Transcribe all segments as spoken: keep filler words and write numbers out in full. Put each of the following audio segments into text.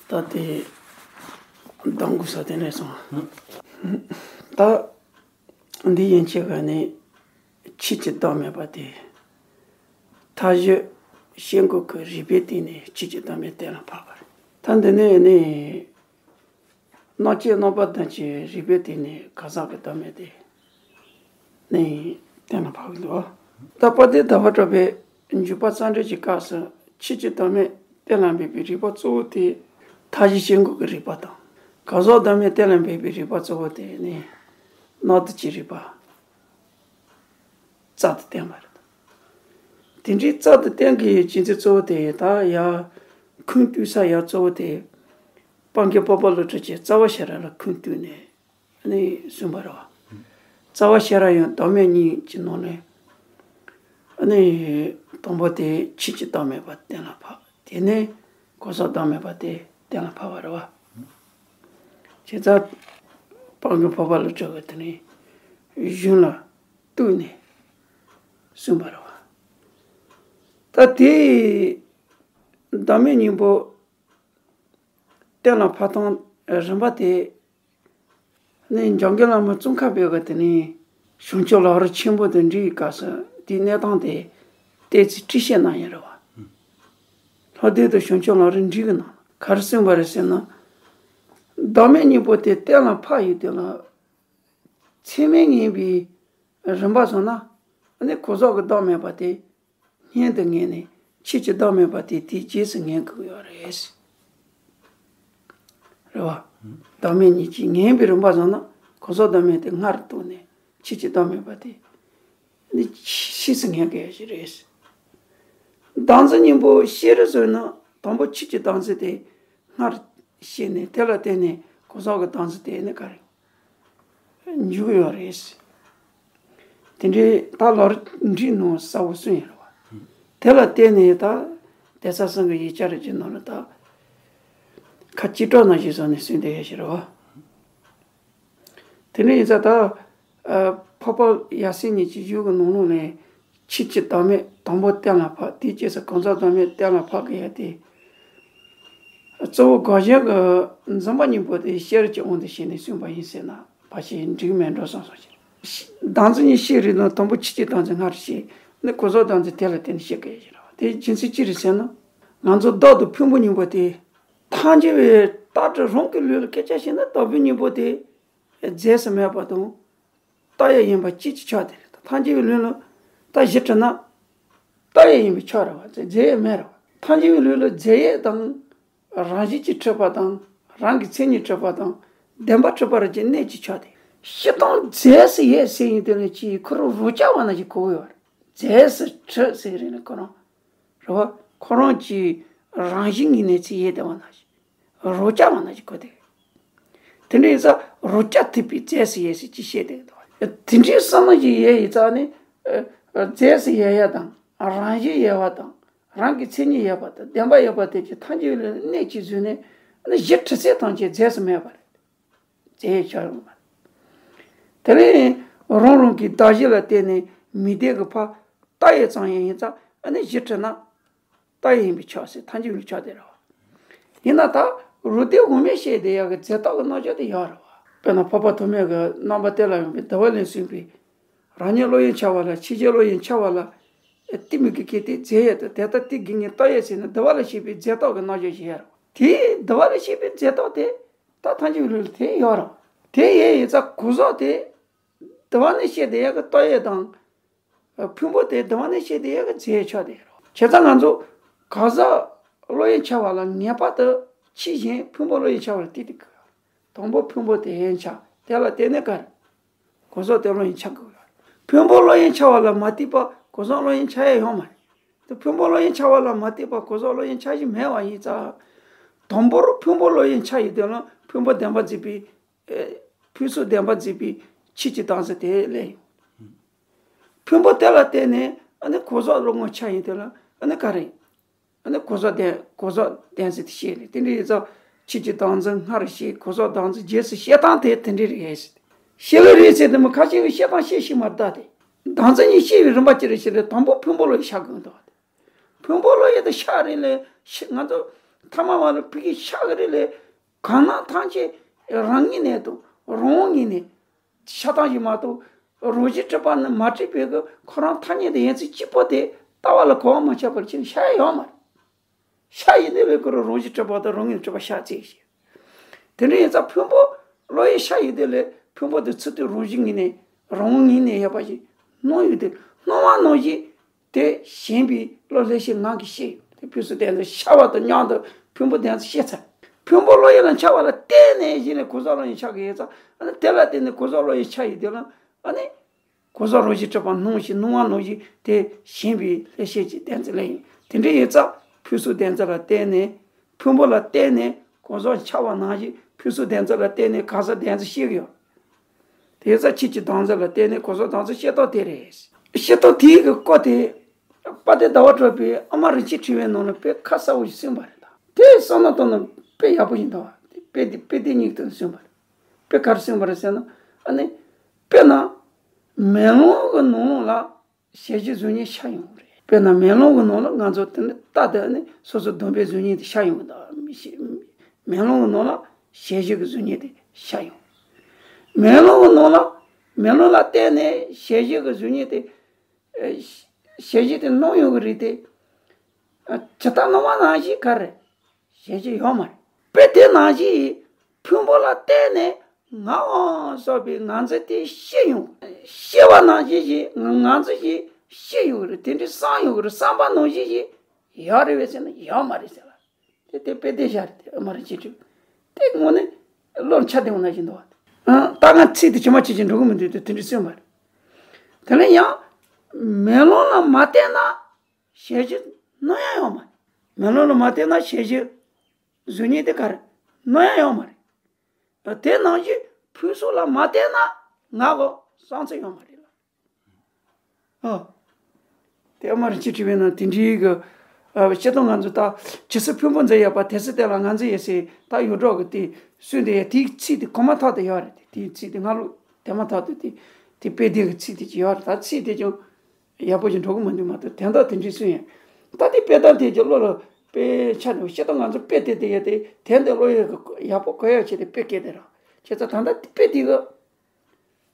ད་དེ་གདམས་དགོས་ས་དེ་རེད་སོང་། ད་འདི་ཡན་ཆད་ག་ནས་ཆོས་ཀྱི་བདག་མེད་པ་དེ། མཐའ་བཞི་སྐྱེ་འགོག་གི་རིགས་པའི་སྟེང་ནས་ཆོས་ཀྱི་བདག་མེད་གཏན་ལ་ཕབ་པ་རེད། ད་འདི་ནས་ནི། སྣང་བཅས་རྣམ་པ་བདུན་གྱི་རིགས་པའི་སྟེང་ནས་གང་ཟག་གི་བདག་མེད་དེ་ནི་གཏན་ལ་ཕབ་ཀྱི་འདུག། ད་དཔལ་ལྡན་ཟླ་བ་གྲགས་པའི་འཇུག་པ་རྩ་འགྲེལ་གྱི་སྐབས་སུ་ཆོས་ཀྱི་བདག་མེད་གཏན་ལ་འབེབས་པའི་རིགས་པ་གཙོ་བོ་དེ། མཐའ་བཞི་སྐྱེ་འགོག་གི་རིགས་པ་དང་། གང་ཟག་བདག་མེད་གཏན་ལ་འབེབས་པའི་རིགས་པ་གཙོ་བོ་དེ་ནི་སྣང་བདུན་གྱི་རིགས་པ་རྩལ་དུ་བསྟན་པ་རེད། དེ་འདྲའི་རྩལ་དུ་བསྟན་གྱི་ཡོད་ཅན་གྱི་གཙོ་བོ་དེ་ད་ཡ་ཁུངས་གཏུགས་ས་ཡ་གཙོ་བོ་དེ། སྤང་རྒྱན་འཕགས་པ་ཀླུ་སྒྲུབ་ཀྱི་རྩ་བ་ཤེས་རབ་ལ་ཁུངས་གཏུགས་ནས་ནི་གསུངས་པ་རེད་བ། རྩ་བ་ཤེས་རབ་ཡང་བདག་མེད་གཉིས་ཀྱི་ནང་ནས་ནི་དང་པོ་དེ་ཆོས་ཀྱི་བདག་མེད་པ་གཏན་ལ་ཕབ། དེ་ནས་གང་ཟག་བདག་མེད་པ་དེ་གཏན་ལ་ཕབ་པ་རེད་བ། བྱས་ཙང་སྤང་རྒྱན་འཕགས་པ་ཀླུ་སྒྲུབ་ཀྱི་དེ་ནི་གཞུང་ལ་གཏུགས་ནས་གསུངས་པ་རེད་བ། ད་དེ་བདག་མེད་གཉིས་པོ་གཏན་ལ་ཕབ་སྟངས་རིམ་པ་དེ་ནི་འཇམ་མགོན་བླ་མ་ཙོང་ཁ་པའི་གི་དེ་ནི་བྱང་ཆུབ་ལམ་རིམ་ཆེན་པོ་དེ་འབྲི་བའི་སྐབས་སུ་དེའི་གནས་སྟངས་དེ་བསྟན་ཚིག་བྲིས་བཤད་གནང་ཡོད་རེད་བ། ལྷ་ལྡན་དུ་བྱང་ཆུབ་ལམ་རིམ་འབྲི་གི་ནང་ག་རེ་གསུངས་པ་རེད་ཟེར་ན། བདག་མེད་གཉིས་པོ་དེ་གཏན་ལ་ཕབ་ཡོད་དེ་ལ། ཚད་མས་ངེས་པའི་རིམ་པ་བཟུང་ན་ནི་གང་ཟག་གི་བདག་མེད་པ་དེ་སྔོན་དུ་ངེས་ནས་ཆོས་ཀྱི་བདག་མེད་པ་དེ་དེའི་རྗེས་སུ་ངེས་དགོས་ཡོད་རེད། རེད་བ། བདག་མེད་གཉིས་ཀྱིས་ངེས་པའི་རིམ་པ་བཟུང་ན་གང་ཟག་བདག་མེད་དེ་སྔར་བཏོན་ནས་ཆོས་ཀྱི་བདག་མེད་པ་དེ་ནི་ཕྱིས་སུ་ངེས་དགོས་ཡོད་ཞིག་རེད། བདག་འཛིན་གཉིས་པོ་ཤེས་རིག་བཟུང་ན་དང་པོ་ཆོས་ཀྱི་བདག་འཛིན་དེ་སྔར་ཤེས་ནས་དེ་ལ་བརྟེན་ནས་གང་ཟག་གི་བདག་འཛིན་དེ་ནི་ག་རེ། འཇུག་ཡོད་རེད། དེ་འདྲའི་ད་ལོ་རྒྱུས་ནང་གསལ་བོ་གསུངས་ཡོད་རེད་བ། དེ་ལ་བརྟེན་ནས་ད་གདན་ས་གསུམ་གྱི་ཡིག་ཆ་རེ་ཅིག་ནང་ལ་ད་ཁ་ཅིག་སྤྲོ་ན་ཞིག་བཟོ་ནས་གསུངས་བསྡད་ཡོད་ཞིག་རེད་བ། དེ་འདྲ་ཡིན་ཙང་ད་འཕགས་པ་ཡབ་སྲས་གཉིས་ཀྱི་བཞུགས་ཀྱི་ནང་ལོགས་ནས་ཆོས་ཀྱི་བདག་མེད་དང་པོ་གཏན་ལ་ཕབ། དེའི་རྗེས་སུ་གང་ཟག་བདག་མེད་གཏན་ལ་ཕབ་དགོས་ཡ་དེ། གཙོ་བོ་དགག་གཞན་གྱི་འཛིན་པ་གཉིས་པོ་དེ་ཤེས་རིག་གི་དབང་དུ་བྱས་ནས་གསུངས་པ་ཡིན་ཟེར་ན་ཕལ་ཆེར་འགྲིག་མེད་འགྲོ་བསམ་སོང་ཞིག། བདག་འཛིན་གཉིས་ཤེས་རིག་ནང་དང་པོ་ཆོས་ཀྱི་བདག་འཛིན་སྔར་བྱས་ནས་གང་ཟག་བདག་འཛིན་དེ་ལ་བརྟེན་ནས་བཤད་དགོས་ཡ་ཞིག་རེད་བ། དེ་རྒྱུ་མཚན་ཅི་རེད་ཟེར་ན། ང་ཚོ་བདག་དང་ཕུང་པོ་གཉིས་པོ་དེ་ཐམས་ཅད་པའི་བདག་ཏུ་རང་གི་ལུས་ལ་སྐད་ཆ་བཤད་ན་བདག་ཕུང་གཉིས་པོ་དེ་རྫས་སུ་མེད་པ་དང་། རྟགས་ཡོད་ཡིན་པ་གཅིག་གི་ཆ་དེ་རེད། ཐམས་ཅད་པའི་ལུས་ལ་ད་གཞི་གྲུབ་ན་རྟགས་ཡོད་ཡིན་པའི་ཆ་རེད་བ། རྫས་ཡོད་མེད་རེད་བ། ཐམས་ཅད་པའི་ལུས་ལ་རྫས་ཡོད་དང་རང་བཞིན་གྱིས་གྲུབ་པ་དང་རང་གི་མཚན་ཉིད་གྲུབ་པ་དང་བདེན་པ་གྲུབ་པ་རེད་ཀྱི་གནས་ཀྱི་ཆ་དེ། སྤྱིར་བཏང་རྫས་སུ་ཡོད་ཟེར་ཡིན་དེ་ལ་ཅིག་ཁོ་རང་རང་རྐྱ་བ་ན་ཞིག་གོ་གི་ཡོད་རེད། རྫས་སུ་གྲུབ་ཟེར་རེད་ན་ཁོ་རང་རེད་བ། ཁོ་རང་གི་རང་བཞིན་གྱི་གནས་ཚུལ་ཡོད་བསྡད་པ་ན་ཞིག་རང་རྐྱ་བ་ན་ཞིག་གོ་དེ། དེ་འདྲ་ཡིན་ཙང་རང་རྐྱ་ཐུབ་པའི་རྫས་སུ་ཡོད་ཟེར་ཅི་བཤད་དེ་འདུག་དེ་འདྲའི་བསམ་བློ་ཞིག་ཡོད་ཡིན་ཙང་ནི། རྫས་སུ་ཡོད་ཡ་དང་རང་བཞིན་ཡོད་པ་དང་རང་གི་མཚན་ཉིད་ཡོད་པ་དང་བདེན་པ་ཡོད་པ་དེ་ཀྱི་ཐམས་ཅད་ལ་གནས་ཀྱི་བཟོས་ནས་ནི་གཞི་གྲུབ་ཚད་ཐམས་ཅད་རྫས་སུ་མེད་པ་རེད། རྫས་ཡོད་ཆགས་ཡོང་བ། དེ་ལས་རང་རང་གི་གདགས་གཞི་ལ་བརྟེན་ནས་མི་ལྡན་གྱི་ཕར་རྟགས་ཡོད་ཙམ་ཡང་ཡིན་ཙང་ཨ་ནི་གཞི་གྲུབ་ན་རྟགས་ཡོད་ཡིན་པས་ཆགས་ཟེར་ཐམས་ཅད་ལ་ཆགས་དེ་རེད་བ། ཡིན་ན་ད་རང་སྡེ་དབུ་མས་བཤད་བསྡད་ཡག་གི་རྫས་རྟགས་ཀྱི་རྣམ་གཞག་དེ་ཡག་རེད་བ། དཔེར་ན་འཕགས་པ་ཐོགས་མེད་ཀྱི་རྣམ་པ་གཏན་ལ་ཡོད་པའི་འདུལ་བ་ལས་གསུངས་པའི་རང་ཉིད་བློ་ཡིས་འཆར་བ་ལ་ཕྱི་རྒྱལ་བློ་ཡིས་འཆར་བ་ལ་གཏི་མུག་གི་སྐད་དེ་རྫས་ཡོད་དེ་དེ་ལྟར་གཏི་དགེ་བསྙེན་རྟགས་ཡོད་ཟེར་ནས་འདུལ་བ་ལ་བཤད་པའི་རྫས་རྟགས་ཀྱི་རྣམ་གཞག་ཞིག་ཡོད་རེད་བ། དེའི་འདུལ་བ་ལ་བཤད་པའི་རྫས་རྟགས་དེ་ད་ཐམས་ཅད་ལུས་ལ་དེ་ཡོད་རེད་བ། དེ་ཡོད་ཡིན་ཙང་གང་ཟག་དེ་འདུལ་བ་ནས་བཤད་བསྡད་ཡག་གི་རྟགས་ཡོད་དང་། ཕུང་པོ་དེ་འདུལ་བ་ནས་བཤད་བསྡད་ཡག་གི་རྫས་ཆགས་བསྡད་ཡོད་རེད་བ། བྱས་ཙང་ང་ཚོ་གང་ཟག་བློ་ཡིས་འཆར་བ་ལ་ངེས་པར་དུ་ཕྱི་གཞན་ཕུང་པོ་བློ་ཡིས་འཆར་བ་ལ་གཏི་གཏི་དགོས། དང་པོ་ཕུང་པོ་དེ་ཡིས་འཆར་དེ་ལ་བརྟེན་ནས་ག་རེ། གང་ཟག་དེ་བློ་ཡིས་འཆར་དགོས་ཡོད་རེད། ཕུང་པོ་བློ་ཡིས་འཆར་བ་ལ་མ་ལྟོས་པར་གང་ཟག་བློ་ཡིས་འཆར་ཡ་ཡོད་མ་རེད། དེ་ཕུང་པོ་བློ་ཡིས་འཆར་བ་ལ་མ་ལྟོས་པར་གང་ཟག་བློ་ཡིས་འཆར་གཞི་མེད་པ་ཡིན་ཙང་། དང་པོར་ཕུང་པོ་བློ་ཡིས་འཆར་ཡོང་དུས་ལ་ཕུང་པོ་བདེན་པར་འཛིན་པའི། ཨེ། ཕུང་སོགས་བདེན་པར་འཛིན་པའི་ཆོས་ཀྱི་བདག་འཛིན་དེ་སླེབས་ཡོང་། ཕུང་པོ་དེ་ལ་བརྟེན་ནས་ཨ་ནི་གང་ཟག་བློ་ངོར་འཆར་ཡོང་དུས་ལ་ཨ་ནི་ག་རེ། ཨ་ནི་གང་ཟག་བདེན་གང་ཟག་བདེན་ཟེར་དེ་བཤད་རེད། དེ་འདྲ་ཡིན་ཙང་ཆོས་ཀྱི་བདག་འཛིན་སྔར་བཤད། གང་ཟག་བདག་འཛིན་རྗེས་སུ་བཤད་སྟངས་དེ་དེ་འདྲ་རེད་ཟེར། བཤད་ལེ་རེད་ཟེར་དེ་མི་ཁ་ཤས་ཀྱིས་བཤད་སྟངས་བཤད་ཤེས་མ་ད་དེ། བདག་འཛིན་གཉིས་བཤད་པའི་རིམ་པ་ཅི་རེད་ཟེར་ལེ་དང་པོ་ཕུང་པོ་བློ་ཡིས་འཆར་དགོས་འདུག་བ་དེ། ཕུང་པོ་བློ་ཡིས་དེ་འཆར་རེད་ལེ་ཤི་ང་ཚོ་ ཐ་མལ་པ་ལ་ཕ་གི་ཤ་གི་རིགས་ལས་གང་ན་ཐམས་ཅད་རང་ངོས་ནས་དང་རང་དབང་ངོས་ནས་ཤ་སྟག་ཞིག་མ་གཏོགས་རང་བཞིན་གྲུབ་པ་ནི་མ་གྲུབ་པའི་གི་ཁོ་རང་ཐ་སྙད་དུ་ཡིན་ཚུལ་གཅིག་པོ་དེ་ལྟ་བ་ལ་གོ་བ་མ་ཆགས་པར་ཕྱིན་ཤ་ཡོད་མ་རེད། ཤ་ཡིན་དེ་ལས་ཁོ་རང་རང་བཞིན་གྲུབ་པ་དང་རང་ངོས་ནས་གྲུབ་པ་ཤ་བརྩིས་ཤིང་། དེ་འདྲ་ཡིན་ཙང་ཕུང་པོ་བློ་ཡི་ཤ་ཡིན་དེ་ལས་ཕུང་པོ་དེ་ཚུར་དུ་རང་བཞིན་ངོས་ནས་རང་ངོས་ནས་ཡོད་པ་ཞིག་སྣང་ཡོད་དེ་སྣང་བ་ནང་བཞིན་དེ་ཞེན་པའི་བློ་ལྷག་བཅས་ངང་གིས་ཤེས་ཡོད་དེ་ཕུང་སོགས་དེ་ཚོ་ཤ་བ་དང་མཉམ་དུ་ཕུང་པོ་དེ་ཚོ་ཤེས་ཚར། ཕུང་པོ་བློ་ཡི་ལ་འཆར་བ་ལ་བརྟེན་ནས་གཞི་ནས་གོ་ས་བློ་ཡི་ཆགས་ཀྱི་ཡོད་ཙང་ཨ་ནི་དེ་ལ་བརྟེན་ནས་གོ་ས་བློ་ཡི་ཆགས་ཡོད་དེ་ལ་ཨ་ནི། གོ་ས་རང་བཞིན་གྲུབ་པ་སྣང་ཞིང་སྣང་བ་ནང་བཞིན་དེ་ཞེན་པའི་ལྷག་བཅས་ཀྱི་དེ་ཚོ་ལ་ཡིན། དེ་འདྲ་ཡིན་ཙང་ཕུང་སོགས་དེ་ཚོ་ལ་བརྟེན་ནས་ཕུང་པོ་ལ་བརྟེན་ནས་གོ་ས་འཆར་བ་ནང་བཞིན་ཕུང་སོགས་དེ་ཚོ་ལ་བརྟེན་ནས་གོ་ས་དེ་ཚོ་ཤེས་ཀྱི་ཡོད། དེ་ཡིན་ཙང་ཆོས་ཀྱི་བདག་འཛིན་ལ་བརྟེན་ནས་གོ་ས་དེ་ཚོ་ཤེས་སྟངས་དེ་རེད། ཤེས་སྟངས་དེའི་གི་སྐོར་དེ་དཔལ་ལྡན་ཟླ་བ་གྲགས་པས་ཨ་མ་རིན་ཆེན་ཕྲེང་བའི་ནང་ལ་དཔེ་ཁ་གསལ་པོ་ཞིག་གསུངས་པ་རེད་ད། དེ་བསམ་བློ་བཏང་ན་དཔེ་ཡག་པོ་ཞིག་འདུག་བ། དེ་དཔེ་དེ་དཔེ་དེ་སྙིང་དུ་གསུངས་པ་རེད། དཔེ་ག་རེ་གསུངས་པ་རེད་ཟེར་ན། ཨ་ནི། དཔེར་ན། མེ་ལོང་གི་ནང་ལོགས་ལ་ཞལ་བཞི་གཟུགས་བརྙན་ཤར་ཡོང་གི་རེད། དཔེར་ན་མེ་ལོང་གི་ནང་ལ་ང་ཚོ་དེ་ནི་རྟག་ཏུ་ནི་སོ་སོ་སྡོམ་པའི་གཟུགས་བརྙན་དེ་ཤར་ཡོང་གི་འདུག་མི་ཤེས། མེ་ལོང་གི་ནང་ལ་ཞལ་བཞི་གི་གཟུགས་བརྙན་དེ་ཤར་ཡོང་། མེ་ལོང་གི་ནང་ལ་མེ་ལོང་ལ་བརྟེན་ནས་ཞལ་བཞི་གི་གཟུགས་བརྙན་དེ། ཨ་ཞལ་བཞི་དེ་སྣང་ཡོང་གི་རེད་དེ། ཨ་ཇི་ལྟར་སྣང་བ་ནང་བཞིན་ག་རེ། ཞལ་བཞི་ཡོད་མ་རེད། དཔེ་དེ་ནང་བཞིན་ཕུང་པོ་ལ་བརྟེན་ནས་ངག་དབང་སོགས་པའི་ངང་ཚུལ་དེ་ཤེས་ཡོང་། ཤེས་པ་ནང་བཞིན་ཞིག་ངང་ཚུལ་ཞིག་ཤེས་ཡོང་གི་རེད། དེ་འདྲའི་བསམ་ཡོང་གི་རེད། བསམ་པ་ནང་བཞིན་ཞིག་ཡོད་རེད་པས་ཟེར་ན་ཡོད་མ་རེད་ཟེར་ལ། དེ་དེ་དཔེ་དེ་ཤར་དེ་ཨ་མ་རིན་ཆེན་ཕྲེང་བ་དེ་དངོས་གནས་བློར་འཆར་བསྡད་འོང་ན་བཞིན་འདུག་བ། ད་ང་ཚིག་དེ་ཇི་མ་ཇི་བཞིན་འགྲོ་གི་མི་འདུག་དེ་དེ་འདྲའི་སེམས་པ་རེད། དེ་ལས་ཡང་མེ་ལོང་ལ་མ་བལྟས་ན་ཞལ་བཞི་སྣང་ཡང་ཡོད་མ་རེད། མེ་ལོང་ལ་མ་བལྟས་ན་ཞལ་བཞི་གཟུགས་བརྙན་དེ་ག་རེ་སྣང་ཡང་ཡོད་མ་རེད། དེ་ནང་བཞིན་ཕུང་སོགས་ལ་མ་བལྟས་ན་ངག་གི་བསམ་ཚུལ་ཡོད་མ་རེད་ལ། ཨོ། དེ་ཨ་མ་རིན་ཆེན་ཕྲེང་བའི་ནང་དེ་འདྲའི་གི་ཨ་སྤྱིར་བཏང་ང་ཚོ་ད་ཇི་སྲིད་ཕུང་པོ་འཛིན་ཡོད་པ་དེ་སྲིད་དེ་ལ་ང་འཛིན་ཡོད་ཟེར་ད་ཡོད་འགྲོ་གི་དེ་གསུངས་དེ་དེའི་ཚིག་དེ་གོ་མ་ཐག་ཏུ་ཡོད་རེད། དེའི་ཚིག་དེ་ང་ལོ་དེ་མ་ཐག་ཏུ་དེ་དེ་དཔེ་དེ་གི་ཚིག་དེ་ཅི་ཡོད་རེད། ད་ཚིག་དེ་ཀྱང་ཡག་པོ་ཞིག་འགྲོ་གི་མི་འདུག་མ་གཏོགས་དོན་དག་དེ་འདྲའི་གསུངས་ཡོད། ད་དེ་དཔེ་དང་དེ་ཀྱི་བློ་ལ་དཔེ་ཆ་འདུག་སྤྱིར་བཏང་ང་ཚོ་དཔེ་དེ་དེ་ཡོད་དེ་དེ་འདི་བློ་ཡོད་གི་ཡག་པོ་གོ་ཡག་ཆེད་དེ་དཔེ་སྐད་དེ་ར་བྱས་ཙང་ད་ལྟ་དཔེ་དེ་གི་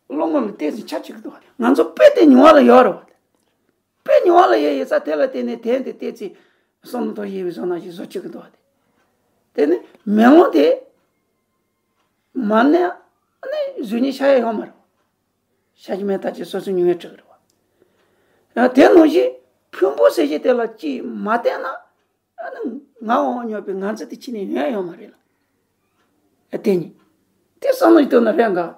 བློ་ངོ་ལ་བལྟས་ཚེ་ཆ་གཅིག་འདུག་ང་ཚོ་དཔེ་དེ་མྱོང་བ་ལ་ཡོད་རེད་བ། དཔེ་མྱོང་བ་ལ་ཡོད་ཡོད་ས་དེ་ལ་བརྟེན་ནས་དེ་འདི་བལྟས་ཚེ་བསམ་བློ་ཐོག་ཡེ་བའི་བཟོ་ན་ཞིག་བཟོ་གཅིག་འདུག་བ། དེ་ནི་མེ་ལོང་དེ་མ་ནས་ནི་གཟུགས་བརྙན་ཤར་ཡ་ཡོད་མ་རེད། ཤར་གྱི་མེད་ད་ཅེས་སོ་སོ་མྱོང་ཡ་འགྲིག་རེད་བ། དེ་ནང་བཞིན་ཕུང་པོ་ཟེར་གྱི་དེ་ལ་ཅིག་མ་བལྟས་ན། ཨ་ནི་ངག་དབང་སྙོམས་པའི་ངང་ཚུལ་དེ་ཕྱི་ནས་ཡོང་ཡ་ཡོད་མ་རེད་ལ། ཨ་དེ་ནི། དེ་བསམ་བློ་ཞིག་གཏོང་ན་རེད་འགའ།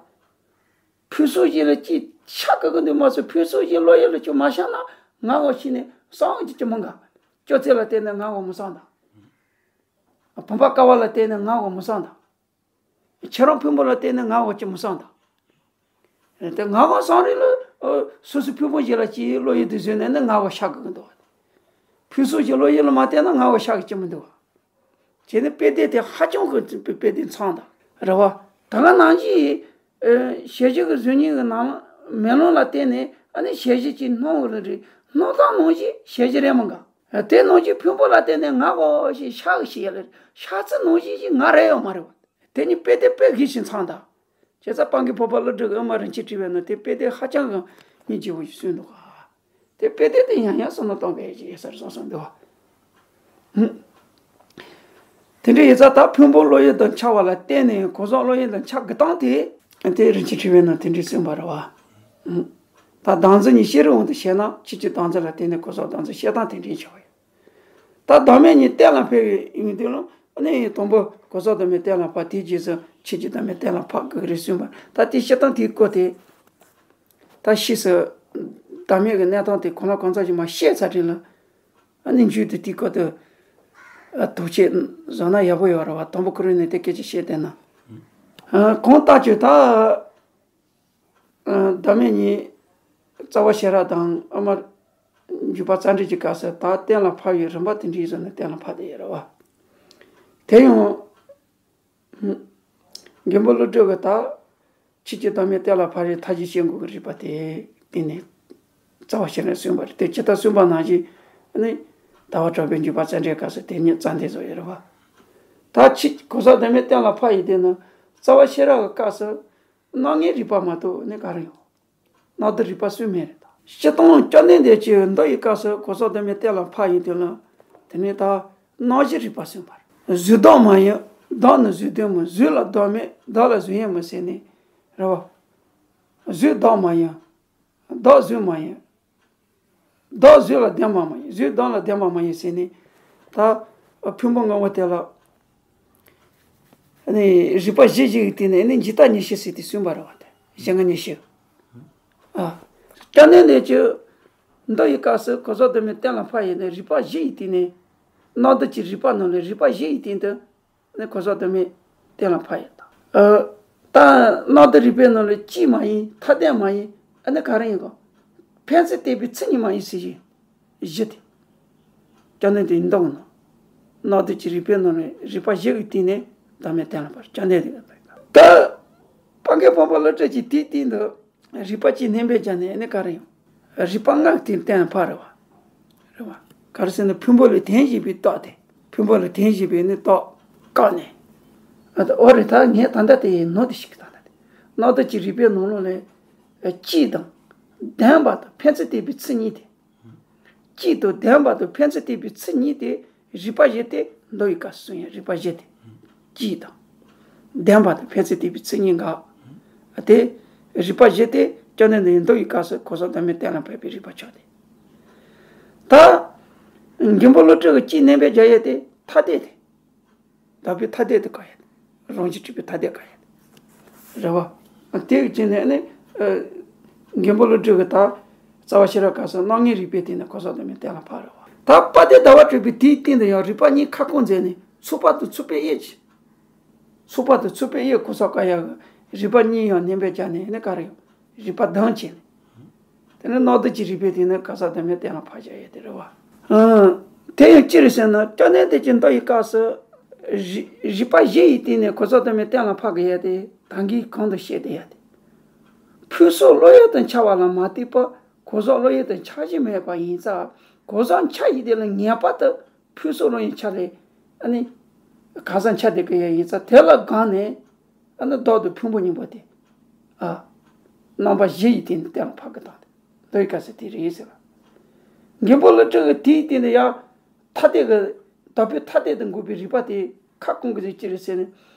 ཕུང་སོགས་བཞི་ལ་ཅིག་ཆགས་དགོས་ཀྱི་འདུག་མ་ཟད་ཕུང་སོགས་བཞི་བློ་ཡུལ་ལ་ཅིག་མ་ཤར་ན་ངག་དབང་ཕྱི་ནས་བསམ་བློ་ཅིག་ཅི་མ་འགའ། སྐྱོ་ཚད་ལ་བརྟེན་ནས་ངག་དབང་མི་བསམ་དང་། བུམ་པ་ཀ་བ་ལ་བརྟེན་ནས་ངག་དབང་མི་བསམ་དང་། ཁྱེད་རང་ཕུང་པོ་ལ་བརྟེན་ནས་ངག་དབང་ཅི་མི་བསམ་དང་། དེ་ངག་དབང་བསམ་རེད་ལ། སོ་སོའི་ཕུང་པོ་བཞི་ལ་ཅིག་བློ་ཡུལ་དུ་བཟུང་ནས་ནི་ངག་དབང་ཤར་དགོས་ཀྱི་འདུག་བ། ཕུང་སོགས་བཞི་བློ་ཡུལ་ལ་མ་བརྟེན་ན་ངག་དབང་ཤར་གི་ཅི་མི་འདུག་བ། བྱས་ནས་དཔེ་དེབ་དེ་ཧ་ཅང་གི་དཔེ་དེབ་ཚང་དང་རེད་བ། ད་ག་ནང་བཞིན་ཞལ་བཞི་གི་གཟུགས་བརྙན་གྱི་ནང་མེ་ལོང་ལ་བརྟེན་ནས་ཨ་ནི་ཞལ་བཞི་ཅིག་སྣང་བ་རེད། སྣང་སྟངས་ནང་བཞིན་ཞལ་བཞི་རེད་མ་ག། དེ་ནང་བཞིན་ཕུང་པོ་ལ་བརྟེན་ནས་ངག་དབང་ཞིག་ཤར་གི་ཞིག་ཡ་ལ་ཤར་ཚུལ་ནང་བཞིན་ཞིག་ང་རེ་ཡོད་མ་རེད་བ། དེ་ནི་དཔེ་དེབ་དཔེ་གི་ཞིག་ཚང་དང་། བྱས་ཙང་སྤང་གི་བོད་པ་བློ་གྲོས་ཀྱི་ཨ་མ་རིན་ཆེན་ཕྲེང་བའི་ནང་དེ་དཔེ་དེབ་ཧ་ཅང་གི་སྙིང་རྗེ་བོ་ཞིག་གསུངས་འདུག་ག། དེ་དཔེ་དེབ་དེ་ཡང་ཡང་བསམ་བློ་གཏོང་དགོས་ཀྱི་ཡོད་ས་རེད་བསམ་བསམ་འདུག་ག། དེ་འདྲ་ཡོད་ཙང་ད་ཕུང་པོ་བློ་ཡུལ་དུ་འཆར་བ་ལ་བརྟེན་ནས་གོ་ས་བློ་ཡུལ་དུ་འཆར་དགོས་སྟངས་དེ་དེ་རིན་ཆེན་ཕྲེང་བའི་ནང་དེ་འདྲ་གསུངས་པ་རེད་བ། ད་བདག་འཛིན་གྱི་ཤེས་རིག་དབང་དུ་བྱས་ན་ཆོས་ཀྱི་བདག་འཛིན་ལ་བརྟེན་ནས་གོ་ས་བདག་འཛིན་བཤད་སྟངས་དེ་འདྲ་ཆགས་ཡོད། ད་བདག་མེད་གཉིས་གཏན་ལ་འཕེལ་བའི་ཡོན་ཏན་ལ་ཨ་ནི་དང་པོ་གོ་ས་བདག་མེད་གཏན་ལ་ཕབ། དེའི་རྗེས་སུ་ཆོས་ཀྱི་བདག་མེད་གཏན་ལ་ཕབ་དགོས་རེད་གསུངས་པ། ད་དེ་བཤད་སྟངས་དེའི་སྐོར་དེ་ད་ཕྱིས་སུ་བདག་མེད་ཀྱི་གནས་སྟངས་དེ་གང་ལ་གང་འཚམ་ཞིག་མར་བཤད་ཚར་རྗེས་ལ་ཨ་ནི་མཇུག་ཏུ་དེའི་སྐོར་དུ་དོགས་གཅོད་བཟོ་ན་ཡག་པོ་ཡོད་རེད་བ། དང་པོ་ཁོ་རང་ནས་དེ་སྐད་ཆ་བཤད་བསྡད་ན། གང་ལྟར་ཀྱང་ད། བདག་མེད་གཉིས། རྩ་བ་ཤེས་རབ་དང་ཨ་མར་འཇུག་པ་རྩ་འགྲེལ་གྱི་སྐབས་སུ་ད་གཏན་ལ་ཕབ་ཡོད། རིམ་པ་དེ་འདྲའི་བཟོ་ནས་གཏན་ལ་ཕབ་བསྡད་ཡོད་རེད་བ། དེ་ཡང་། མགོན་པོ་ཀླུ་སྒྲུབ་ཀྱིས་ད་ཆོས་ཀྱི་བདག་མེད་གཏན་ལ་ཕབ་རེད། མཐའ་བཞི་ཤེས་འགོག་གི་རིགས་པ་དེ་གཏན་ནས་རྩ་བ་ཤེས་རབ་གསུངས་པ་རེད། དེ་ཇི་ལྟར་གསུངས་པ་ནང་བཞིན་ནི་ཟླ་བ་གྲགས་པའི་འཇུག་པ་རྩ་འགྲེལ་སྐབས་སུ་དེ་ཉིད་རྩ་འདི་བཟོ་ཡོད་རེད་བ། ད་ཕྱི་གོ་ས་བདག་མེད་གཏན་ལ་ཕབ་ཡི་དེ་ནི་རྩ་བ་ཤེས་རབ་ཀྱི་སྐབས་སུ་སྣང་ངེ་རིག་པ་མ་གཏོགས་ནི་ག་རེ་ཡོད། སྣང་སྟོང་རིག་པ་གསུམ་མེད་རེད་ད། སྤྱིར་བཏང་སྐྱབས་གནས་འདི་ཅི་མདོ་ཡི་སྐབས་སུ་གོ་ས་བདག་མེད་གཏན་ལ་ཕབ་ཡི་དེ་ལ་དེ་ནི་ད་སྣང་བཞི་རིག་པ་གསུམ་པ་རེད། གཟུགས་བདག་མ་ཡིན། བདག་ནི་གཟུགས་དོན་མིན། གཟུགས་ལ་བདག་མེད། བདག་ལ་གཟུགས་དབྱིངས་མིན་ཟེར་ནས་རེད་བ། གཟུགས་བདག་མ་ཡིན། བདག་གཟུགས་མ་ཡིན། བདག་གཟུགས་ལ་ལྡན་པ་མ་ཡིན། གཟུགས་བདག་ལ་ལྡན་པ་མ་ཡིན་ཟེར་ནས། ད་ཕུང་པོ་ལྔ་པོ་དེ་ལ་ནི་རིག་པ་གཞི་བཞི་ཡི་སྟེང་ནས་ནི་འཇིག་ལྟ་ཉེར་ཞི་ཟེར་ཏེ་གསུངས་པ་རེད་བ། དེ་གཞི་ལྔ་ཉེར་ཞི། ཨ། སྐྱབས་གནས་འདི་ཅི་མདོ་ཡི་སྐབས་སུ་གོ་ས་བདག་མེད་གཏན་ལ་ཕབ་ཡི་ནི་རིག་པ་བཞི་ཡི་སྟེང་ནས། སྣང་སྟོང་གི་རིག་པ་ནང་ལས་རིག་པ་བཞི་ཡི་སྟེང་དུ་ནི་གོ་ས་བདག་མེད་གཏན་ལ་ཕབ་ཡོད་དང་། ཨ། ད་སྣང་སྟོང་རིག་པའི་ནང་ལས་སྤྱི་མ་ཡིན། ཐ་དད་མ་ཡིན། ཨ་ནི་ག་རེ་ཡིན་གོ། ཕན་ཚུན་བརྟེན་པའི་མཚན་ཉིད་མ་ཡིན་ཟེར་བཞི། བཞི་དེ། སྐྱབས་གནས་འདི་མདོ་ནང་། སྣང་སྟོང་གི་རིག་པའི་ནང་ནས་རིག་པ་བཞི་གི་སྟེང་ནས་བདག་མེད་གཏན་ལ་ཕབ། སྐྱབས་གནས་འདི་ག་ད། སྤང་སྐྱེས་སྤངས་པ་བློ་གྲོས་ཀྱི་དེའི་སྟེང་དུ་རིག་པ་གཅིག་བསྣན་པའི་རྒྱ་ནས་ནི་ག་རེ་ཡོང་། རིག་པ་ལྔ་གི་སྟེང་གཏན་ལ་ཕབ་རེད་བ། རེད་བ། ག་རེ་ཟེར་ན་ཕུང་པོ་ལས་དོན་བཞིན་པའི་རྟགས་དེ། ཕུང་པོ་ལས་དོན་བཞིན་པའི་ནི་རྟགས་བཀག་ནས། ཨ་ད་འོ་རེད། ད་ངས་ད་ལྟ་དེ་ནོར་དེ་ཞིག་གི་ད་ལྟ་དེ། སྣང་སྟོང་གི་རིག་པའི་ནང་ལོགས་ལས། ཨ། སྤྱི་དང་། ལྡན་པ་དང་ཕན་ཚུན་བརྟེན་པའི་མཚན་ཉིད་དེ། སྤྱི་དང་ལྡན་པ་དང་ཕན་ཚུན་བརྟེན་པའི་མཚན་ཉིད་དེ། རིག་པ་བཞི་སྟེ་མདོ་ཡི་སྐབས་སུ་གསུངས་ཡ། རིག་པ་བཞི་སྟེ། སྤྱི་དང་། ལྡན་པ་དང་ཕན་ཚུན་བརྟེན་པའི་མཚན་ཉིད་འགའ། དེ། རིག་པ་བཞི་སྟེ་སྐྱབས་གནས་འདི་མདོ་ཡི་སྐབས་སུ་གོ་ས་བདག་མེད་གཏན་ལ་ཕབ་པའི་རིག་པ་ཆགས་ཏེ། ད། མགོན་པོ་བློ་གྲོས་ཀྱིས་གཅིག་བསྣན་པའི་རྒྱ་ཡས་དེ་ཐ་དད་དེ། བདག་པོའི་ཐ་དད་དུ་བཀག་ཡ། རང་བཞིན་གྲུབ་པའི་ཐ་དད་བཀག་ཡ། རེད་བ། དེ་གི་ཅི་ནས་ནི། ཨ། མགོན་པོ་བློ་གྲོས་ཀྱི་ད། རྩ་བ་ཤེས་རབ་སྐབས་སུ་སྣང་ངེ་རིག་པའི་སྟེང་ནས་གོ་ས་བདག་མེད་གཏན་ལ་ཕབ་རེད་བ། ད་དཔལ་ལྡན་ཟླ་བ་གྲགས་པས་དེའི་སྟེང་དུ་ཡང་རིག་པ་གཉིས་ཁ་སྐོང་མཛད་ནས་ཚོགས་པ་དང་ཚོགས་པའི་དབྱེ་གཅིག་ཚོགས་པ་དང་ཚོགས་པའི་དབྱེ་གོ་ས་བཀག་ཡ་གི་རིག་པ་གཉིས་ཡང་བསྣན་པའི་རྒྱ་ནས་ནི་ག་རེ་ཡོད། རིག་པ་བདག་བྱས་ནས། དེ་ནི་སྣང་སྟོང་གི་རིག་པའི་སྟེང་ནས་གོ་ས་བདག་མེད་གཏན་ལ་ཕབ་བཞག་ཡ་དེ་རེད་བ། ཨང་། དེ་ཡང་ཅི་རེད་ཟེར་ན་སྐྱབས་གནས་འདི་ཅི་མདོ་ཡི་སྐབས་སུ། རིག་རིག་པ་བཞི་ཡི་སྟེང་ནས་གོ་ས་བདག་མེད་གཏན་ལ་ཕབ་དགོས་ཡ་དེ་ད་གིན་གོང་དུ་བཤད་བསྡད་ཡ་དེ། ཕུང་སོགས་བློ་ཡུལ་དུ་འཆར་བ་ལ་མ་ལྟོས་པར་གོ་ས་བློ་ཡུལ་དུ་འཆར་གཞི་མེད་པ་ཡིན་ཙང་གོ་ས་འཆར་ཡི་དེ་ལ་ངེས་པར་དུ་ཕུང་སོགས་བློ་ཡུལ་འཆར་ལས། ཨ་ནི། གང་ཟག་འཆར་བསྡད་དགོས་ཡ་ཡིན་ཙང་དེ་ལ་དགག་ནས། ཨ་ནི་བདག་དང་ཕུང་པོ་གཉིས་པོ་དེ། ཨ། རྣམ་པ་བཞི་ཡི་སྟེང་ནས་གཏན་ལ་ཕབ་དགོས་སྟངས་དེ། མདོ་ཡི་སྐབས་སུ་དེ་རེད་ཟེར་བ། མགོན་པོ་བློ་གྲོས་ཀྱིས་དེའི་སྟེང་ནས་ཡང་ཐ་དད་ཀྱི། བདག་པོའི་ཐ་དད་དུ་འགོད་པའི་རིག་པ་དེ་ཁ་སྐོང་གི་ཟེར་ཅི་རེད་ཟེར་ན།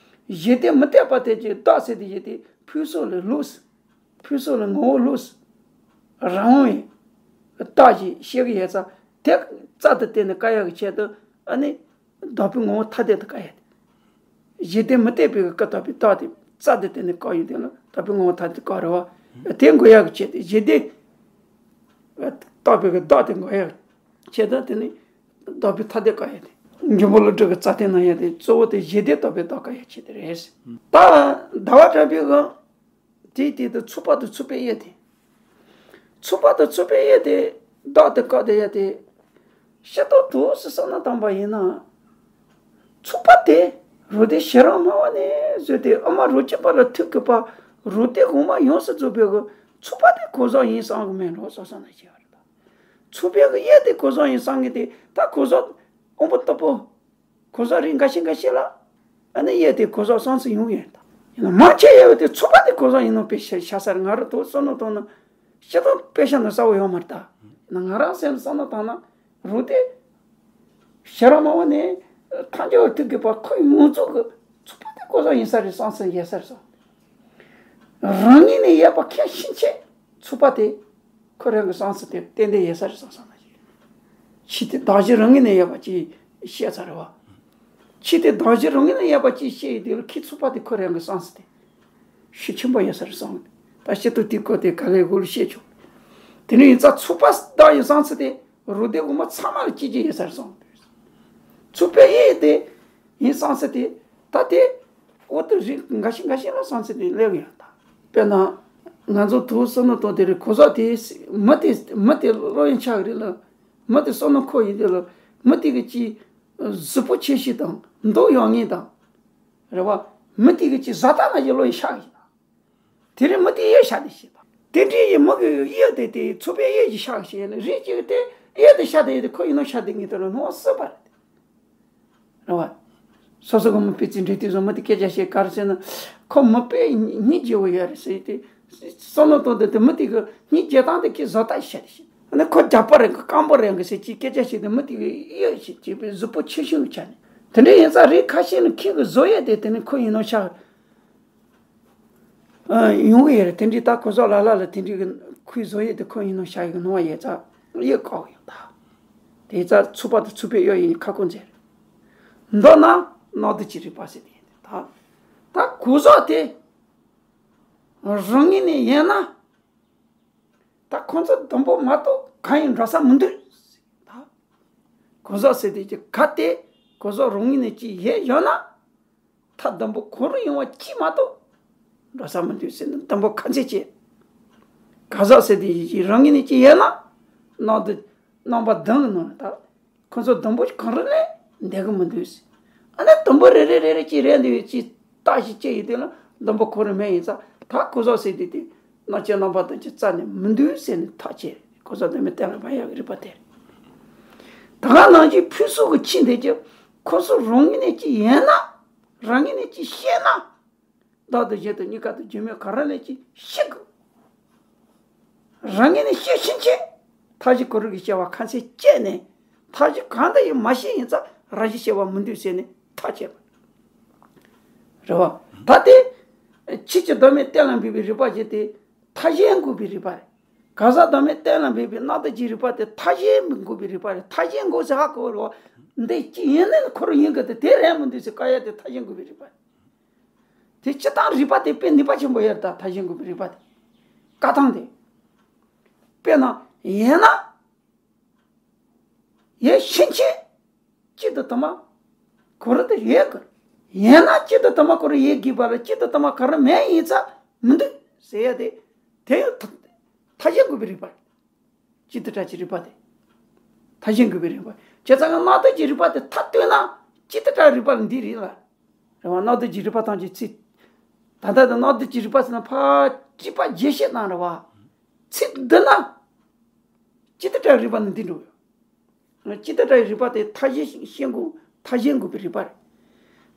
གཞི་རྟེན་མུ་སྟེགས་པ་དེ་ཀྱི་བདག་ཟེར་དེ་གཞི་དེ་ཕུང་སོགས་ལས་ལོགས། ཕུང་སོགས་ལས་ངོ་བོ་ལོགས། རང་དབང་བའི་བདག་ཅེས་བཤད་ཀྱི་ཡོད་ཙང་དེ་རྩ་དང་བརྟེན་ནས་བཀག་ཡག་གི་ཆེད་དུ། ཨ་ནི། བདག་པོའི་ངོ་བོ་ཐ་དད་དུ་བཀག་ཡ་དེ། གཞི་རྟེན་མུ་སྟེགས་པའི་སྐབས་བདག་པོའི་བདག་དེ་རྩ་དང་བརྟེན་ནས་བཀག་ཡོང་དུས་ལ་བདག་པོའི་ངོ་བོ་ཐ་དད་དུ་བཀག་རེད་བ། དེ་འགོག་ཡག་གི་ཆེད་དུ་གཞི་རྟེན་བརྟགས་པའི་བདག་དེ་འགོག་ཡག་ཆེད་དུ་དེ་ནི་བདག་པོའི་ཐ་དད་བཀག་ཡ་དེ། མགོན་པོ་བློ་གྲོས་ཀྱི་རྩ་དོན་གནང་ཡ་དེ་གཙོ་བོ་དེ་གཞི་རྟེན་བརྟགས་པའི་བདག་བཀག་ཡ་ཆེད་དུ་རེད། ད་ཟླ་བ་གྲགས་པའི་དབང་། དེའི་སྟེང་དུ་ཚོགས་པ་དང་ཚོགས་པའི་དབྱེ་དེ། ཚོགས་པ་དང་ཚོགས་པའི་དབྱེ་དེ་བདག་དང་བཀག་སྟེ་ཡ་དེ། སྤྱིར་བཏང་དུ་བསམ་བློ་བཏང་པ་ཡིན་ན། ཚོགས་པ་དེ་རོ་སྟོང་གཞི་རང་སྨྲ་བ་ནས་བཟོས་ཏེ་ཨ་མ་རོ་གཅིག་པ་ལ་ཐུག་གི་པ་རོ་སྟོང་དབུ་མ་ཡོངས་སུ་རྫོགས་པའི་གི་ཚོགས་པ་དེ་གོ་ས་ཡིན་བསམ་གི་མེད་འགྲོ་བསམ་བསམ་ན་བྱས་པ་རེད། ཚོགས་པའི་གི་དབྱེ་དེ་གོ་ས་ཡིན་བསམ་གི་དེ་ད་གོ་ས་དབང་པོ་རྟུལ་པོ། གོ་ས་རིགས་འགའ་ཤས་འགའ་ཤས་ལ། ཨ་ནི་དབྱེ་དེ་གོ་ས་བསམ་ཚུལ་ཡོང་གི་ཡོད་ད། ཡིན་ན་མང་ཆེ་ཡོད་དེ་ཚོགས་པ་དེ་གོ་ས་ཡིན་ནོ་དཔེ་ཤ་ཤ་ས་རེད། ང་རང་དུ་བསམ་བློ་བཏང་ན། སྤྱིར་བཏང་དཔེ་ཤ་ན་གསལ་བོ་ཡོད་མ་རེད་ད། ཡིན་ན་ང་རང་སེམས་བསམ་བློ་བཏང་ན། རོ་སྟོང་གཞི་རང་སྨྲ་བ་ནས་ཐམས་ཅད་པར་ཐུག་གི་པ་ཁོ་ཡོངས་རྫོགས་ཀྱི་ཚོགས་པ་དེ་གོ་ས་ཡིན་ས་རེད་བསམ་ཚུལ་ཡོད་ས་རེད་བསམ། རང་ངོས་ནས་ཡོད་པ་མཁན་ཕྱིན་ཆད་ཚོགས་པ་དེ། ཁོ་རང་གི་བསམ་ཚུལ་དེ་ཏན་ཏན་ཡོད་ས་རེད་བསམ་བསམ་ན་ཞིག་ཕྱི་དེ་གདགས་གཞི་རང་ངོས་ནས་ཡོད་པ་ཅིག་བཤད་ཚར་རེད་བ། ཕྱི་དེ་གདགས་གཞི་རང་ངོས་ནས་ཡོད་པ་ཅིག་བཤད་ཡོད་དུས་ལ་ཁོའི་ཚོགས་པ་དེ་ཁོ་རང་གི་བསམ་ཚུལ་དེ་ཤུགས་ཆེན་པོ་ཡོད་ས་རེད་བསམ། ད་སྤྱིར་བཏང་དེའི་སྐོར་དེ་ག་ལེར་འགོ་ལ་བཤད་ཆོག་དེ་ནས་ཡིན་ཙང་ཚོགས་པ་བདག་ཡི་བསམ་ཚུལ་དེ་རོ་སྟོང་དབུ་མ་ཚང་མ་ལ་གཅིག་གཅིག་ཡོད་ས་རེད་བསམ། ཚོགས་པའི་དབྱེ་དེ་ཡིན་བསམ་ཚུལ་དེ། ད་དེ། འོ་དེ་རིགས་འགའ་ཤས་འགའ་ཤས་ལ་བསམ་ཚུལ་དེ་སླེབས་ཡོད་ད། དཔེར་ན། ང་ཚོ་དུ་བསམ་བློ་གཏོང་དེ་རེད། གོ་ས་དེ་མི་དེ་མི་དེ་བློ་ཡིན་ཆགས་རེད་ལ། མི་དེ་བསམ་བློ་འཁོར་ཡིན་དེ་ལ། མི་དེ་གི་ཅི། གཟུགས་པོ་ཆེ་ཤོས་དང་མདོག་ཡོད་ངེས་དང་། རེད་བ། མི་དེ་གི་ཅི་བཟའ་ཟླ་ན་ཡི་བློ་ཡིན་ཆགས་ཡིན། དེ་རིང་མི་དེ་གཡས་ཤ་དེ་ཤེས་དང་། དེ་འདྲའི་ཡི་མི་གི་གཡས་དེ་དེ་ཚོགས་པའི་གཡས་ཀྱི་ཤ་ཤེས་ནས་རིགས་གཅིག་གི་དེ་གཡས་དེ་ཤ་དེ་ཡི་དེ་ཁོ་ཡིན་ནོ་ཤ་དེ་ངེས་དེ་ལ་སྣང་བ་སྲིད་པ་རེད། རེད་བ། སོ་སོ་གི་མི་དཔེ་ཚིག་འབྲི་དུས་སུ་མི་དེ་སྐད་ཆ་བཤད་ག་རེ་ཟེར་ན། ཁོ་མི་དཔེ་སྙིང་རྗེ་བོ་ཡོད་རེད་ཟེར་ཏེ། བསམ་བློ་གཏོང་དུས་དེ་མི་དེ་གི་སྙིང་རྗེ་སྟངས་དེ་ཁྱེད་བཟོ་ལྟ་བཤད་དེ་བཤད། ཨ་ནི་ཁོ་རྒྱག་པ་རེད་གི་རྐང་པ་རེད་གི་ཟེར་གྱི་སྐད་ཆ་བཤད་དེ་མི་དེ་གི་གཡོ་བྱེད་ཀྱི་པའི་གཟུགས་པོ་ཆེ་ཤོས་ཆགས་ནས། དེ་འདྲ་ཡིན་ཙང་རིགས་ཁ་ཤས་ནི་ཁྱེད་ཀྱི་བཟོ་ཡས་དེ་དེ་ནི་ཁོ་ཡིན་ནོ་ཤག་ཨ། ཡོང་གི་ཡོད་རེད། དེ་འདྲའི་ད་གོ་ཟོག་ལ་ལ་ལ་དེ་འདྲའི་གི་ཁོའི་བཟོ་ཡས་དེ་ཁོ་ཡིན་ནོ་ཤག་ཡོད་ནོ་བ་ཡོད་ཙང་ཡོད་ཀོ་ཡོད་ད། དེ་ཙང་ཚུགས་པ་དང་ཚུགས་པའི་གཡོ་ཡིན་ཁ་ཁོ་མཛད་རེད། མདོར་ན་གནག་དུས་ཀྱི་རིག་པ་ཟེར་དེ་ཡིན་ད། ད་གོ་ཟོག་དེ་རང་ངོས་ནས་ཡིན་ན། ད་ཁོང་ཚོ་དུམ་བུ་མ་གཏོགས་གང་ཡང་འགྲོ་ས་མི་འདུག་ད་གོ་ཟོག་ཟེར་དེ་ཀྱི་ག་དེ་གོ་ཟོག་རང་ངོས་ནས་ཅི་ཡོད་ཡོད་ན། ད་དུམ་བུ་གང་རུང་ཡོང་བ་གཅིག་མ་གཏོགས་འགྲོ་ས་མི་འདུག་ཟེར་ནས་དུམ་བུ་ག་ཚད་བྱས། གོ་ཟོག་ཟེར་དེ་ཀྱི་རང་ངོས་ནས་ཅི་ཡོད་ན། གནག་དུས་རྣམ་པ་བདུན་གི་ནང་ལ་ད། ཁོ་ཚོ་དུམ་བུ་གང་རུང་ལས་འདས་གི་མི་འདུག་ཟེར། ཨ་ནི་དུམ་བུ་རེ་རེ་རེ་རེ་གཅིག་རེ་འདི་བའི་གཅིག་བརྟག་ཞིབ་བྱས་ཡིན་དུས་ལ་དུམ་བུ་གང་རུང་མེད་ཡིན་ཙང་ད་གོ་ཟོག་ཟེར་དུས་དེ་གནག་ཅན་རྣམ་པ་དང་གཅིག་རྩ་ནས་མི་འདུག་ཟེར་ནས་ཐག་བཅད། གོ་ཟོག་དུ་མའི་གཏན་ལ་ཕབ་ཡག་གི་རིག་པ་དེ་རེད། ད་ག་ནང་བཞིན་ཕུན་ཚོགས་ཀྱི་ཁྱི་འདི་ཀྱི་ཁོ་ཚོ་རང་ངོས་ནས་ཅི་ཡིན་ན། རང་ངོས་ནས་ཅི་ཤེས་ན། བདག་ཏུ་བཞེད་དུ་གཉིས་ཀ་དུ་འཇུག་མོད་ག་ར་ལས་ཀྱི་ཤེས་དགོས། རང་ངོས་ནས་ཤེས་ཕྱིན་ཆད་མཐའ་བཞི་གུ་རུ་གི་སྐྱེ་བ་ཁ་ཚེ་བཅད་ནས་མཐའ་བཞི་གང་དུ་ཡང་མ་ཤེས་ཡིན་ཙང་རང་བཞིན་སྐྱེ་བ་མི་འདུག་ཟེར་ནས་ཐག་བཅད་པ་རེད་བ། ད་དེ་ཁྱི་ཀྱི་གདོད་མའི་གཏན་ལ་འབེབས་པའི་རིག་པ་ཞིག་དེ་མཐའ་གཞན་འགོག་པའི་རིག་པ་རེད། གང་ཟག་གདོད་མའི་གཏན་ལ་འབེབས་པའི་གནག་དུས་ཀྱི་རིག་པ་དེ་མཐའ་གཞན་འགོག་པའི་རིག་པ་རེད། མཐའ་གཞན་འགོག་ཟེར་ཧ་གོ་བ་འདི་ཅི་ཡིན་ནའི་ཁོ་རང་ཡིན་གི་དེ་དེ་རེད་མི་འདུག་ཟེར་བཀག་ཡ་དེ་མཐའ་གཞན་འགོག་པའི་རིག་པ་རེད། དེ་སྤྱིར་བཏང་རིག་པ་དེ་དཔེ་ནུས་པ་ཆེན་པོ་ཡོད་རེད་ད་མཐའ་གཞན་འགོག་པའི་རིག་པ་དེ། བཀག་སྟངས་དེ། དཔེར་ན་ཡིན་ན། ཡིན་ཕྱིན་ཆད་གཅིག་ཏུ་དུ་མ་གུ་རུ་དེ་ཡོད་དགོས། ཡིན་ན་གཅིག་ཏུ་དུ་མ་གུ་རུ་ཡོད་དགོས་པ་ལ་གཅིག་ཏུ་དུ་མ་ག་རེ་མེད་ཡིན་ཙང་མི་འདུག་ཟེར་ཡ་དེ། དེ་ཡང་མཐའ་གཞན་འགོག་པའི་རིག་པ་རེད། གཅིག་ཏུ་བྲལ་གྱི་རིག་པ་དེ། མཐའ་གཞན་འགོག་པའི་རིག་པ། བྱས་ཙང་གནག་དུས་ཀྱི་རིག་པ་དེ་མཐའ་བཏོན་ན་གཅིག་ཏུ་བྲལ་རིག་པ་ལ་འདི་རེད་ལ། རེད་བ། གནག་དུས་ཀྱི་རིག་པ་ཐམས་ཅད་ཚིག་ད་ལྟ་དུ་གནག་དུས་ཀྱི་རིག་པ་ཟེར་ན་ཕར་སྤྱི་པ་རྒྱས་བཤད་བཏང་རེད་བ། ཚིག་བསྡུ་ན། གཅིག་ཏུ་བྲལ་རིག་པ་ནི་འདི་འགྲོ་ཡོད། གཅིག་ཏུ་བྲལ་རིག་པ་དེ་མཐའ་གཞན་ཤེས་འགོག་མཐའ་གཞན་འགོག་པའི་རིག་པ་རེད།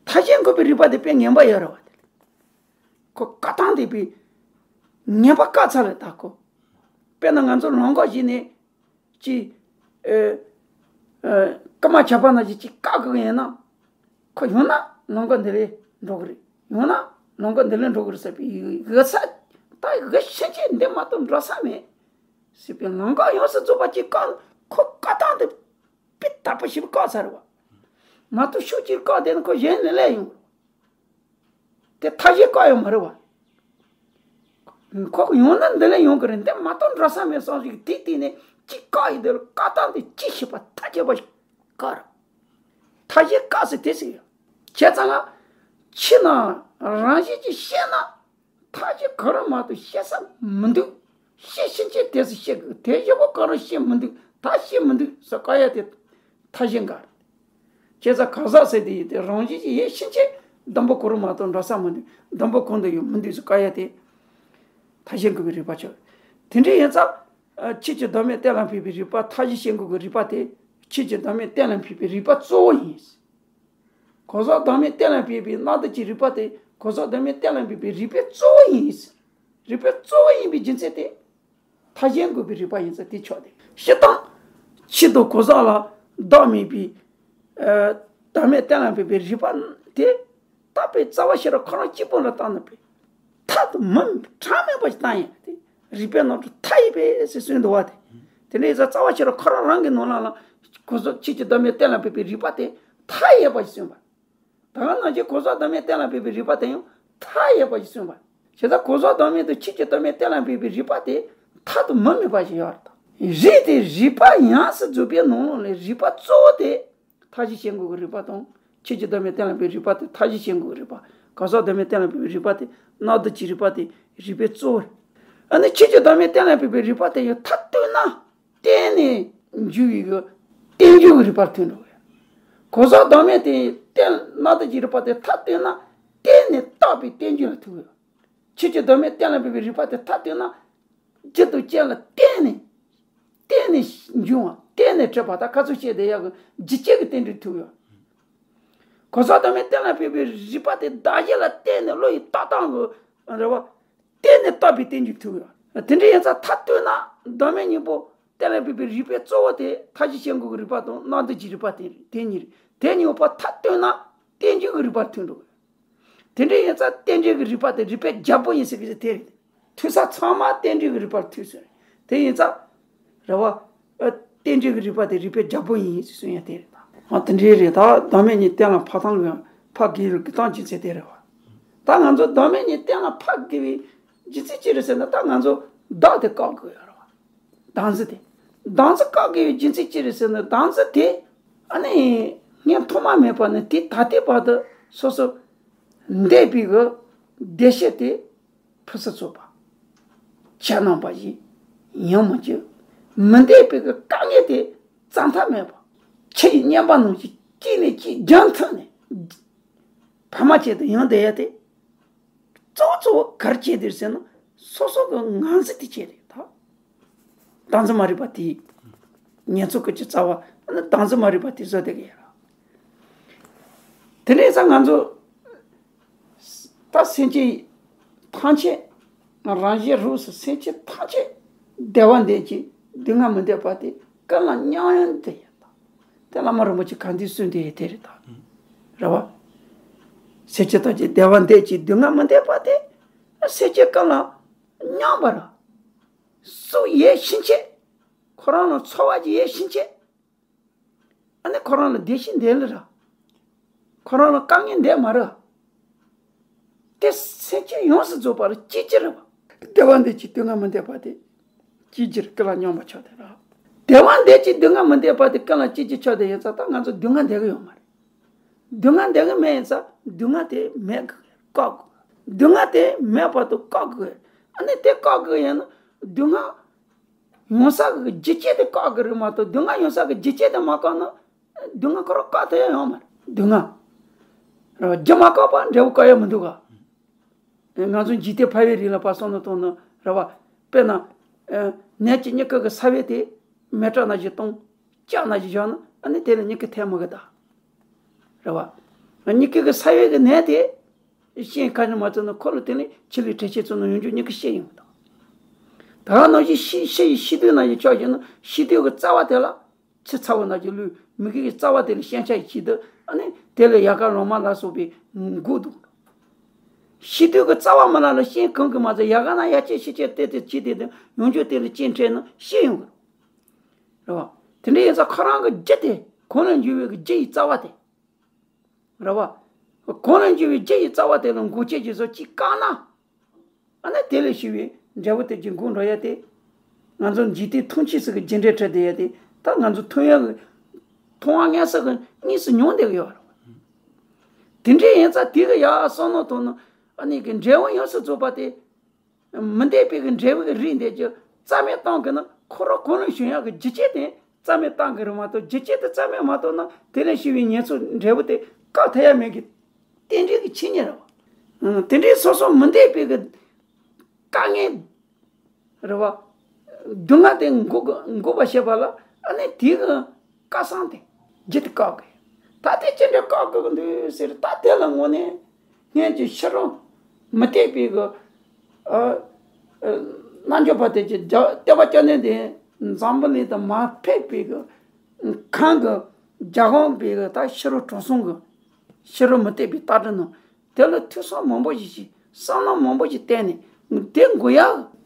མཐའ་གཞན་འགོག་པའི་རིག་པ་དེ་དཔེ་ངན་པ་ཡོད་རེད་བ་དེ། ཁོ་བཀག་སྟངས་དེ་དཔེ་ངན་པ་བཀག་ཚར་རེད་ད་ཁོ། དཔེར་ན་ང་ཚོ་ལམ་ཁ་ཞིག་ནས་ཅིག་ཨེ། ཨེ། རྐུ་མ་བྱས་པ་ནང་བཞིན་ཅིག་བཀག་གི་ཡིན་ན། ཁོ་ཡང་ན་ལམ་ཁ་འདི་ལས་འགྲོ་གི་རེད། ཡང་ན་ལམ་ཁ་འདི་ལས་འགྲོ་གི་རེད་ཟེར་བའི་ཡོད་ས། ད་ཡོད་ཕྱིན་ཆད་འདི་མ་གཏོགས་འགྲོ་ས་མེད་ཟེར་བའི་ལམ་ཁ་ཡོངས་སུ་རྫོགས་པ་ཅིག་བཀག་ཁོ་བཀག་སྟངས་དེ་དཔེ་དག་པོ་ཞིག་བཀག་ཚར་བ། མ་གཏོགས་ཤུགས་ཀྱིས་བཀག་བསྡད་ན་ཁོ་གཞན་ལས་ལས་ཡོང་གི་རེད། དེ་མཐའ་གཞན་བཀག་ཡོད་མ་རེད་བ། ཁོ་ཡང་ན་འདི་ལས་ཡོང་གི་རེད། འདི་མ་གཏོགས་འགྲོ་ས་མེད་བསམ་ཞིག་དེ་བལྟས་ནས་གཅིག་བཀག་ཡིན་དེ་ལ་བཀག་སྟངས་དེ་གཅིག་ཤེས་པ་ཐག་ཆོད་པ་ཞིག་བཀག་ར། མཐའ་གཞན་བཀག་ཟེར་དེ་ཟེར་ཡོད། བྱས་ཙང་ང་ཕྱི་ནང་རང་བཞིན་གྱིས་ཤེས་ན་མཐའ་གཞན་གང་རུང་མ་གཏོགས་ཤེས་ས་མི་འདུག་ཤེས་ཕྱིན་ཆད་དེ་ཟེར་ཤེས་དགོས། དེ་བཞི་པོ་གང་རུང་ཤེས་མི་འདུག་ད་ཤེས་མི་འདུག་ཟེར་བཀག་ཡ་དེ་མཐའ་གཞན་འགག་རེད། བྱས་ཙང་གང་ཟག་ཟེར་དེ་ཡིན་ཏེ་རང་བཞིན་གྱིས་ཡིན་ཕྱིན་ཆད་སྡོམ་པ་གང་རུང་མ་གཏོགས་འགྲོ་ས་མི་འདུག་སྡོམ་པ་གང་དུ་ཡང་མི་འདུག་ཟེར་བཀག་ཡ་དེ་མཐའ་གཞན་འགོག་པའི་རིག་པ་ཆགས། དེ་འདྲ་ཡིན་ཙང་ཁྱེད་ཀྱི་གདོད་མའི་གཏན་ལ་ཕབ་པའི་རིག་པ་མཐའ་གཞན་ཤེས་འགོག་གི་རིག་པ་དེ་ཁྱེད་ཀྱི་གདོད་མའི་གཏན་ལ་ཕབ་པའི་རིག་པ་གཙོ་བོ་ཡིན། གོ་ཟོག་གདོད་མའི་གཏན་ལ་ཕབ་པའི་གནག་དུས་ཀྱི་རིག་པ་དེ་གོ་ཟོག་གདོད་མའི་གཏན་ལ་ཕབ་པའི་རིག་པའི་གཙོ་བོ་ཡིན། རིག་པའི་གཙོ་བོ་ཡིན་པའི་རྒྱུ་མཚན་དེ། མཐའ་གཞན་འགོག་པའི་རིག་པ་ཡིན་ཙང་དེ་ཆོག་སྟེ། སྤྱིར་བཏང་། ཁྱི་དང་གོ་ཟོག་ལ་བདག་མེད་པའི། ཨ། བདག་མེད་གཏན་ལ་ཕབ་པའི་རིག་པ་དེ། བརྟག་པའི་རྩ་བ་ཤེས་རབ་ཁོ་རང་གཅིག་པུ་ལ་བརྟགས་ན་པས། མཐའ་དང་མུ་གྲངས་མེད་པ་ཞིག་བཏང་ཡིན་ཏེ། རིག་པའི་ནང་དུ་མཐའ་ཡས་པས་ཟེར་གསུངས་འདུག་བ་དེ། དེ་འདྲ་ཡིན་ཙང་རྩ་བ་ཤེས་རབ་ཁོ་རང་རང་གི་ནང་ལ་ལ། གོ་ཟོག་ཁྱི་ཀྱི་གདོད་མའི་གཏན་ལ་ཕབ་པའི་རིག་པ་དེ་མཐའ་ཡས་པ་ཞིག་གསུངས་པ། ད་ག་ནང་བཞིན་གོ་ཟོག་གདོད་མའི་གཏན་ལ་ཕབ་པའི་རིག་པ་དེ་ཡང་མཐའ་ཡས་པ་ཞིག་གསུངས་པ། བྱས་ཙང་གོ་ཟོག་གདོད་མའི་དང་ཁྱི་ཀྱི་གདོད་མའི་གཏན་ལ་ཕབ་པའི་རིག་པ་དེ་མཐའ་དང་མུ་མེད་པ་ཞིག་ཡོད་རེད་ད། རིགས་དེ་རིག་པ་ཡོངས་སུ་རྫོགས་པའི་ནང་ལོགས་ལས་རིག་པ་གཙོ་བོ་དེ། མཐའ་གཞན་ཤེས་འགོག་གི་རིག་པ་དང་ཁྱི་ཀྱི་གདོད་མའི་གཏན་ལ་ཕབ་པའི་རིག་པ་དེ་མཐའ་གཞན་ཤེས་འགོག་གི་རིག་པ། གོ་ཟོག་གདོད་མའི་གཏན་ལ་ཕབ་པའི་རིག་པ་དེ་གནག་དུས་ཀྱི་རིག་པ་དེ་རིག་པའི་གཙོ་བོ་རེད། ཨ་ནི་ཁྱི་ཀྱི་གདོད་མའི་གཏན་ལ་ཕབ་པའི་རིག་པ་དེ་ཡང་མཐའ་བཏོན་ན། གཏན་ནས་འཇུག་པའི་གི་རྟེན་འབྱུང་གི་རིག་པར་ཐུག་འགྲོ་གི། གོ་ཟོག་གདོད་མའི་དེ་གཏན་གནག་དུས་ཀྱི་རིག་པ་དེ་མཐའ་བཏོན་ན་གཏན་ནས་བཏགས་པའི་རྟེན་འབྱུང་ལ་ཐུག་གི། ཁྱི་ཀྱི་གདོད་མའི་གཏན་ལ་ཕབ་པའི་རིག་པ་དེ་མཐའ་བཏོན་ན་རྒྱུ་དང་རྐྱེན་ལ་བརྟེན་ནས་གཏན་ནས་འབྱུང་བ་གཏན་ནས་གྲུབ་པ་ད་ཁ་ཚུགས་བཤད་བསྡད་ཡག་གི་རྒྱུ་རྐྱེན་གྱི་རྟེན་འབྲེལ་ཐུག་ཡོད། གོ་ས་གདོད་མའི་གཏན་ལ་ཕབ་པའི་རིགས་པ་དེ་གདགས་གཞི་ལ་བརྟེན་ནས་བློ་ཡི་ལྟ་སྟངས་ཀྱི་རེད་བ། བརྟེན་ནས་བཏགས་པའི་རྟེན་འབྱུང་ཐུག་ཡོད། དེ་འདྲ་ཡིན་ཙང་མཐར་གཏུགས་ན་གདོད་མའི་གཉེན་པོ་གཏན་ལ་ཕབ་པའི་རིགས་པའི་གཙོ་བོ་དེ་མཐའ་བཞི་ཤེས་འགོག་གི་རིགས་པ་དང་རྣམ་འདོད་ཀྱི་རིགས་པ་དེ་རེད། དེ་གཉིས་རེད། དེ་གཉིས་པོ་མཐར་གཏུགས་ན་རྟེན་འབྱུང་གི་རིགས་པར་ཐུག་འགྲོ་གི་རེད། དེ་འདྲ་ཡིན་ཙང་རྟེན་འབྱུང་གི་རིགས་པ་དེ་རིགས་པའི་རྒྱལ་པོ་ཡིན་ཟེར་གི་དེ་རེད། ཐུག་ས་ཚང་མ་རྟེན་འབྱུང་གི་རིགས་པར་ཐུག་ཟེར། དེ་ཡིན་ཙང་། རེད་བ། ཨ། རྟེན་འབྱུང་གི་རིགས་པ་དེ་རིགས་པའི་རྒྱལ་པོ་ཡིན་ཟེར་གསུང་ཡ་དེ་རེད་ད། ཨ། དེ་འདྲའི་རེད་ད། གདོད་མའི་གཉེན་གཏན་ལ་ཕབ་སྟངས་ལ་ཕབ་དགོས་པའི་དགོས་སྟངས་ཅི་ཚེ་དེ་རེད་བ། ད་ང་ཚོ་གདོད་མའི་གཉེན་གཏན་ལ་ཕབ་དགོས་པའི་རྒྱུ་མཚན་ཅི་རེད་ཟེར་ན། ད་ང་ཚོ་བདག་དེ་བཀག་དགོས་ཡ་རེད་བ། བདག་འཛིན་དེ། བདག་འཛིན་བཀག་དགོས་པའི་རྒྱུ་མཚན་ཅི་རེད་ཟེར་ན། བདག་འཛིན་དེ། ཨ་ནི། སྔོན་ཐོག་མ་མེད་པ་ནས་དེ་ད་ལྟའི་བར་དུ་སོ་སོ་འདས་པའི་གི་བདེ་གཤེགས་དེ་ཕུན་སུམ་ཚོགས་པ། ཆ་རྣམ་པ་བཞི། ཡང་མི་འགྱུར། མི་འདས་པའི་གི་དཀའ་ངལ་དེ་རྩ་མཐའ་མེད་པ། ཆུ་ཡི་མཉམ་པ་ནང་བཞིན་གཅིག་ནས་གཅིག་རྒྱང་མཐུད་ནས། བར་མ་ཆད་དུ་ཡང་བསྡད་ཡ་དེ། གཙོ་བོ་གཙོ་བོ་ག་རེ་བྱས་དེ་ཟེར་ན། སོ་སོ་གི་ངང་ཚུལ་དེ་བྱས་རེད་ད། བདག་འཛིན་མ་རིག་པ་དེ། ཉེར་འཚོ་ཀུན་གྱི་རྩ་བ་ནི་བདག་འཛིན་མ་རིག་པ་དེ་བཟོ་བསྡད་ཀྱི་ཡོད་རེད། དེ་འདྲ་ཡིན་ཙང་ང་ཚོ་ད་སེམས་ཅན་ཐམས་ཅད། རང་བཞིན་རོགས་སུ་སེམས་ཅན་ཐམས་ཅད་བདེ་བ་འདོད་ཀྱི་སྡུག་བསྔལ་མི་འདོད་པ་དེ་ཀུན་ལ་མཉམ་ཡོད་དེ་ཡོད་ད། དེ་བླ་མ་རིན་པོ་ཆེ་ག་འདི་གསུངས་དེ་ཡོད་དེ་རེད་ད། རེད་བ། སེམས་ཅན་ཐམས་ཅད་བདེ་བ་འདོད་ཀྱི་སྡུག་བསྔལ་མི་འདོད་པ་དེ། སེམས་ཅན་ཀུན་ལ་མཉམ་པར། སུ་ཡོད་ཕྱིན་ཆད། ཁོ་རང་ལ་ཚོར་བ་ཅིག་ཡོད་ཕྱིན་ཆད། ཨ་ནི་ཁོ་རང་ལ་བདེ་སྐྱིད་འདོད་ལེ་ར། ཁོ་རང་ལ་དཀའ་ངལ་འདོད་མ་རེད། དེ་སེམས་ཅན་ཡོངས་སུ་རྫོགས་པ་ལ་གཅིག་གྱུར་རེད་བ། བདེ་བ་འདོད་ཀྱི་སྡུག་བསྔལ་མི་འདོད་པ་དེ། གཅིག་གྱུར་ཀུན་ལ་མཉམ་པ་ཆགས་དེ་ར། བདེ་བ་འདོད་ཀྱི་སྡུག་བསྔལ་མི་འདོད་པ་དེ་ཀུན་ལ་གཅིག་གྱུར་ཆགས་དེ་ཡོད་ཙང་ད་ང་ཚོ་སྡུག་བསྔལ་འདོད་གི་ཡོད་མ་རེད། སྡུག་བསྔལ་འདོད་གི་མེད་ཡིན་ཙང་སྡུག་བསྔལ་དེ་མེད་དགོས། བཀག་དགོས། སྡུག་བསྔལ་དེ་མེད་པར་དུ་བཀག་དགོས། ཨ་ནི་དེ་བཀག་དགོས་ཡིན་ན་སྡུག་བསྔལ་ཡོང་ས་གི་རྒྱུ་རྐྱེན་དེ་བཀག་གི་རེད་མ་གཏོགས། སྡུག་བསྔལ་ཡོང་ས་གི་རྒྱུ་རྐྱེན་དེ་མ་བཀག་ན་སྡུག་བསྔལ་ཁོ་རང་བཀག་ཐུབ་ཡ་ཡོད་མ་རེད། སྡུག་བསྔལ་རྒྱུ་མ་བཀག་པར་འབྲས་བུ་བཀག་ཡ་མི་འདུག་ག། ང་ཚོ་འཇིག་རྟེན་ཕལ་པའི་རིགས་ལ་ཕར་བསམ་བློ་གཏོང་ན་རེད་བ། དཔེར་ན། ནས་ཀྱི་མྱུ་གུ་གི་ས་བོན་དེ་མེ་སྲེག་ནང་བཞིན་གཏོང་། ལྕགས་ནང་བཞིན་བཞག་ན་ཨ་ནི་དེ་ལ་མྱུ་གུ་ཐོན་མི་དགོས་ད། རེད་བ། མྱུ་གུ་གི་ས་བོན་གི་ནས་དེ་ཤིང་ཁ་ནས་མ་བཙུགས་ན་ཁོ་ལ་དེ་ནི་ཆུ་ལས་དྲི་ཆུ་བཙུགས་ན་ཡོང་རྒྱུ་མྱུ་གུ་ཤི་ཡོང་གི་ད། ད་ག་ནང་བཞིན་ཤི་ཤི་ཡི་ཤི་དུས་ནང་བཞིན་ཆགས་བཞག་ན་ཤི་དུས་གི་རྩ་བ་དེ་ལ། ཆུ་ཚ་བོ་ནང་བཞིན་ལུས་མྱུ་གུ་གི་རྩ་བ་དེ་ལ་ཤིང་ཆ་ཡི་ཆེད་དུ་ཨ་ནི་དེ་ལ་ཡལ་ག་ལོ་མ་ལ་སོགས་པའི་འགོ་འདུག། ཤི་དུས་ཀྱི་རྩ་བ་མ་ལ་ལ་ཤིང་གང་གི་མ་ཚད་ཡལ་ག་ན་ཡ་ཆེ་ཤི་ཆེ་དེ་དེ་ཆེ་དེ་དེ་ཡོང་རྒྱུ་དེ་ལ་ཅི་འཕྲད་ན་ཤི་ཡོང་གི་རེད་བ། དེ་འདྲ་ཡིན་ཙང་ཁོ་རང་གི་རྒྱུ་དེ་གང་ལ་འཇུག་པའི་གི་རྒྱུ་ཡི་རྩ་བ་དེ་རེད་བ། གང་ལ་འཇུག་པའི་རྒྱུ་ཡི་རྩ་བ་དེ་ལ་འགོག་བྱེད་ཀྱི་བཟོ་ཅིག་བཀག་ན། ཨ་ནི་དེ་ལས་ཤི་བའི་འབྲས་བུ་དེ་ཀྱི་འགོག་འགྲོ་ཡ་དེ། ང་ཚོ་འཇིག་རྟེན་ཐམས་ཅད་སུ་གི་རྒྱུ་འབྲས་འཕྲད་བསྡད་ཡ་དེ་ད་ང་ཚོ་མཐོང་ཡ་གི་མཐོང་བ་སྔ་ས་གི་གཉིས་སུ་མྱོང་བསྡད་ཀྱི་ཡོད་རེད། དེ་འདྲ་ཡིན་ཙང་དེ་གི་ཡ་བསམ་བློ་གཏོང་ན་ཨ་ནི་གི་འབྲས་བུ་ཡོངས་སུ་རྫོགས་པ་དེ་མི་འདོད་པའི་གི་འབྲས་བུ་གི་རིགས་འདེད་ཀྱི་རྩ་མེད་གཏོང་གི་ན་ཁོ་རང་གང་ལ་བྱུང་ཡ་གི་རྒྱུ་རྐྱེན་དེ་རྩ་མེད་གཏོང་གི་རེད་མ་གཏོགས་རྒྱུ་རྐྱེན་དེ་རྩ་མེད་མ་གཏོང་ན་དེ་ལས་ཤི་བའི་ཉེར་འཚོ་འབྲས་བུ་དེ་བཀག་ཐུབ་ཡ་མེད་གི། རྟེན་འབྲེལ་གྱི་ཆོས་ཉིད་རེད་བ། དེ་འདྲའི་སོ་སོ་མི་འདོད་པའི་གི་དཀའ་ངལ་རེད་བ། སྡུག་བསྔལ་དེ་འགོག་འགོག་པ་བྱེད་པ་ལ་ཨ་ནི་དེའི་གི་བཀག་བསམ་དེ་རྒྱུ་དེ་བཀག་དགོས། ད་དེ་ཅི་འདྲ་བཀག་དགོས་ཀྱི་འདུག་ཟེར། ད་དེ་ལ་དངོས་གནས་སྔོན་གྱི་ཕྱི་རོལ་མི་བསྟན་པའི་གི་ཨ་ཨ་རྣལ་འབྱོར་པ་དེ་ཀྱི་རྒྱ་སྟོན་པ་སྐྱབས་གནས་དེ་འཛམ་བུ་གླིང་དུ་མ་ཕེབས་པའི་གི་གང་གི་རྒྱ་གོང་པའི་གི་ད་ཕྱི་རོལ་དྲང་སྲོང་གི་ཕྱི་རོལ་མི་བསྟན་པའི་ལྟ་གྲུབ་ནང་དེ་ལ་ཐོས་བསམ་མང་པོ་ཞིག་བྱས། བསམ་བློ་མང་པོ་ཞིག་བཏང་ནས་དེ་འགོག་ཡ།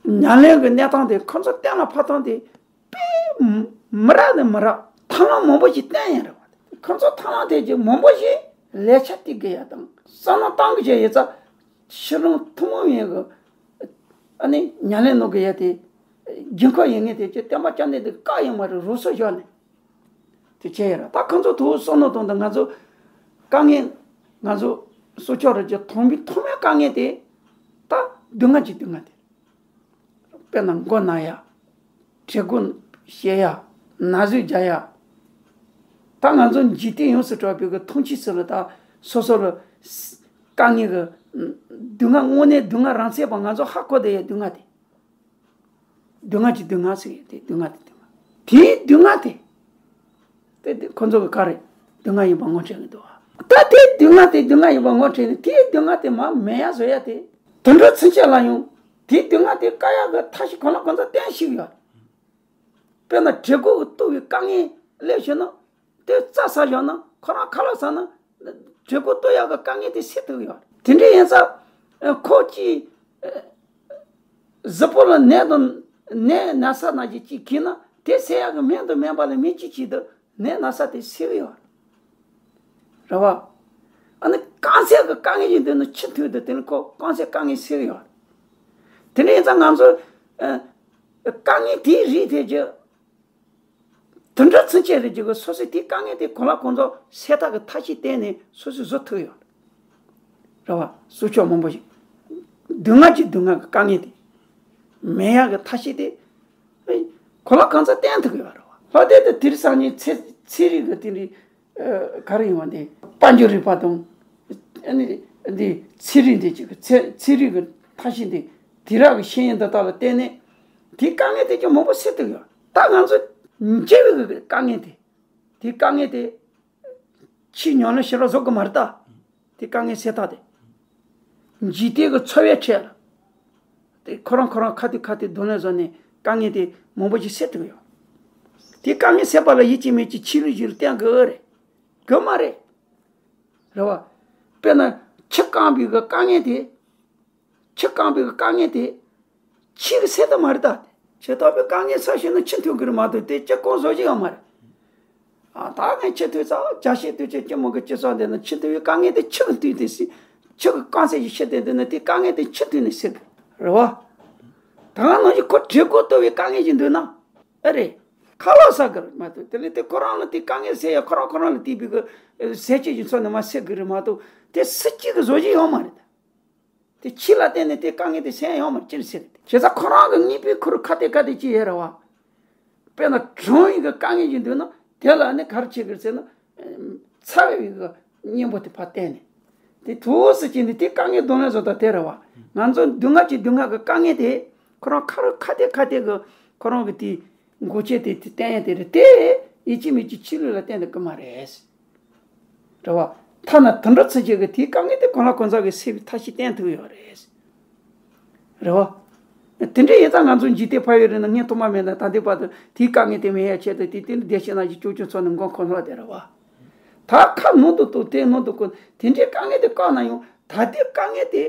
ཉམས་ལེན་གྱི་གནས་སྟངས་དེ་ཁོ་ཚོ་གཏན་ལ་ཕབ་སྟངས་དེ་དཔེ་མི་རབས་ནས་མི་རབས་ཐབས་ལམ་མང་པོ་ཞིག་བསྟན་ཡིན་རེད་བ། ཁོ་ཚོ་ཐབས་ལམ་དེ་ཅིག་མང་པོ་ཞིག་ལས་ཆ་དེ་དགོས་ཡ་དང་བསམ་བློ་བཏང་གི་བྱས་ཡོད་ཙང་ཕྱི་རོལ་ཐུན་མོང་མིན་གྱི་ཨ་ནི་ཉམས་ལེན་གནང་དགོས་ཡ་དེ་རྒྱུན་འཁོར་ཡོད་ངེས་དེ་ཅིག་སྟོན་པ་སྐྱབས་གནས་དེ་བཀག་ཡོད་མ་རེད། རོགས་སུ་བཞག་ནས། དེ་བྱས་ཡོད་ར། ད་ཁོང་ཚོ་དུ་བསམ་བློ་གཏོང་དང་། ང་ཚོ་དཀའ་ངལ། ང་ཚོ་སྲོག་ཆགས་རིགས་ཀྱི་ཐོག་མའི་ཐོག་མའི་དཀའ་ངལ་དེ་ད་སྡུག་བསྔལ་གྱི་སྡུག་བསྔལ་དེ། དཔེར་ན་མགོ་ན་ཡ། བྲེ་སྒོ་བཤལ་ཡ། ན་ཟུག་རྒྱག་ཡ། ད་ང་ཚོ་འཇིག་རྟེན་ཡོངས་སུ་གྲགས་པའི་གི་ཐང་ཆེན་ཚོ་ལ་ད་སོ་སོ་ལ་དཀའ་ངལ་གི་སྡུག་བསྔལ་དངོས་གནས་སྡུག་བསྔལ་རང་ཚད་པ་ང་ཚོ་ཧ་གོ་བསྡད་ཡ་སྡུག་བསྔལ་དེ། སྡུག་བསྔལ་གྱི་སྡུག་བསྔལ་ཟེར་ཡོད་དེ། སྡུག་བསྔལ་དེ་སྡུག་བསྔལ། དེའི་སྡུག་བསྔལ་དེ། དེ་དེ་ཁོ་ཚོ་གི་ག་རེ་སྡུག་བསྔལ་ཡིན་པ་ངོ་འཕྲོད་ཀྱི་འདུག་བ། ད་དེའི་སྡུག་བསྔལ་དེ་སྡུག་བསྔལ་ཡིན་པ་ངོ་འཕྲོད་ནས། དེའི་སྡུག་བསྔལ་དེ་མར་མེད་ཡ་བཟོ་ཡ་དེ། དུད་འགྲོ་ཚུན་ཆད་ལ་ཡང་དེའི་སྡུག་བསྔལ་དེ་བཀག་ཡ་གི་ཐབས་ཤེས་གང་ལ་གང་འཚམ་བསྟེན་ཤེས་ཡོད། དཔེར་ན་བྲེ་གུ་གཏུབ་པའི་དཀའ་ངལ་སླེབས་བྱུང་ན། དེ་རྩྭ་ཟ་བཞག་ན། ཁོ་རང་ཁ་ལག་ཟ་ན། བྲེ་གུ་གཏུབ་ཡག་གི་དཀའ་ངལ་དེ་སེལ་ཐུབ་ཡོད། དེ་འདྲ་ཡིན་ཙང་། ཁོ་གཅིག་གཟུགས་པོ་ལ་ནད་དང་ནད་ན་ཚ་ནང་བཞིན་གཅིག་གིས་ན། དེ་སེལ་ཡག་གི་སྨན་དང་སྨན་པ་ལ་སྨན་གཅིག་གིས་དུ་ནད་ན་ཚ་དེ་སེལ་ཡོད། རེད་བ། ཨ་ནི་རྐང་ཚད་ཀྱི་དཀའ་ངལ་ཞིག་འདུག་ན་ཆུ་འཐུང་དུས་དེ་ནི་ཁོ་རྐང་ཚད་དཀའ་ངལ་སེལ་ཡོད། དེ་འདྲ་ཡིན་ཙང་ང་ཚོ་ཨ་དཀའ་ངལ་དེའི་རིགས་དེ་ཀྱི་དུད་འགྲོ་ཚུན་ཆད་རེད་ཀྱི་གི་སོ་སོས་དེའི་དཀའ་ངལ་དེ་གང་ལ་གང་འཚམ་སེལ་ཐབས་ཀྱི་ཐབས་ཤེས་བསྟེན་ནས་སོ་སོས་བཟོ་ཐུབ་ཡོད། རེད་བ། སྲོག་ཆགས་མང་པོ་ཞིག་སྡུག་བསྔལ་གྱི་སྡུག་བསྔལ་གྱི་དཀའ་ངལ་དེ་མེད་ཡག་གི་ཐབས་ཤེས་དེ་གང་ལ་གང་འཚམ་བསྟེན་ཐུབ་ཀྱི་ཡོད་རེད་བ། ལྷག་དེ་དུ་དེང་སང་ཉིན་ཚན་ཚན་རིག་གི་དེ་འདྲའི་ཨ་ག་རེ་ཡིན་བ། འདི་དཔལ་འབྱོར་རིག་པ་དང་། ཨ་ནི་འདི་ཚན་རིག་འདི་ཅིག་གི་ཚན་ཚན་རིག་གི་ཐབས་ཤེས་འདི་དེང་རབས་ཀྱི་ཤེས་ཡོན་འདི་དག་ལ་བརྟེན་ནས་དེའི་དཀའ་ངལ་དེ་ཀྱང་མང་པོ་སེལ་ཐུབ་ཡོད། ད་ང་ཚོ་འཇིགས་པའི་གི་དཀའ་ངལ་དེ། དེའི་དཀའ་ངལ་དེ་ཕྱིའི་ཉམས་ལེན་ཞེ་དྲག་བཟོ་གི་མ་རེད་ད། དེའི་དཀའ་ངལ་སེལ་ཐབས་དེ། འཇིག་རྟེན་གྱི་འཚོ་བའི་ཁྲོད་ལ། དེ་ཁོ་རང་ཁོ་རང་ཁ་ཐུག་ཁ་ཐུག་གདོང་ལེན་བཟོ་ནས་དཀའ་ངལ་དེ་མང་པོ་ཞིག་སེལ་ཐུབ་ཡོད། དེ་དཀའ་ངལ་སེལ་བ་ལ་ཡིད་ཆེས་མེད་ཀྱི་ཕྱི་ལུགས་ཤིག་ལ་བརྟེན་དགོས་རེད། དགོས་མ་རེད། རེད་བ། དཔེར་ན་ཆུ་རྐང་པའི་གི་དཀའ་ངལ་དེ། ཆུ་རྐང་པའི་གི་དཀའ་ངལ་དེ། ཆུས་གི་སེལ་ཐུབ་མ་རེད་ད། ཆུ་རྐང་པའི་དཀའ་ངལ་ཚ་ཤོས་ན་ཆུ་འཐུང་གི་རེད་མ་གཏོགས་དེ་ལྕེ་ཀོང་བཟོ་གི་ཡོད་མ་རེད། ཨ་ད་ངས་ཆུ་འཐུང་ཚར། ཇ་ཤེད་འཐུང་ཆེད་ཀྱི་མོ་གི་ཆུ་ཚོད་འདི་ན་ཆུ་འཐུང་བའི་དཀའ་ངལ་དེ་ཆུ་གི་འཐུང་དེ་སི། ཆུ་གི་རྐང་ཚད་ཞིག་ཤེས་དེ་འདི་ན་དེ་དཀའ་ངལ་དེ་ཆུ་འཐུང་ནས་སེལ་གི་རེད་བ། ད་ནང་བཞིན་ཁོ་བྲེ་གུ་གཏུབ་པའི་དཀའ་ངལ་ཞིག་འདུག་ན། ཨེ་རེད། ཁ་ལག་ཟ་གི་རེད་མ་གཏོགས་དེ་ལས་དེ་ཁོ་རང་ལ་དེ་དཀའ་ངལ་སེལ་ཡ་ཁོ་རང་ཁོ་རང་ལ་དེ་བི་གི་ཟས་བཅད་ཀྱི་ཚོ་ནས་མ་སེལ་གི་རེད་མ་གཏོགས་དེ་སུ་གཅིག་གི་བཟོ་གཞི་ཡོད་མ་རེད་ད། དེ་ཕྱི་ལ་བརྟེན་ནས་དེ་དཀའ་ངལ་དེ་སེལ་ཡོང་མ་ཅི་ཟེར། བྱས་ཙང་ཁོ་རང་གི་དངོས་པོའི་ཁུར་ཁ་གཏད་ཁ་གཏད་ཅི་ཡོད་རེད་བ། དཔེར་ན་གྲང་བའི་གི་དཀའ་ངལ་ཞིག་འདུག་ན་དེ་ལ་ནི་ག་རེ་བྱེད་དགོས་ཟེར་ན། ཚ་བའི་གི་གཉེན་པོ་དེ་ཕར་བསྟན་ནས། དེ་ཐུགས་སུ་བྱིན་ནས་དེ་དཀའ་ངལ་གདོང་ལེན་བཟོ་ལྟ་དེ་རེད་བ། ང་ཚོ་སྡུག་བསྔལ་གྱི་སྡུག་བསྔལ་གྱི་དཀའ་ངལ་དེ་ཁོ་རང་ཁ་རུ་ཁ་གཏད་ཁ་གཏད་གི་ཁོ་རང་གི་དེ་འགོག་བྱེད་དེ་དེ་བསྟན་ཡ་དེ་རེད་དེ། ཡིད་ཆེས་མེད་ཀྱི་ཕྱི་ལུགས་ལ་བརྟེན་ཏེ་གི་མ་རེད། རེད་བ། ཐ་ན་དུད་འགྲོ་ཚུན་ཆད་ཀྱི་དེའི་དཀའ་ངལ་དེ་གང་ལ་གང་འཚམ་གྱི་སེལ་བའི་ཐབས་ཤེས་བསྟན་ཐུབ་ཡོད་རེད། རེད་བ། དེ་འདྲ་ཡིན་ཙང་ང་ཚོ་འཇིག་རྟེན་ཕ་ཡུལ་རེད་ན་སྔོན་ཐོག་མ་མེད་ན་ད་ལྟའི་བར་དུ་དེའི་དཀའ་ངལ་དེ་མེད་ཡ་ཆེད་དུ་དེ་དེ་ལ་བདེ་སྐྱིད་ནང་བཞིན་ཅོག་ཅོག་ཚོ་ནས་མགོ་འཁོར་ལོག་དེ་རེད་བ། ད་ཁ་ནང་དུ་གཏུག་དེ་ནང་དུ་བསྐོར་དེ་འདྲའི་དཀའ་ངལ་དེ་བཀག་ན་ཡང་ད་ལྟའི་དཀའ་ངལ་དེ་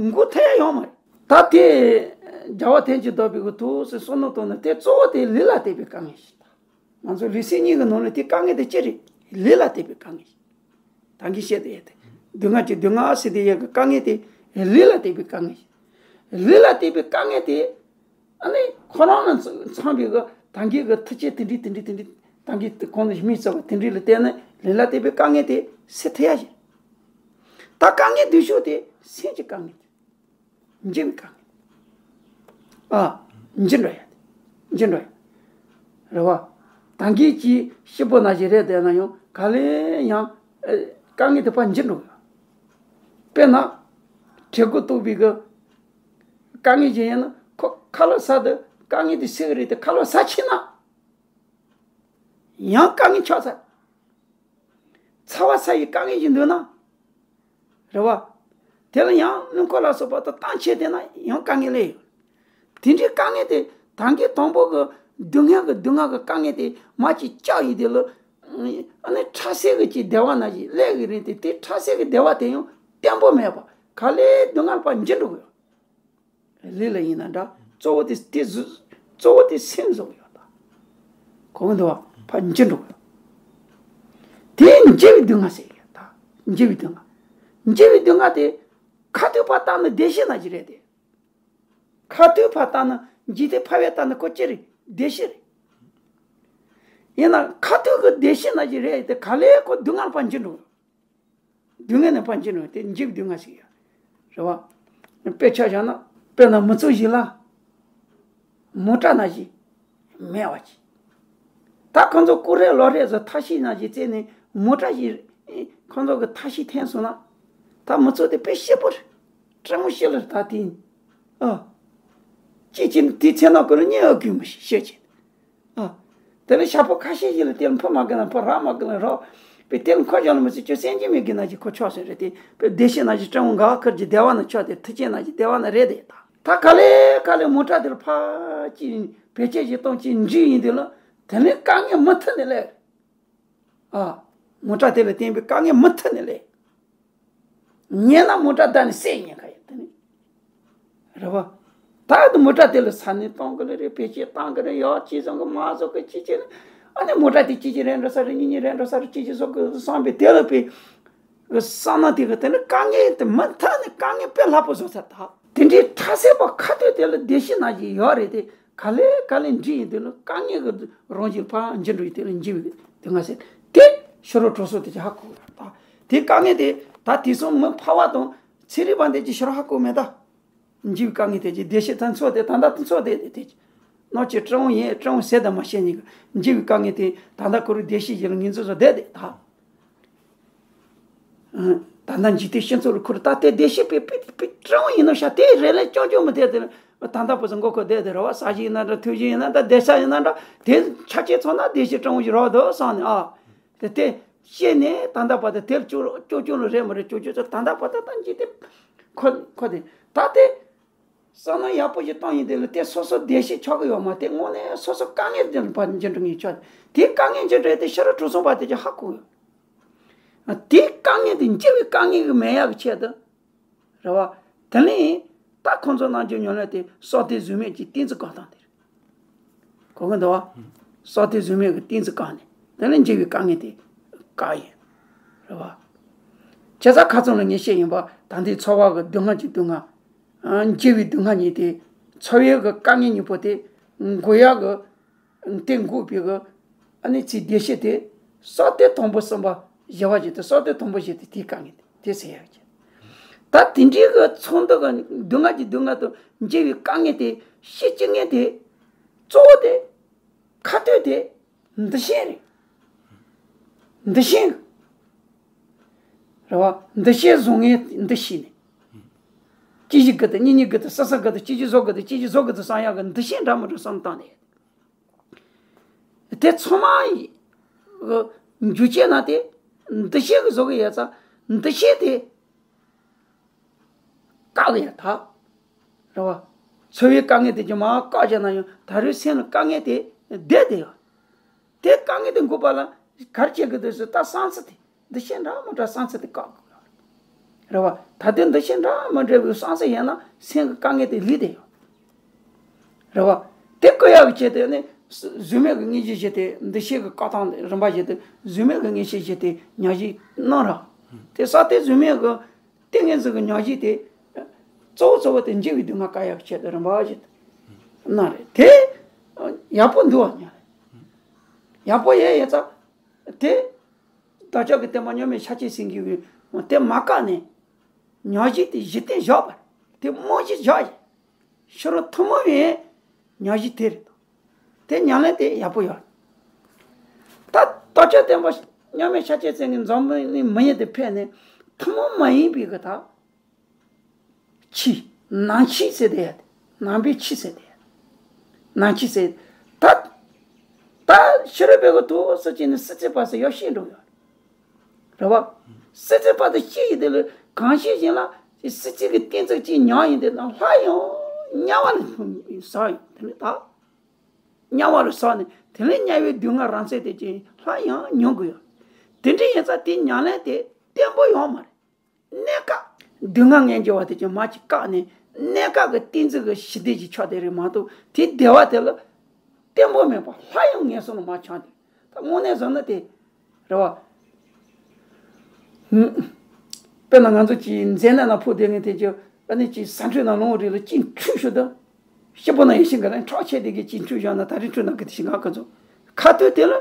འགོག་ཐུབ་ཡ་ཡོད་མ་རེད། ད་དེ་རྒྱལ་བ་ཐམས་ཅད་བདག་པོའི་གི་ཐུགས་སུ་བསམ་མནོ་བཏང་ན་དེ་གཙོ་བོ་དེ་ལུས་ལ་བརྟེན་པའི་དཀའ་ངལ་ཞིག་ད། ང་ཚོ་ལུས་སེམས་གཉིས་ཀྱི་ནང་ལ་དེ་དཀའ་ངལ་དེ་ཅི་རེད། ལུས་ལ་བརྟེན་པའི་དཀའ་ངལ་ཞིག་ད་གིན་བཤད་དེ་ཡོད་དེ། སྡུག་བསྔལ་གྱི་སྡུག་བསྔལ་ཟེར་དེ་ཡོད་ཀྱི་དཀའ་ངལ་དེ་ལུས་ལ་བརྟེན་པའི་དཀའ་ངལ་ཞིག་ལུས་ལ་བརྟེན་པའི་དཀའ་ངལ་དེ། ཨ་ནི་ཁོ་རང་ལ་ཚང་བའི་གི་ད་གིན་གི་ཐུགས་རྗེ་དེ་འདྲའི་དེ་འདྲའི་དེ་འདྲའི་ད་གིན་དེ་གོང་དུ་མིག་བཙུམ་པ་དེ་འདྲའི་ལ་བརྟེན་ནས་ལུས་ལ་བརྟེན་པའི་དཀའ་ངལ་དེ་སེལ་ཐུབ་ཡ་ཞིག་ད་དཀའ་ངལ་སྡུག་ཤོས་དེ་སེམས་ཀྱི་དཀའ་ངལ་དེ། འཇིགས་པའི་དཀའ་ངལ། ཨ། འཇིགས་འགྲོ་ཡ། འཇིགས་འགྲོ་ཡ། རེད་བ། ད་གིན་གྱི་སྐྱིད་པོ་ནང་བཞིན་རེད་བསྡད་ན་ཡང་ག་ལེ་ཡང་། ཨ། དཀའ་ངལ་དེ་ཕར་འཇིགས་འགྲོ་གི། དཔེར་ན། བྲེ་གུ་གཏུབ་པའི་གི་དཀའ་ངལ་ཞིག་ཡིན་ན་ཁོ་ཁ་ལག་ཟ་དུས་དཀའ་ངལ་དེ་སེལ་གི་རེད་དེ་ཁ་ལག་ཟ་ཕྱིན་ན། ཡང་དཀའ་ངལ་ཆགས་ཚར། ཚ་བ་ཚ་བའི་དཀའ་ངལ་ཞིག་འདུག་ན། རེད་བ། དེ་ལ་ཡང་རླུང་འཁོར་ལ་སོགས་པ་དང་བཏང་བྱས་བསྡད་ན་ཡང་དཀའ་ངལ་སླེབས་ཡོང་། དེ་འདྲའི་དཀའ་ངལ་དེ་ད་གིན་དང་པོ་གི་སྡུག་བསྔལ་གི་སྡུག་བསྔལ་གི་དཀའ་ངལ་དེ་མར་ཅིག་བཅག་ཡིན་དེ་ལ། ཨ་ནི་ཁྲག་ཟས་གི་ཅིག་བདེ་བ་ནང་བཞིན་སླེབས་གི་རེད་དེ་དེ་ཁྲག་ཟས་གི་བདེ་བ་དེ་ཡང་བརྟན་པོ་མེད་པ་ག་ལེ་སྡུག་བསྔལ་ཕར་འགྱུར་འགྲོ་གི་ཡོད། ལུས་ལ་ཡིན་ན་འདྲ། གཙོ་བོ་དེ་དེ་གཟུ་གཙོ་བོ་དེ་སེམས་བཟོ་གི་ཡོད་ད། གོ་གི་འདུག་བ། ཕར་འགྱུར་འགྲོ་གི་ཡོད། དེ་འཇིགས་པའི་སྡུག་བསྔལ་ཟེར་གི་ཡོད་ད། འཇིགས་པའི་སྡུག་བསྔལ། འཇིགས་པའི་སྡུག་བསྔལ་དེ་ཁ་ཐུག་ཕར་བཏང་ན་བདེ་སྐྱིད་ནང་བཞིན་རེད་དེ། ཁ་ཐུག་ཕར་བཏང་ན་འཇིག་རྟེན་ཕ་བས་བཏང་ན་ཁོ་ཅི་རེད། བདེ་སྐྱིད་རེད། ཡིན་ན་ཁ་ཐུག་གི་བདེ་སྐྱིད་ནང་བཞིན་རེད་དེ་ག་ལེ་ཁོ་སྡུག་བསྔལ་ཕར་འགྱུར་འགྲོ་གི་ཡོད། སྡུག་བསྔལ་ནི་ཕར་འགྱུར་ནོ་དེ་འཇིགས་སྡུག་བསྔལ་ཞིག་ཡོད། རེད་བ། དཔེ་ཆ་བཞག་ན་དཔེར་ན་མི་ཚོགས་ཤིག་ལ། མོ་ཊ་ནང་བཞིན་མེད་པ་ཅིག་ད་ཁོང་ཚོ་སྐུ་རེ་ལོ་རེ་བཟོ་ཐབས་ཤེས་ནང་བཞིན་བཙལ་ནས་མོ་ཊ་ཞིག་ཁོང་ཚོ་གི་ཐབས་ཤེས་འཐེན་སོང་ན། ད་མི་ཚོགས་དེ་དཔེ་སྐྱིད་པོ་རེད། སྤྲང་མོ་ཤི་ལ་ད་དེ་ཡིན། ཨ། ཅི་ཅི་དེ་ཚེ་ན་ཀུན་ལ་ཉེ་འོ་ཀུན་མི་ཤེས་ཤེས་ཅི། ཨ། དེ་ནས་ཞག་པོ་ཁ་ཤས་ཤིག་ལ་དེ་ལ་ཕུ་མ་གི་ན་ཕུ་ར་མ་གི་ན་རོ། པའི་དེ་ལ་ཁོ་ཅག་ལ་མི་ཚེ་ཁྱོད་སེམས་ཅན་མི་དགེ་ན་ཅི་ཁོ་ཆོག་ཟེར་རེད་དེ། པའི་བདེ་གཤེགས་ན་ཅི་སྤྲང་བོ་འགའ་ཁར་གྱི་བདེ་བ་ན་ཆོག་དེ་མཐུ་ཆེན་ན་ཅི་བདེ་བ་ན་རེད་དེ། ད་ད་ག་ལེ་ག་ལེ་མོ་ཊ་དེ་ལ་ཕ་ཅི་བེད་སྤྱད་ཅི་གཏོང་ཅི་འཇུས་ཡིན་དུས་ལ། དེ་ནས་དཀའ་ངལ་མུ་མཐུད་ནས་སླེབས། ཨ། མོ་ཊ་དེ་ལ་བརྟེན་པའི་དཀའ་ངལ་མུ་མཐུད་ནས་སླེབས། ཉན་ན་མོ་ཊ་བརྡབས་ནས་བསད་ཉན་ཁ་ཡོད་དེ་ནི། རེད་བ། ད་དུ་མོ་ཊ་དེ་ལ་ས་ནས་གཏོང་གི་ལ་རེད། བེད་སྤྱད་བཏང་གི་རེད། ཡག་ཅི་བཟང་གི་མ་བཟོ་གི་ཅི་བྱེད་ན། ཨ་ནི་མོ་ཊ་དེ་ཅི་ཅི་རེད་འགྲོ་ས་རེད། གཉིས་གཉིས་རེད་འགྲོ་ས་རེད། ཅི་ཅི་བཟོ་གི་བསམ་པའི་དེ་ལ་པའི་བསམ་ན་དེ་གི་དེ་ནི་དཀའ་ངལ་དེ་མུ་མཐུད་ནས་དཀའ་ངལ་དཔེ་ལྷག་པོ་བཟོ་ཚར་ད། དེ་འདྲའི་ཁྲ་སེ་པ་ཁ་ཐོད་དེ་ལ་བདེ་སྐྱིད་ན་ཅི་ཡོད་རེད་དེ། ག་ལེ་ག་ལེ་འདྲི་ཡིན་དུས་ནི་དཀའ་ངལ་གྱི་རང་བཞིན་ཕར་འགྱུར་འགྲོ་ཡི་དེ་ལ་འཇིགས་པའི་དེ་ང་ཟེར་དེ་ཕྱི་རོལ་གྲོགས་སོགས་དེ་ཅི་ཧ་གོ་ཡ་ད། དེ་དཀའ་ངལ་དེ་ད་དེ་སོང་མི་ཕ་བ་དང་ཚན་རིག་པ་འདི་ཅི་ཕྱི་རོལ་ཧ་གོ་མེད་ད། འཇིགས་པའི་དཀའ་ངལ་དེ་ཅི་བདེ་གཤེགས་ད་འཚོ་དེ་ད་ལྟ་འཚོ་དེ་དེ་དེ་ཅི་ནོར་ཅི་སྤྲང་བོ་ཡིན་སྤྲང་བོ་ཟེར་ད་མ་བཤད་ཉིན་གི་འཇིགས་པའི་དཀའ་ངལ་དེ་ད་ལྟ་ཁོ་རང་བདེ་གཤེགས་ཡིན་ལ་ངན་འཛུལ་བཟོ་བསྡད་དེ་ད། ད་ལྟ་འཇིག་རྟེན་སྤྱི་ཚོགས་ལ་ཁུར་ད་ལྟའི་བདེ་སྐྱིད་པའི་པི་པི་སྤྲང་བོ་ཡིན་ནོ་ཤ་དེ་རེ་ལས་ཅོ་ཅོ་མི་དེ་དེ་ད་ལྟ་བུ་ཚོ་མགོ་ཁོ་བསྡད་དེ་རེད་བ། ས་གཞི་ཡིན་ན་འདྲ་ཐོས་རྒྱུ་ཡིན་ན་འདྲ་བསྡད་ས་ཡིན་ན་འདྲ་དེ་ཆ་ཆེ་ཚོ་ན་བདེ་སྐྱིད་སྤྲང་བོ་ཞིག་རོགས་འདུག་བསམ་ནས་ཨ། དེ་དེ་ཤེས་ནས་ད་ལྟ་བར་དུ་དེར་ཅོ་ཅོ་ཅོ་ལ་རེད་མ་རེད་ཅོ་ཅོ་ཚོ་ད་ལྟ་བར་དུ་ད་འཇིག་རྟེན་ཁོ་ཁོ་དེ་ད་དེ་བསམ་བློ་ཡག་པོ་ཞིག་བཏང་ཡིན་དེ་ལ་དེ་སོ་སོ་བདེ་སྐྱིད་ཆགས་ཀྱི་ཡོད་མ་དེ་དངོས་གནས་སོ་སོ་དཀའ་ངལ་འདི་ལ་འགྱུར་འགྲོ་ངེས་ཆགས་དེ་དཀའ་ངལ་འགྱུར་འགྲོ་དེ་ཕྱི་རོལ་གྲོགས་སོང་བ་དེ་ཅི་ཧ་གོ་ཡོད། དེ་དཀའ་ངལ་དེ་འཇིགས་པའི་དཀའ་ངལ་གྱི་མེད་ཡག་གི་ཆེད་དུ། རེད་བ། དེ་ལས་ད་ཁོང་ཚོ་རྣམས་ཀྱི་ཉོན་ལས་དེ་སྲོག་ལྡན་གཟུགས་མེད་ཀྱི་ཏིང་འཛིན་བཀག་སྟངས་དེ་རེད། གོ་གི་འདུག་བ། སྲོག་ལྡན་གཟུགས་མེད་ཀྱི་ཏིང་འཛིན་བཀག་ནས་དེ་ལས་འཇིགས་པའི་དཀའ་ངལ་དེ་བཀག་ཡིན། རེད་བ། བྱས་ཙང་ཁ་ཚོན་ལ་ངས་བཤད་ཡིན་པ་ད་ལྟའི་ཚོར་བ་གི་སྡུག་བསྔལ་གྱི་སྡུག་བསྔལ། འཇིགས་པའི་སྡུག་བསྔལ་གཉིས་དེ་ཚོར་བའི་གི་དཀའ་ངལ་གཉིས་པོ་དེ་འགོག་ཡག་གི་དེ་འགོག་པའི་གི་ཨ་ནི་ཚིག་བདེ་གཤེགས་དེ་སྲོག་ལྡན་དང་པོ་གསུམ་པ་བཞི་པ་ཞིག་དེ་སྲོག་ལྡན་དང་པོ་བཞི་དེ་དེའི་དཀའ་ངལ་དེ་དེ་ཟེར་ཡག་གི། ད་དེ་འདྲའི་གི་ཚོར་འདུ་གི་སྡུག་བསྔལ་གྱི་སྡུག་བསྔལ་དང་འཇིགས་པའི་དཀའ་ངལ་དེ་ཤེས་ཀྱི་ངལ་དེ་གཙོ་བོ་དེ་ཁ་ཐོད་དེ་འདུ་ཤེས་རེད། འདུ་ཤེས་རེད་བ། འདུ་ཤེས་བཟུང་ངེས་འདུ་ཤེས་ནས་ཅི་ཞིག་གི་དུ་གཉིས་གཉིས་གི་དུ་སི་སི་གི་དུ་ཅི་ཞིག་བཟོ་གི་དུ་ཅི་ཞིག་བཟོ་གི་དུ་བསམ་ཡག་གི་འདུ་ཤེས་འདྲ་མི་འདྲ་བསམ་བཏང་ནས། དེ་ཚང་མ་ཡི་གི་འཇུ་བྱེད་ན་དེ་འདུ་ཤེས་གི་བཟོ་གི་ཡོད་ཙང་འདུ་ཤེས་དེ་བཀག་གི་ཡོད་ད། རེད་བ། ཚོར་བའི་དཀའ་ངལ་དེ་ཀྱང་མར་བཀག་བྱས་ན་ཡང་ད་རེས་སེམས་ལ་དཀའ་ངལ་དེ་བསྡད་དེ་ཡོད། དེ་དཀའ་ངལ་དེ་འགོག་པ་ལ་ག་རེ་བྱེད་དགོས་འདུག་ཟེར་ད་བསམ་ཚུལ་དེ་འདུ་ཤེས་འདྲ་མི་འདྲ་བསམ་ཚུལ་དེ་བཀག་དགོས་ཡོད་རེད་བ། ད་དེ་འདུ་ཤེས་འདྲ་མི་འདྲ་བའི་བསམ་ཚུལ་ཡིན་ན་སེམས་ཀྱི་དཀའ་ངལ་དེ་ལུས་བསྡད་ཡོད། རེད་བ། དེ་བཀག་ཡག་གི་ཆེད་དུ་ནི་གཟུགས་མེད་ཀྱི་མངོན་ཤེས་བཞི་སྟེ་འདུ་ཤེས་ཀྱི་བཀག་སྟངས་རིམ་པ་བཞི་སྟེ་གཟུགས་མེད་ཀྱི་མངོན་ཤེས་བཞི་སྟེ་ཉག་བཞི་གནང་ར། དེ་ས་དེ་གཟུགས་མེད་ཀྱི་ཏིང་ངེ་འཛིན་གྱི་ཉག་བཞི་དེ་གཙོ་བོ་གཙོ་བོ་དེ་འཇིགས་པའི་སྡུག་བསྔལ་བཀག་ཡག་གི་ཆེད་དུ་རིམ་པ་བཞི་སྟེ་གནང་རེད་དེ། ཡག་པོ་འདུག་བ་ཉག་ཡག་པོ་ཡས་ཡས་ཙང་དེ་བདག་ཅག་གི་བསྟན་པ་མཉམ་མེད་ཤཱཀྱ་སེང་གེ་གིས་དེ་མ་བཀག་ནས་ཉག་བཞི་དེ་གཞི་རྟེན་བཞག་པ་རེད། དེ་རྨང་གཞི་བཞག་ཡིན། ཕྱི་རོལ་ཐུན་མོང་བའི་ཉག་གཞི་དེ་རེད། དེ་ཉམས་ལེན་དེ་ཡག་པོ་ཡོད། ད་ལྟོ་ཆོས་བསྟན་པ་མཉམ་མེད་ཤཱཀྱ་སེང་གེ་འཛམ་བུ་གླིང་མི་ཡུལ་དུ་ཕེབས་ནས་ཐུན་མོང་མ་ཡིན་པའི་གི་ད་ཕྱི་ནང་ཕྱི་ཟེར་དེ་ཡོད། ནང་པའི་ཕྱི་ཟེར་དེ་ཡོད། ནང་ཕྱི་ཟེར་ད་ད་ཕྱི་རོལ་པའི་གི་དུ་སུ་ཅི་ནི་སྲིད་རྩེ་བ་ཟེར་ཡོད་ཤེས་འགྲོ་ཡོད། རེད་བ། སྲིད་རྩེ་བ་དང་སྤྱི་ཡི་དེ་ལ་གང་ཤེས་བཞིན་ལ་སྲིད་རྩེ་གི་གཏན་ཚིགས་གཅིག་ཉམས་ཡིན་དེ་དང་སླར་ཡང་དམྱལ་བ་ལ་ཟག་ཡིན་དེ་ནི་ད། དམྱལ་བ་ལ་ཟག་ནས་དེ་ལས་དམྱལ་བའི་སྡུག་བསྔལ་རང་མཚན་དེ་ཅིག་སླར་ཡང་མྱོང་དགོས་ཡོད། དེ་འདྲ་ཡིན་ཙང་དེ་ཉམས་ལེན་དེ་བརྟན་པོ་ཡོད་མ་རེད། གནས་སྐབས་སྡུག་བསྔལ་ངན་འགྱུར་བ་དེ་ཅིག་མ་ཅིག་བཀག་ནས་གནས་སྐབས་ཀྱི་གཏན་ཚིགས་ཀྱི་ཞི་བདེ་ཅིག་ཆགས་བསྡད་རེད་མ་གཏོགས་དེ་བདེ་བ་དེ་ལ་བརྟན་པོ་མེད་པ་སླར་ཡང་ངན་སོང་ལ་མར་འཁྱམས་ཏེ། ད་དངོས་གནས་བཟོ་ན་དེ་རེད་བ། ཧུམ། དཔེར་ན་ང་ཚོ་ཅིག་མཛེ་ནད་ནང་ཕོག་བསྡད་མཁན་དེ་ཅིག་ཨ་ནི་ཅིག་ཟ་འཕྲུལ་ནང་ལོང་རེད་ལ་ཅིག་འཁྲུད་ཞུ་ད། སྐྱིད་པོ་ན་ཡེ་ཤེས་ག་ལན་ཁྲག་ཆད་དེ་གི་ཅིག་འཁྲུད་བཞག་ན་ད་རིང་འཁྲུད་ན་གི་དེ་ཞིག་ང་ག་ཚོ་ཁ་ཐོད་དེ་ལ་ཨ་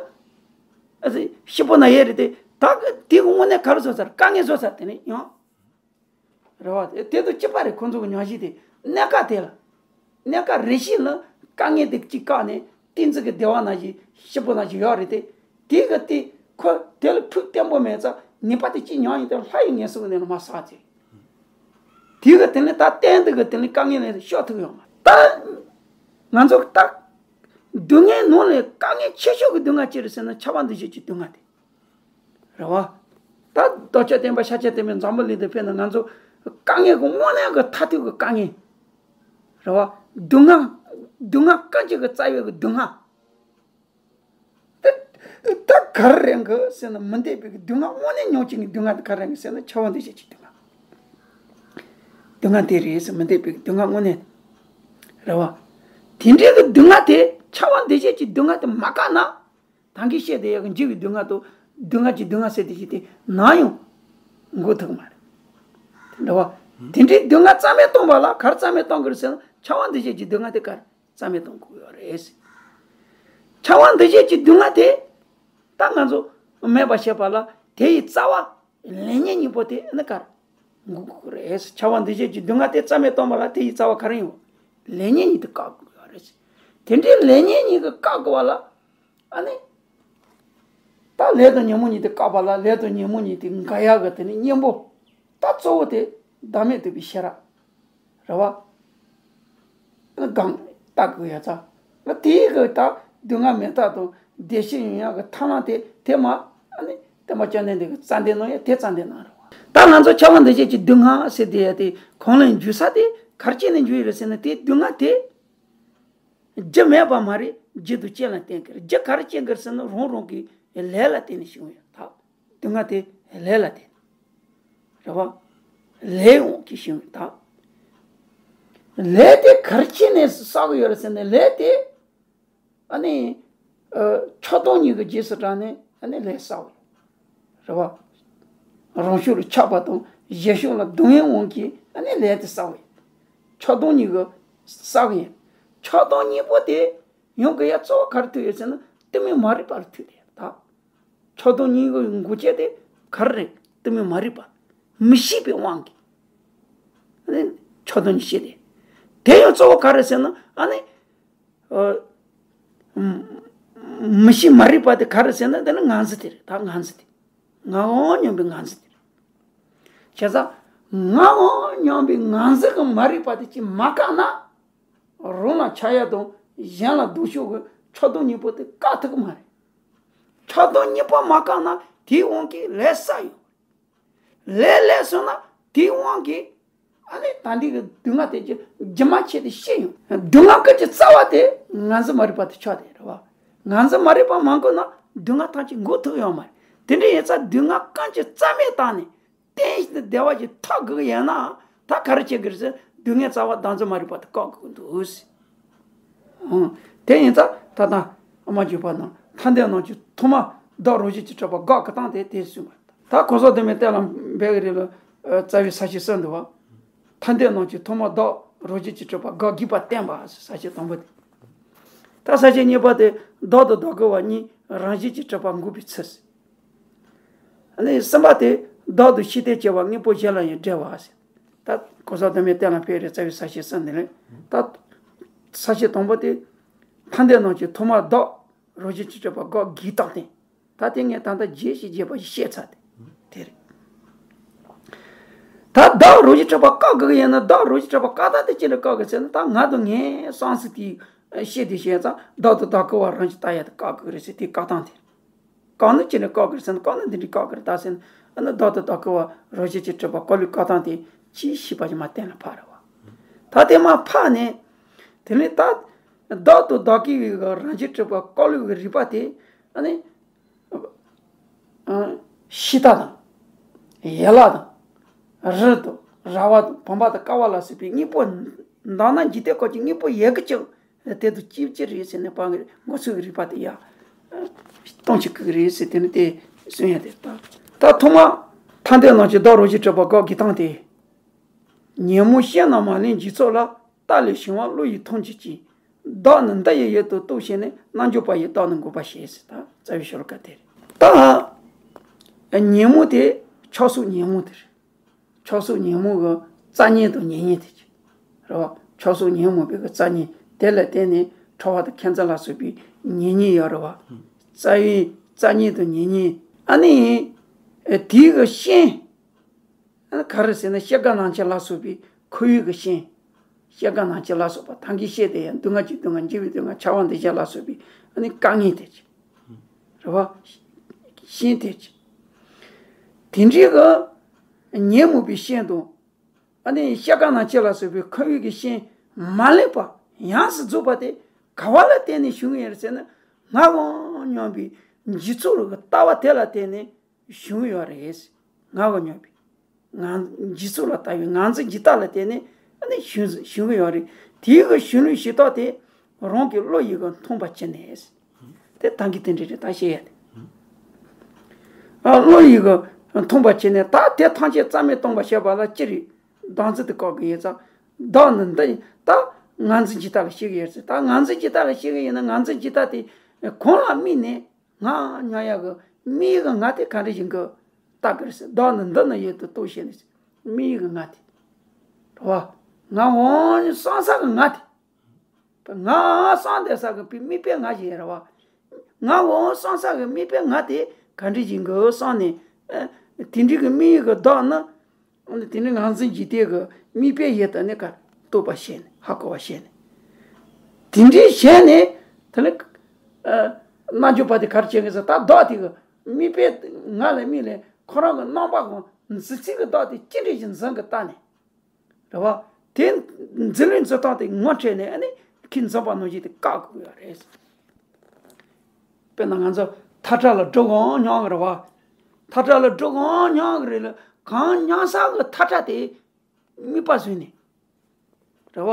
ཙི་སྐྱིད་པོ་ན་ཡེ་རེད་དེ་ད་གི་དེ་གི་དངོས་གནས་ག་རེ་བཟོ་ཚར་དཀའ་ངལ་བཟོ་ཚར་དེ་ནི་ཡང་། རེད་བ། དེ་དང་གཅིག་པ་རེད། ཁོང་ཚོ་གི་ཉག་གཞི་དེ་གནས་སྐབས་དེ་ལ། གནས་སྐབས་རེ་ཞིག་ལ་དཀའ་ངལ་དེ་གཅིག་བཀག་ནས་གཏན་ཚིགས་ཀྱི་བདེ་བ་ནང་བཞིན་སྐྱིད་པོ་ནང་བཞིན་ཡོད་རེད་དེ། དེ་གི་དེ་ཁོ་དེ་ལ་ཕུགས་བརྟན་པོ་མེད་ཙང་ནད་པ་དེ་གཅིག་ཉམས་ཡིན་དེ་ལྷ་ཡི་ངན་སོང་གི་གནས་ལ་མ་ཟག་ཚེ། དེ་གི་དེ་ནི་ད་གཏན་དུ་གི་དེ་ནི་དཀའ་ངལ་ལས་ཤོར་ཐུབ་ཡོང་མ་རེད། ད་ང་ཚོ་ད་སྡུག་བསྔལ་ནང་ལས་དཀའ་ངལ་ཆེ་ཤོས་ཀྱི་སྡུག་བསྔལ་ཅི་རེད་ཟེར་ན་ཁྱབ་པ་འདུ་ཤེས་ཀྱི་སྡུག་བསྔལ་དེ། རེད་བ། ད་རྡོ་རྗེ་གདན་པ་ཤཱཀྱ་ཐུབ་པའི་འཛམ་བུ་གླིང་དུ་ཕེབས་ན་ང་ཚོ་དཀའ་ངལ་གྱི་དངོས་གནས་ཀྱི་མཐར་ཐུག་གི་དཀའ་ངལ། རེད་བ། སྡུག་བསྔལ། སྡུག་བསྔལ་དཀའ་ཆེ་གི་རྩ་བའི་གི་སྡུག་བསྔལ། ད་ད་ག་རེ་རེད་གི་ཟེར་ན། མི་འདོད་པའི་གི་སྡུག་བསྔལ། དངོས་གནས་མྱོང་བྱེད་ཀྱི་སྡུག་བསྔལ་དེ་ག་རེ་རེད་གི་ཟེར་ན། འཆི་བ་འདུ་བྱེད་ཀྱི་སྡུག་བསྔལ། སྡུག་བསྔལ་དེ་རེད་ཟེར། མི་འདོད་པའི་གི་སྡུག་བསྔལ་དངོས་གནས། རེད་བ། དེ་འདྲའི་གི་སྡུག་བསྔལ་དེ། འཆི་བ་འདུ་བྱེད་ཀྱི་སྡུག་བསྔལ་དེ་མ་བཀག་ན། ད་གིན་བཤད་དེ་ཡག་གི་འཇིགས་པའི་སྡུག་བསྔལ་དང་། སྡུག་བསྔལ་གྱི་སྡུག་བསྔལ་ཟེར་དེ་ཞིག་དེ་ནམ་ཡང་འགོག་ཐུབ་ཀྱི་མ་རེད། དེ་འདྲ་བ། དེ་འདྲའི་སྡུག་བསྔལ་རྩ་མེད་གཏོང་བ་ལ་ག་རེ་རྩ་མེད་གཏོང་དགོས་རེད་ཟེར་ན། འཆི་བ་འདུ་བྱེད་ཀྱི་སྡུག་བསྔལ་དེ་ག་རེ་རྩ་མེད་གཏོང་དགོས་ཡོད་རེད། འཆི་བ་འདུ་བྱེད་ཀྱི་སྡུག་བསྔལ་དེ་ད་ང་ཚོ་མེད་པ་བྱེད་པ་ལ། དེ་ཡི་རྩ་བ་ལེགས་ཉེས་གཉིས་པོ་དེ་ནི་ག་རེ་འགོག་དགོས་རེད། འཆི་བ་འདུ་བྱེད་ཀྱི་སྡུག་བསྔལ་དེ་རྩ་མེད་གཏོང་བ་ལ་དེ་ཡི་རྩ་བ་ག་རེ་ཡིན་པ། ལེགས་ཉེས་གཉིས་དེ་བཀག་དགོས་ཡོད་རེད། དེ་འདྲའི་ལེགས་ཉེས་གཉིས་ཀྱིས་བཀག་དགོས་པ་ལ། ཨ་ནི། ད་ལས་དང་ཉོན་མོངས་གཉིས་དེ་བཀག་པ་ལ། ལས་དང་ཉོན་མོངས་གཉིས་དེ་འགག་ཡག་གི་དེ་ནི་གཉེན་པོ། ད་གཙོ་བོ་དེ་བདག་མེད་རྟོགས་པའི་ཤེས་རབ། རེད་བ། ཨ་ནི་གང་ལྟ་དགོས་ཡ་ཚ། ང་དེའི་གི་ད་སྡུག་བསྔལ་མེད་ཐབས་དང་བདེ་གཤེགས་ཡོང་ཡག་གི་ཐབས་ལམ་དེ་དེ་མ། ཨ་ནི་བསྟན་པ་བཅོམ་ལྡན་འདས་ཀྱིས་རྩ་འདོན་གནང་ཡ་དེ་རྩ་འདོན་གནང་རེད་བ། ད་ང་ཚོ་འཆི་བ་འདུ་བྱེད་ཀྱི་སྡུག་བསྔལ་ཟེར་དེ་ཡ་དེ་གང་ལ་འཇུག་ས་དེ་ག་རེ་བྱས་ནས་འཇུག་ཡོད་རེད་ཟེར་ན། དེ་སྡུག་བསྔལ་དེ། རྒྱུ་མེད་པ་མ་རེད། རྒྱུ་དང་རྐྱེན་ལ་བརྟེན་གྱི་རེད། རྒྱུ་ག་རེ་རྐྱེན་གྱི་རེད་ཟེར་ན། རང་རང་གི་ལས་ལ་བརྟེན་ནས་བྱུང་ཡོད་ད། སྡུག་བསྔལ་དེ་ལས་ལ་བརྟེན། རེད་བ། ལས་དབང་གིས་བྱུང་ཡོད་ད། ལས་དེ་ག་རེ་བྱས་ནས་བསགས་ཀྱི་ཡོད་རེད་ཟེར་ན། ལས་དེ། ཨ་ནི། ཨ། ཆགས་སྡང་གཉིས་ཀྱི་རྗེས་སུ་འབྲངས་ནས་ཨ་ནི་ལས་བསགས་པ་རེད་བ། རང་ཕྱོགས་ལ་ཆགས་པ་དང་གཞན་ཕྱོགས་ལ་སྡང་བའི་དབང་གིས་ཨ་ནི་ལས་དེ་བསགས་པ་ཡིན། ཆགས་སྡང་གཉིས་ཀྱིས་བསགས་པ་ཡིན། ཆགས་སྡང་གཉིས་པོ་དེ་ཡོང་གི་ཡ་གཙོ་བོ་ག་རེ་ཐུག་ཡོད་ཟེར་ན། གཏི་མུག་མ་རིག་པ་ལ་ཐུག་དེ་ད། ཆགས་སྡང་གཉིས་ཀྱི་འགོག་བྱེད་དེ་ག་རེ་རེད། གཏི་མུག་མ་རིག་པ། མི་ཤེས་པའི་དབང་གིས་ཨ་ནི་ཆགས་སྡང་གཉིས་སྐྱེས་ཏེ། དེ་ཡང་གཙོ་བོ་ག་རེ་ཟེར་ན། ཨ་ནི། ཨ། མི་ཤེས་མ་རིག་པ་དེ་ག་རེ་ཟེར་ན། དེ་ནི་ང་རྒྱལ་དེ་རེད་ད། ང་རྒྱལ་དེ། ངའང་སྙམ་པའི་ང་རྒྱལ་དེ་རེད། བྱས་ཙང་ངའང་སྙམ་པའི་ང་རྒྱལ་གྱི་མ་རིག་པ་དེ་ཅིག་མ་བཀག་ན། རང་ལ་ཆགས་ཡ་དང་གཞན་ལ་སྡུག་ཤོས་ཀྱི་ཆགས་སྡང་གཉིས་པོ་དེ་བཀག་ཐུབ་ཀྱི་མ་རེད། ཆགས་སྡང་གཉིས་པོ་མ་བཀག་ན་དེའི་དབང་གིས་ལས་བསགས་ཡོང་། ལས་ལས་སོང་ན་དེའི་དབང་གིས་ཨ་ནི་ད་འདི་གི་སྡུག་བསྔལ་དེ་ཀྱི་རྒྱུ་མ་ཆད་དེ་སྐྱེ་ཡོང་། སྡུག་བསྔལ་ཀུན་གྱི་རྩ་བ་དེ་ང་རྒྱལ་མ་རིག་པ་དེ་ཆགས་དེ་རེད་བ། ང་རྒྱལ་མ་རིག་པ་མ་འགོག་ན་སྡུག་བསྔལ་ཐམས་ཅད་འགོག་ཐུབ་ཡོད་མ་རེད། དེ་འདྲ་ཡིན་ཙང་སྡུག་བསྔལ་ཀུན་གྱི་རྩ་མེད་བཏང་ནས་གཏན་ཞིག་ཏུ་བདེ་བ་ཞིག་ཐོབ་དགོས་ཀྱི་ཡིན་ན། ད་ག་རེ་བྱེད་དགོས་རེད་ཟེར། སྡུག་བསྔལ་རྩ་བ་བདག་འཛིན་མ་རིག་པ་དེ་བཀག་དགོས་ཀྱི་འདུག་ཟེར། ཨང་། དེ་ཡིན་ཙང་ད་ལྟ་ཨ་མ་འཇུ་པ་ནང་ཐར་འདོད་རྣམས་ཀྱི་ཐོག་མ་བདག་རང་བཞིན་གྱིས་གྲུབ་པ་དགག་གི་སྟངས་དེ་དེ་གསུངས་པ། ད་གོང་ས་ལྡན་མའི་བསྟན་ལ་འབད་གི་རེད་ལ། རྩ་བའི་ས་བཅད་གསུམ་འདུག་བ། ཐར་འདོད་རྣམས་ཀྱི་ཐོག་མ་བདག་རང་བཞིན་གྱིས་གྲུབ་པ་དགག་བགྱིས་པ་བསྟན་པ་ཟེར་ས་བཅད་དང་པོ་དེ། ད་ས་བཅད་གཉིས་པ་དེ་བདག་དང་བདག་གི་བ་གཉིས་རང་བཞིན་གྱིས་གྲུབ་པ་འགོག་པའི་ཚུལ་ཟེར། ཨ་ནི་གསུམ་པ་དེ་བདག་དང་ཤེས་ལྡན་སྐྱེ་བ་དངོས་པོ་གཞན་ལ་ཡང་འབྲེལ་བ་ཟེར། ད་གོང་ས་ལྡན་མའི་བསྟན་ལ་འབད་རེད། རྩ་བའི་ས་བཅད་གསུམ་དེ་ལས། ད་ས་བཅད་དང་པོ་དེ་ཐར་འདོད་རྣམས་ཀྱི་ཐོག་མ་བདག་རང་བཞིན་གྱིས་གྲུབ་པ་དགག་བགྱིས་སྟངས་དེ། ད་དེ་ངས་ད་ལྟ་རྒྱས་ཤིག་རྒྱས་པ་ཞིག་བཤད་ཚར་དེ་དེ་རེད། ད་བདག་རང་བཞིན་གྲུབ་པ་བཀག་དགོས་ཀྱི་ཡིན་ན། བདག་རང་བཞིན་གྲུབ་པ་བཀག་སྟངས་དེ་ཅི་འདྲ་བཀག་དགོས་ཟེར་ན། ད་ང་དང་ངའི་བསམ་སྲིད་དེ་ཤེས་དེ་བྱས་ཙང་། བདག་དང་བདག་གི་བ་རང་བཞིན་ལྟ་ཡ་དེ་བཀག་དགོས་རེད་ཟེར། དེ་བཀག་སྟངས་དེ། བཀག་ནི་ཅི་འདྲ་བཀག་དགོས་རེད་ཟེར་ན། བཀག་ནི་འདི་འདྲ་བཀག་དགོས་རེད་ད་ཟེར་ན། ཨ་ནི་བདག་དང་བདག་གི་བ་རང་བཞིན་གྱིས་གྲུབ་པ་བཀག་ལུགས་བཀག་སྟངས་དེ་ཅིའི་ཕྱིས་པ་ཞིག་མ་བསྟན་ལ་ཕར་རེད་བ། ད་དེ་མ་ཕར་ནས་དེ་ནས་ད་བདག་དང་བདག་གི་བའི་རང་བཞིན་གྲུབ་པ་བཀག་ལུགས་ཀྱི་རིགས་པ་དེ། ཨ་ནི་ཤི་རྟ་དང་། ཡན་ལག་དང་། རི་དང་། ར་བ་དང་། བུམ་པ་དང་། ཀ་བ་ལ་སོགས་པའི་དངོས་པོ། མདོར་ན་འཇིག་རྟེན་སྐོར་གྱི་དངོས་པོ་ཡོད་ཀྱི་ཅིག་དེ་དང་གཅིག་པ་རེད་ཟེར་ནས་ཕར་གི་འགོག་ཚུལ་གྱི་རིགས་པ་དེ་ཡང་སྟོན་བྱེད་ཀྱི་རེད་ཟེར། དེ་ནི་དེ་གསུང་ཡ་དེ་རེད་ད། ད་ཐོག་མ་ཐར་འདོད་རྣམས་ཀྱི་བདག་རང་བཞིན་གྲུབ་པ་དགག་བགྱིས་སྟངས་དེ། ཉོན་མོངས་ཤེས་རྣམས་མ་ལུས་འཇིག་ཚོགས་ལ། རྟ་ལས་བྱུང་བ་བློ་ཡིས་མཐོང་བགྱིད་ཅིང་། བདག་ནི་འདི་ཡི་ཡུལ་དུ་རྟོགས་ཤེས་ནས། རྣལ་འབྱོར་པ་ཡིས་བདག་ནི་འགོག་པར་བྱེད་ཟེར། ད་རྩ་བའི་ཤོ་ལོ་ཀ་དེ་རེད། ད་ཉོན་མོངས་དེ་ཆགས་སོགས་ཉོན་མོངས་དེ་རེད། ཆགས་སོགས་ཉོན་མོངས་ཀྱི་རྩ་ཉེ་དང་ཉེ་ཉེ་དེ་ཅི་རེད་བ། ཆགས་སོགས་ཉོན་མོངས་པའི་གི་རྩ་ཉེ་དེ་ལ་བརྟེན་ནས་ཁྲོ་བ་དང་ཁེངས་འཛིན་ལ་སོགས་པའི་ཉེ་ཉེ་ཡོད་རེད་བ། རྩ་བའི་རྩ་ཉེ་དང་ཉེ་ཉེ། ཨ་ནི་དེའི་གི་ཤན། ཨ་ནི་ག་རེ་ཟེར་ན། སྐྱེ་རྒ་ན་འཆི་ལ་སོགས་པའི་ཁོར་ཡུག་གི་ཤན། སྐྱེ་རྒ་ན་འཆི་ལ་སོགས་པ་ཐང་གི་ཤེས་དེ་ཡང་སྡུག་བསྔལ་གྱི་སྡུག་བསྔལ། འཇིགས་པའི་སྡུག་བསྔལ། འཆི་བ་འདུ་བྱེད་ལ་སོགས་པའི་ཨ་ནི་དཀའ་ངལ་དེ་ཅི་རེད་བ། ཤན་དེ་ཅི། དེ་འདྲའི་གི་ཉོན་མོངས་པའི་ཤན་དང་། ཨ་ནི་ཤ་ཀ་ན་འཆི་ལ་སོགས་པའི་ཁོར་ཡུག་གི་ཤན་མ་ལེགས་པ་ཡོངས་སུ་རྫོགས་པ་དེ་ག་བ་ལ་བརྟེན་ནས་བྱུང་ཡོད་རེད་ཟེར་ན། ངག་དབང་སྙོམས་པའི་འཇིག་ཚོགས་ལུགས་ཀྱི་ལྟ་བ་དེ་ལ་བརྟེན་ནས་བྱུང་ཡོད་རེད། ངག་དབང་སྙོམས་པའི་ངག་འཇིག་ཚོགས་ལ་ལྟ་བའི་ངག་འཛིན་འཇིག་ལྟ་ལ་བརྟེན་ནས་ཨ་ནི་བྱུང་བྱུང་གི་ཡོད་རེད། དེའི་གི་བྱུང་ལུགས་བྱེ་བྲག་དེ་རང་གི་བློ་ཡིས་གི་མཐོང་བར་གྱུར་ནས། དེ་ད་གིན་དེ་འདྲ་རེད། ད་བཤད་ཡ་དེ། ཨ་བློ་ཡིས་གི་མཐོང་བར་བྱས་ནས། ད་དེ་ཐམས་ཅད་རྩ་མེད་གཏོང་བར་བྱེད་པ་ལ་ཅི་རིགས་བདག་འཛིན་དུ་བཀག་གི་ཡོད་ཙང་། བདག་ནི་འདི་ཡིན། ད་ངག་འཛིན་འཇིག་ལྟ་ལ་བྱེད་ཀྱི་ཡོད་ཙང་། ད་ངག་འཛིན་འཇིག་ལྟ་ལ་བྱེད་ཀྱི་ཡིན་ན། ངག་འཛིན་འཇིག་ལྟ་དེ་གང་ལ་དམིགས་ནས་ངག་སྙོམས་ཡ་གི་དམིགས་ཡུལ་གྱི་ངག་དེ་ག་འདྲ་ཞིག་གི་བལྟ་གི་རེད་ཟེར། བདག་ནི་འདི་ན་ཡོད་དུ་རྟོག་བྱས་ནས། དམིགས་ཡུལ་གྱི་ངག་དེ་རེད་བ། ངག་དབང་གསང་ས་གི་ངག་དེ། ངག་གསང་བསྡད་ས་གི་དམིགས་པའི་ངག་ཅིག་རེད་བ། ངག་དབང་གསང་ས་གི་དམིགས་པའི་ངག་དེ་ག་འདྲ་ཞིག་གི་གསང་ནས། ཨ་དེ་འདྲའི་གི་དམིགས་ཡུལ་གྱི་བདག་ནི། དེ་ནི་ངག་འཛིན་འཇིག་ལྟའི་གི་དམིགས་པའི་ཡུལ་དུ་ནི་ག་རྟོགས་པ་བྱས་ནས། ཧ་གོ་བ་བྱས་ནས། དེ་འདྲའི་བྱས་ནས་དེ་ནི་ཨ་རྣལ་འབྱོར་པ་དེ་ག་རེ་བྱེད་ཀྱི་ཟེར། ད་བདག་དེ་གི་དམིགས་པའི་ངག་ལ་དམིགས་ནས་ཁོ་རང་གི་རྣམ་པ་གང་འཛིན་ཚུལ་གྱི་བདག་དེ་ཅི་འདྲ་ཞིག་འཛིན་གི་ལྟ་ནས། རེད་བ། དེ་འཛིན་ལུགས་འཛིན་སྟངས་དེ་ངོ་འཕྲད་ནས་ཨ་ནི་ཁོས་འཛིན་པ་ནང་བཞིན་དེ་བཀག་དགོས་ཡ་རེད། དཔེར་ན་ང་ཚོ་ཐག་ཁྲ་ལ་སྒྲུབ་དབང་སྙོམས་གི་རེད་བ། ཐག་ཁྲ་ལ་སྒྲུབ་དབང་སྙོམས་གི་རེད་ལ། གང་སྙོམས་ས་གི་ཐག་ཁྲ་དེ་དམིགས་པ་བཟུང་ནས། རེད་བ།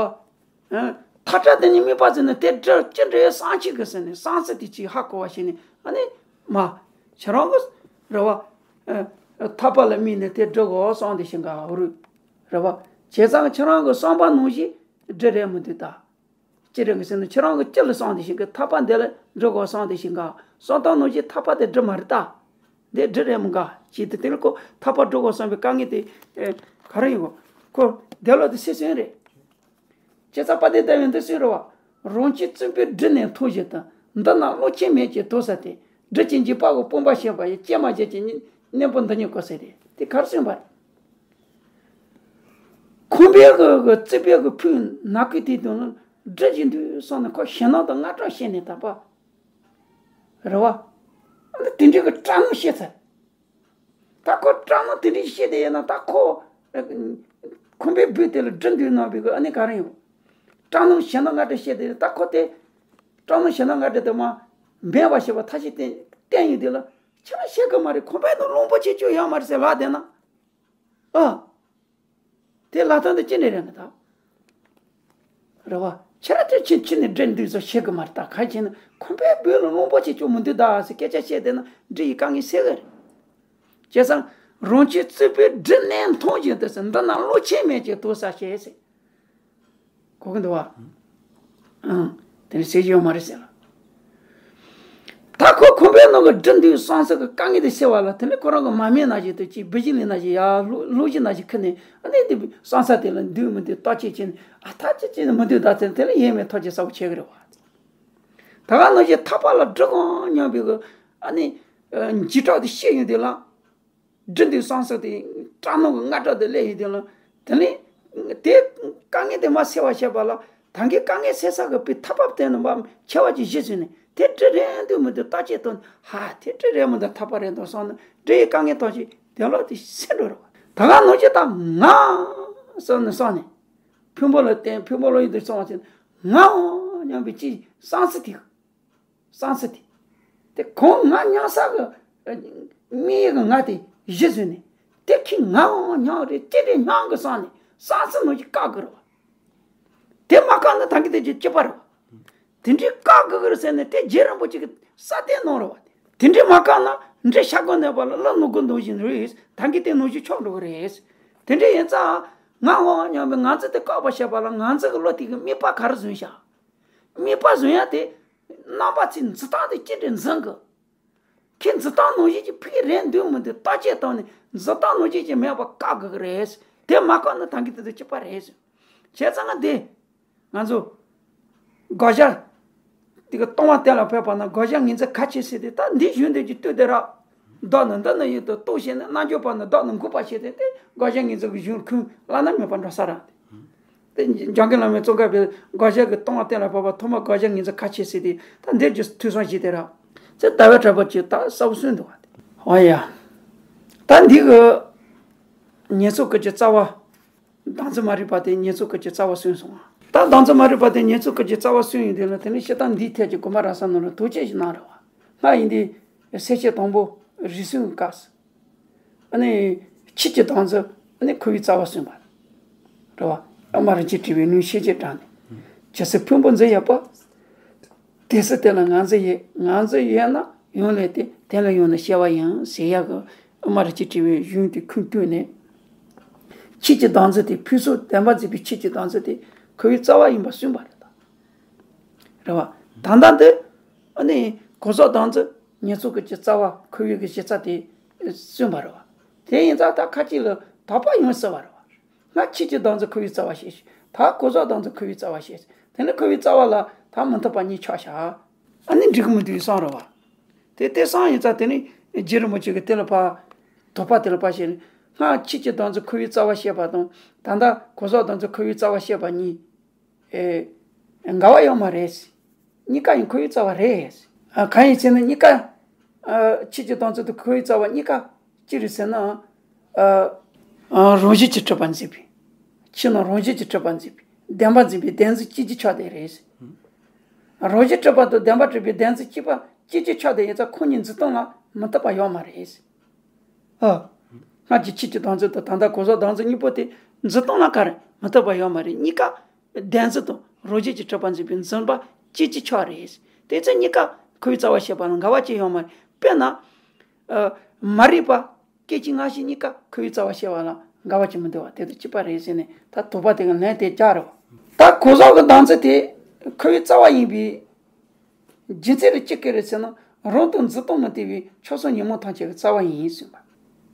ཨ་ཐག་ཁྲ་དེ་ནི་དམིགས་པ་བཟུང་ནས་དེ་སྒྲ་ཅི་འདྲའི་གསང་ཆོག་གི་ཟེར་ནས་གསང་ཚུལ་དེ་ཅིག་ཧ་གོ་བ་བྱས་ནས། ཨ་ནི་མ་ཁྱེད་རང་གི་རེད་བ། ཨ་ཐག་པ་ལ་དམིགས་ནས་དེ་སྒྲུབ་དབང་གསང་དེ་བཞིན་ག་རུ། རེད་བ། བྱས་ཙང་ཁྱེད་རང་གི་བསམ་པ་ནང་བཞིན་སྒྲ་རེད་མི་འདུག་ད། ཅི་རེད་གི་ཟེར་ན། ཁྱེད་རང་གི་ཅི་ལ་གསང་དེ་བཞིན་གི་ཐག་པ་འདི་ལ་སྒྲུབ་དབང་གསང་དེ་བཞིན་ག་གསང་སྟངས་ནང་བཞིན་ཐག་པ་དེ་སྒྲ་མ་རེད་ད། འདི་སྒྲ་རེད་མི་འགའ་ཅིག་དེ། དེ་ལ་ཁོ་ཐག་པ་སྒྲུབ་དབང་གསང་བའི་དཀའ་ངལ་དེ་ཨེ་ག་རེ་ཡོད་གོ། ཁོ་དེ་ལ་དེ་སེལ་སོང་རེད། བྱས་ཙང་པ་དེ་ལྟ་བུའི་འདི་སུས་རེད་བ། རང་གཅིག་བཙུན་པས་སྒྲུབ་ནས་མཐོང་བཞིན་དུ། འདི་ན་བློ་ཁྱད་མེད་ཅེས་དོགས་ས་དེ། སྒྲུབ་ཀྱི་འཇིགས་པ་གི་སྤོང་བར་བྱེད་པ་ཡི། སྐྱེལ་མ་བྱེད་ཀྱི་གནས་པོ་འདི་ཉིད་གོ་ཟེར་ཏེ། དེ་ག་རེ་གསུངས་པ་རེད། ཁོམ་པའི་གི་གི་རྩིག་པའི་གི་ཕུག་ནག་ཁུག་དེའི་སྟེང་ལ་སྒྲུབ་ཀྱི་འདུག་བསམ་ནས་ཁོ་ཞེད་སྣང་དང་དངངས་སྐྲག་བྱས་ནས་ད་པ། རེད་བ། ཨ་ནི་དེ་འདྲའི་གི་སྐྲག་སྣང་སྐྱེས་ཚར། ད་ཁོ་སྐྲག་སྣང་དེ་འདྲའི་སྐྱེས་དེ་ཡིན་ན། ད་ཁོ་ཁོམ་པའི་སྦུལ་དེ་ལ་སྒྲུབ་འདོད་གནང་བའི་གི་ཨ་ནི་ག་རེ་ཡོང་། སྐྲག་སྣང་ཞེད་སྣང་དངངས་སྐྲག་སྐྱེས་དེ། ད་ཁོ་དེ་སྐྲག་སྣང་ཞེད་སྣང་དངངས་སྐྲག་དེ་མ་འབེན་པ་བྱེད་པ་ཐབས་ཤེས་བསྟེན་བསྟེན་ཡོང་དུས་ལ། ཁྱེད་རང་ཤེས་གི་མ་རེད། ཁོམ་པའི་ནང་རླུང་བུ་ཆེ་ཆུང་ཡོད་མ་རེད་ཟེར་ལབ་བསྡད་ན། ཨ། དེ་ལབ་སྟངས་དེ་ཅི་འདྲ་རེད་ང་ད། རེད་བ། ཁྱེད་རང་དེ་ཕྱི་ཕྱི་ནས་སྒྲུབ་འདོད་ཚོ་ཤེས་གི་མ་རེད། ད་ག་རེ་བྱས་ན་ཁོམ་པའི་སྦུལ་ལ་རླུང་བུ་ཆེ་ཆུང་མི་འདུག་ད་ཟེར་སྐད་ཆ་བཤད་བསྡད་ན་སྒྲུབ་ཡི་དཀའ་ངལ་སེལ་གི་རེད། བྱས་ཙང་རང་གཅིག་བཙུན་པས་སྒྲུབ་ནས་མཐོང་བཞིན་དུ་ཟེར། འདི་ན་བློ་ཁྱད་མེད་ཅེས་དོགས་ས་ཞེས་ཟེར། གོ་གི་འདུག་བ། ཨང་། དེ་ནི་ཟེར་གྱི་ཡོད་མ་རེད་ཟེར་ལ། ད་ཁོ་ཁོམ་པའི་ནང་གི་སྒྲུབ་འདོད་གསང་ས་གི་དཀའ་ངལ་དེ་སེལ་བ་ལ། དེ་ནི་ཁོ་རང་གི་མར་མེ་ནང་བཞིན་དུ་ཅིག་སྦི་ཇི་ལི་ནང་བཞིན་ཡར་གློག་གློག་གཞུ་ནང་བཞིན་ཁུར་ནས། ཨ་ནི་དེ་གསང་ས་དེ་ལ་འདུག་མི་འདུག་བརྟག་དཔྱད་བྱས་ནས། ཨ་ཐག་ཆོད་ཅིག་མི་འདུག་ད་ཟེར་ནས་དེ་ལ་ཡེངས་མེད་ཐག་གཅོད་གསལ་པོ་བྱེད་གི་རེད་བ། ད་ག་ནང་བཞིན་ཐག་པ་ལ་སྒྲུབ་དབང་སྙོམས་པའི་གི་ཨ་ནི་འཇིགས་སྐྲག་དེ་སྐྱེས་ཡོང་དུས་ལ། སྒྲུབ་འདོད་གསང་ས་དེ་སྐྲག་སྣང་གི་དངངས་སྐྲག་དེ་སླེབས་ཡོང་དུས་ལ། དེ་ནི་དེ་དཀའ་ངལ་དེ་མར་སེལ་བར་བྱེད་པ་ལ། ད་གིན་དཀའ་ངལ་སེལ་ས་གི་དཔེ་ཐག་པ་དེ་ནི་མར་མཆེ་བ་ཅིག་གཞུ་བཟུང་ནས། དེ་སྒྲུབ་རན་འདུག་མི་འདུག་བརྟག་དཔྱད་བཏང་ནས། ཧ། དེ་སྒྲུབ་རན་མི་འདུག་ཐག་པ་རན་འདུག་བསམ་ནས། སྒྲུབ་ཡི་དཀའ་ངལ་ཐམས་ཅད་དེ་ལོག་དེ་སེལ་འགྲོ་རེད་བ། ད་ག་ནང་བཞིན་ད་ངག་བསམ་ནས་བསམ་ནས། ཕུང་པོ་ལ་བརྟེན། ཕུང་པོ་ལ་ཡོད་དུ་སོང་བ་ཟེར་ན། ངག་དབང་སྙོམས་པའི་ཅི་གསང་ཚུལ་དེ། གསང་ཚུལ་དེ། དེ་གང་ངག་སྙོམས་ས་གི་དམིགས་ཡུལ་གྱི་ངག་དེ་གཞི་བཟུང་ནས། དེ་ཁོས་ངག་དབང་སྙོམས་རེད། ཅི་རེད་སྙམ་གི་བསམ་ནས་གསང་ཚུལ་ནང་བཞིན་བཀག་དགོས་རེད་བ། དེ་མ་བཀག་ན་ད་གིན་དེ་ཅིག་སྐྱིད་པ་རེད་བ། དེ་འདྲའི་བཀག་དགོས་ཀྱི་རེད་ཟེར་ནས་དེ་རྗེ་རིན་པོ་ཆེ་གིས་གསལ་བསྟན་གནང་རེད་བ། དེ་འདྲའི་མ་བཀག་ན་འདྲེ་ཤ་སྒོ་ནས་པ་ལ་ཀླུ་ནུ་དགུ་འདུག་བཞིན་རེད། ད་གིན་དེ་ནང་བཞིན་ཆགས་འགྲོ་གི་རེད། དེ་འདྲ་ཡིན་ཙང་ངག་དབང་སྙོམས་པའི་ངག་ཚུལ་དེ་བཀག་པར་བྱེད་པ་ལ། ང་ཚོ་གི་བློ་དེ་གིས་དམིགས་པ་ག་རེ་བཟུང་བཞག་དམིགས་པ་བཟུང་ཡ་དེ་རྣམ་པ་ཚོའི་འཛིན་སྟངས་དེ་ཅི་འདྲ་འཛིན་གི། ཁོས་འཛིན་སྟངས་ནང་བཞིན་གྱི་ཕུགས་རེད་འདུག་མི་འདུག་བརྟག་དཔྱད་བཏང་ནས། འཛིན་སྟངས་ནང་བཞིན་གྱི་མེད་པ་བཀག་དགོས་ཀྱི་རེད། དེ་མ་བཀག་ན་ད་གིན་དེ་ཚོ་སྐྱིད་པ་རེད། བྱས་ཙང་ང་འདི་ང་ཚོ་དགག་བྱ་དེ་གི་སྟོང་པ་གཏན་ལ་ཕབ་པ་ན། དགག་བྱ་ངེས་འཛིན་གལ་ཆེ་ཟེར་ཏེ། ད་འདི་གཞུང་འདི་ཀྱི་དུས་དེ་ར། བདག་ནི་འདི་ན་ཡོད་དུ་རྟོགས་བྱས་ནས། རྣལ་འབྱོར་པ་ནི་བདག་ནི་འགོག་པར་བྱེད་དེ། དེ་དགག་བྱ་ངེས་འཛིན་གྱི་གཞུང་ཁུངས་བླ་ན་མེད་པ་འགྲོ་ས་རེད། དེ་འཇམ་མགོན་བླ་མའི་ཙོང་ཁ་པའི་དགག་བྱ་གི་སྟོང་པ་གཏན་ལ་ཕབ་པ་ཐོག་མ་དགག་བྱ་ངེས་འཛིན་གལ་ཆེ་ཟེར་ཏེ། ད་འདིར་གྱི་ཐོས་བསམ་བྱས་ཏེ་ར། ཚེ་ཟླ་བའི་གྲགས་པ་གྱིས་ད་གསལ་པོ་གསུངས་འདུག་བ། འོ་ཡ། ད་འདི་གི་ཉེར་འཚོ་སྐབས་ཀྱི་རྩ་བ། བདག་འཛིན་མ་རིག་པ་དེ་ཉེར་འཚོ་སྐབས་ཀྱི་རྩ་བ་སོན་སོང་བ། ད་བདག་འཛིན་མ་རིག་པ་དེ་ཉེར་འཚོ་སྐབས་ཀྱི་རྩ་བ་སོན་ཡོང་དུས་ལ། དེ་ནས་སྤྱིར་བཏང་འདིའི་ཐད་ཀྱི་དགོན་པ་ར་ས་ནང་ལ་དོལ་རྒྱལ་ཞིག་གནང་རེད་བ། སྔར་ཡིན་དུས་སེར་བྱེས་དང་པོ་རིགས་སུན་གྱི་སྐབས་སུ། ཨ་ནི་ཆོས་ཀྱི་བདག་འཛིན་ཨ་ནི་ཁོ་བོའི་རྩ་བ་སོན་པ་རེད་བ། ཨ་མ་རིན་ཆེན་བྲིས་པའི་ལུང་ཤེས་བྱེད་དྲངས་ནས། ཇི་སྲིད་ཕུང་པོ་འཛིན་ཡོད་པ། དེ་སྲིད་དེ་ལ་ང་འཛིན་ཡོད། ང་འཛིན་ཡོད་ན་ཡང་ལས་ཏེ། དེ་ལ་ཡང་ན་སྐྱེ་བ་ཡིན་ཟེར་ཡག་གི་ཨ་མ་རིན་ཆེན་བྲིས་པའི་གཞུང་དེ་ཁུངས་བཏུས་ནས། ཆོས་ཀྱི་བདག་འཛིན་དེ། ཕུན་ཚོགས་བདེན་པར་འཛིན་པའི་ཆོས་ཀྱི་བདག་འཛིན་དེ་ཁོ་བོའི་རྩ་བ་ཡིན་པ་སོན་པ་རེད་ད། རེད་བ། ད་ལྟ་འདི་ཨ་ནི་གོ་ས་བདག་འཛིན་ཉེར་འཚོ་སྐབས་ཀྱི་རྩ་བ་ཁོ་བོའི་གི་གཞི་རྩ་དེ་སོན་པ་རེད་བ། དེ་ཡིན་ཙང་ད་ཁ་ཅིག་ལ་དོགས་པ་ཡོང་སྲིད་པ་རེད་བ། སྔར་ཆོས་ཀྱི་བདག་འཛིན་ཁོ་བོའི་རྩ་བ་བྱས་ཤིང་། ད་གོ་ས་བདག་འཛིན་ཁོ་བོའི་རྩ་བ་བྱས་ཤིང་། དེ་ནི་ཁོ་བོའི་རྩ་བ་ལ་ད་མི་མཐུན་པ་གཉིས་ཆགས་བཞག་ཨ་ནི་འགྲིག་གི་མི་འདུག་བསམ་རེད་བ། དེ་དེ་བསམ་ཡིན་ཙང་། དེ་ནི་རྗེ་རིན་པོ་ཆེ་གིས་དེ་ལ་ཕར་དོགས་པ་དེ་ལ་ཕར་བྱས་ནས། སྔར་ཆོས་ཀྱི་བདག་འཛིན་ཁོ་བོའི་རྩ་བ་བཤད་པ་དང་ད་ལྟ་གོ་ས་བདག་འཛིན་ཁོ་བོའི་རྩ་བ་བཤད་པ་གཉིས། ཨེ། འགལ་བ་ཡོད་མ་རེད། གཉིས་ཀ་ཡང་ཁོ་བོའི་རྩ་བ་རེད། ཨ། གང་ཡིན་ཟེར་ན་གཉིས་ཀ། ཨ། ཆོས་ཀྱི་བདག་འཛིན་དང་ཁོ་བོའི་རྩ་བ་གཉིས་ཀ་ཅི་རེད་ཟེར་ན། ཨ། ཨ། རང་བཞིན་གྱིས་གྲུབ་པར་འཛིན་པའི། ཕྱི་ནང་རང་བཞིན་གྱིས་གྲུབ་པར་འཛིན་པའི་བདེན་པར་འཛིན་པའི་བདེན་འཛིན་སྐྱེ་རྒྱུ་ཆགས་བསྡད་རེད། རང་བཞིན་གྲུབ་པ་དང་བདེན་པར་གྲུབ་པའི་བདེན་འཛིན་སྐྱེས་པ་སྐྱེ་རྒྱུ་ཆགས་བསྡད་ཡིན་ཙང་། ཁོ་གཉིས་འཛིན་སྟངས་ལ་མི་མཐུན་པ་ཡོད་མ་རེད། ཨ། སྔར་གྱི་ཆོས་ཀྱི་བདག་འཛིན་དང་ད་ལྟ་གོ་ས་བདག་འཛིན་གཉིས་པོ་དེ་འཛིན་སྟངས་ལ་ག་རེ་མི་མཐུན་པ་ཡོད་མ་རེད། གཉིས་ཀ་བདེན་འཛིན་དང་རང་བཞིན་གྱིས་གྲུབ་པར་འཛིན་པའི་འཛིན་པ་སྐྱེ་རྒྱུ་ཆགས་རེད། དེ་ཚེ་གཉིས་ཀ་ཁོ་བོའི་རྩ་བ་བཤད་པ་ལ་འགལ་བ་ཅི་ཡོད་མ་རེད། དཔེར་ན། ཨ། མ་རིག་པ། སྐད་ཅིག་སྔ་ཕྱི་གཉིས་ཀ་ཁོ་བོའི་རྩ་བ་བཤད་པ་ལ་འགལ་བ་ཅི་མི་འདུག་བ། དེ་དང་གཅིག་པ་རེད་ཟེར་ནས། ད་དོགས་པ་དེ་གི་ལན་དེ་རྒྱག་རེད་བ། ད་གོ་ས་གི་བདག་འཛིན་དེ་ཁོ་བོའི་རྩ་བ་ཡིན་པའི་རྒྱུ་མཚན་དེ་ཅི་གི་རེད་ཟེར་ན། རང་དང་འཛིན་སྟངས་མི་མཐུན་པའི་ཆགས་སོགས་ཉོན་མོངས་ཐམས་ཅད་ཀྱི་རྩ་བ་ཡིན་གསུངས་པ།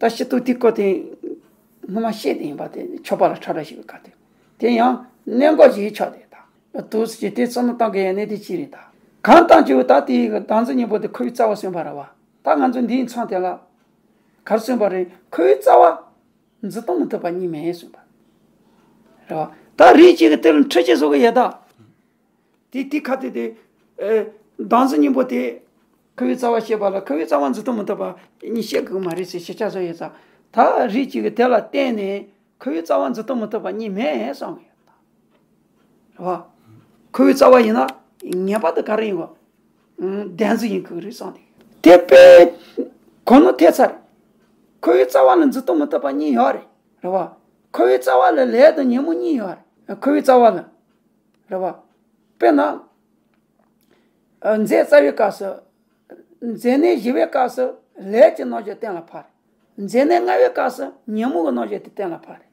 ད་སྤྱིར་བཏང་དེའི་སྐོར་དེ་སྔོན་མ་བཤད་དེ་ཡིན་པ་དེ་ཆོས་པ་ལ་ཁྲ་ཁྲ་ཞིག་གི་ཁ་དེ། དེ་ཡང་གནད་འགག་ཞིག་ཆགས་དེ། ད་དུས་ཀྱི་དེ་བསམ་བློ་བཏང་གི་ཡོད་ནི་དེ་ཅི་རེད། ད་གང་ལྟར་གྱི་ད་དེའི་གི་བདག་འཛིན་གཉིས་པོ་དེ་ཁོ་བོའི་རྩ་བ་སོན་པ་རེད་བ། ད་ང་ཚོ་འདིའི་མཚམས་དེ་ལ་ག་རེ་སོན་པ་རེད། ཁོ་བོའི་རྩ་བ་འཛིན་སྟངས་མི་མཐུན་པ་གཉིས་མེད་གསུངས་པ་རེད་བ། ད་རིགས་གཅིག་གིས་དེ་ལ་འཁྲུལ་ཆ་བཟོ་གི་ཡོད་ད། དེ་དེ་ཁ་དེ་དེ། ཨེ། བདག་འཛིན་གཉིས་པོ་དེ་ཁོ་བོའི་རྩ་བ་བཤད་པ་ལ་ཁོ་བོའི་རྩ་བ་འཛིན་སྟངས་མི་མཐུན་པ་གཉིས་བཤད་དགོས་མ་རེད་ཟེར་ཤེས་བྱ་བཟོ་ཡོད་ཙང་། ད་རིགས་གཅིག་གིས་དེ་ལ་བརྟེན་ནས་ཁོ་བོའི་རྩ་བ་འཛིན་སྟངས་མི་མཐུན་པ་གཉིས་མེད་གསུངས་ཡོད་ད། རེད་བ། ཁོ་བོའི་རྩ་བ་ཡིན་ན་ངེས་པར་དུ་ག་རེ་ཡིན་གོ། ཨང་། བདེན་འཛིན་ཡིན་དགོས་རེད་གསུངས་ཏེ། དེ་དཔེ་གོ་ནོར་ཐེབས་ཚར། ཁོ་བོའི་རྩ་བ་ལ་འཛིན་སྟངས་མི་མཐུན་པ་གཉིས་ཡོད་རེད། རེད་བ། ཁོ་བོའི་རྩ་བ་ལ་ལས་དང་ཉོན་མོངས་གཉིས་ཡོད་རེད། ཁོ་བོའི་རྩ་བ་ལ། རེད་བ། དཔེར་ན། ཨ། མཛད་རྩ་བའི་སྐབས་སུ། མཛད་གནས་བཞི་པའི་སྐབས་སུ་ལས་ཀྱི་རྣམ་གཞག་གཏན་ལ་ཕབ། མཛད་གནས་ལྔ་པའི་སྐབས་སུ་ཉོན་མོངས་ཀྱི་རྣམ་གཞག་དེ་གཏན་ལ་ཕབ་རེད།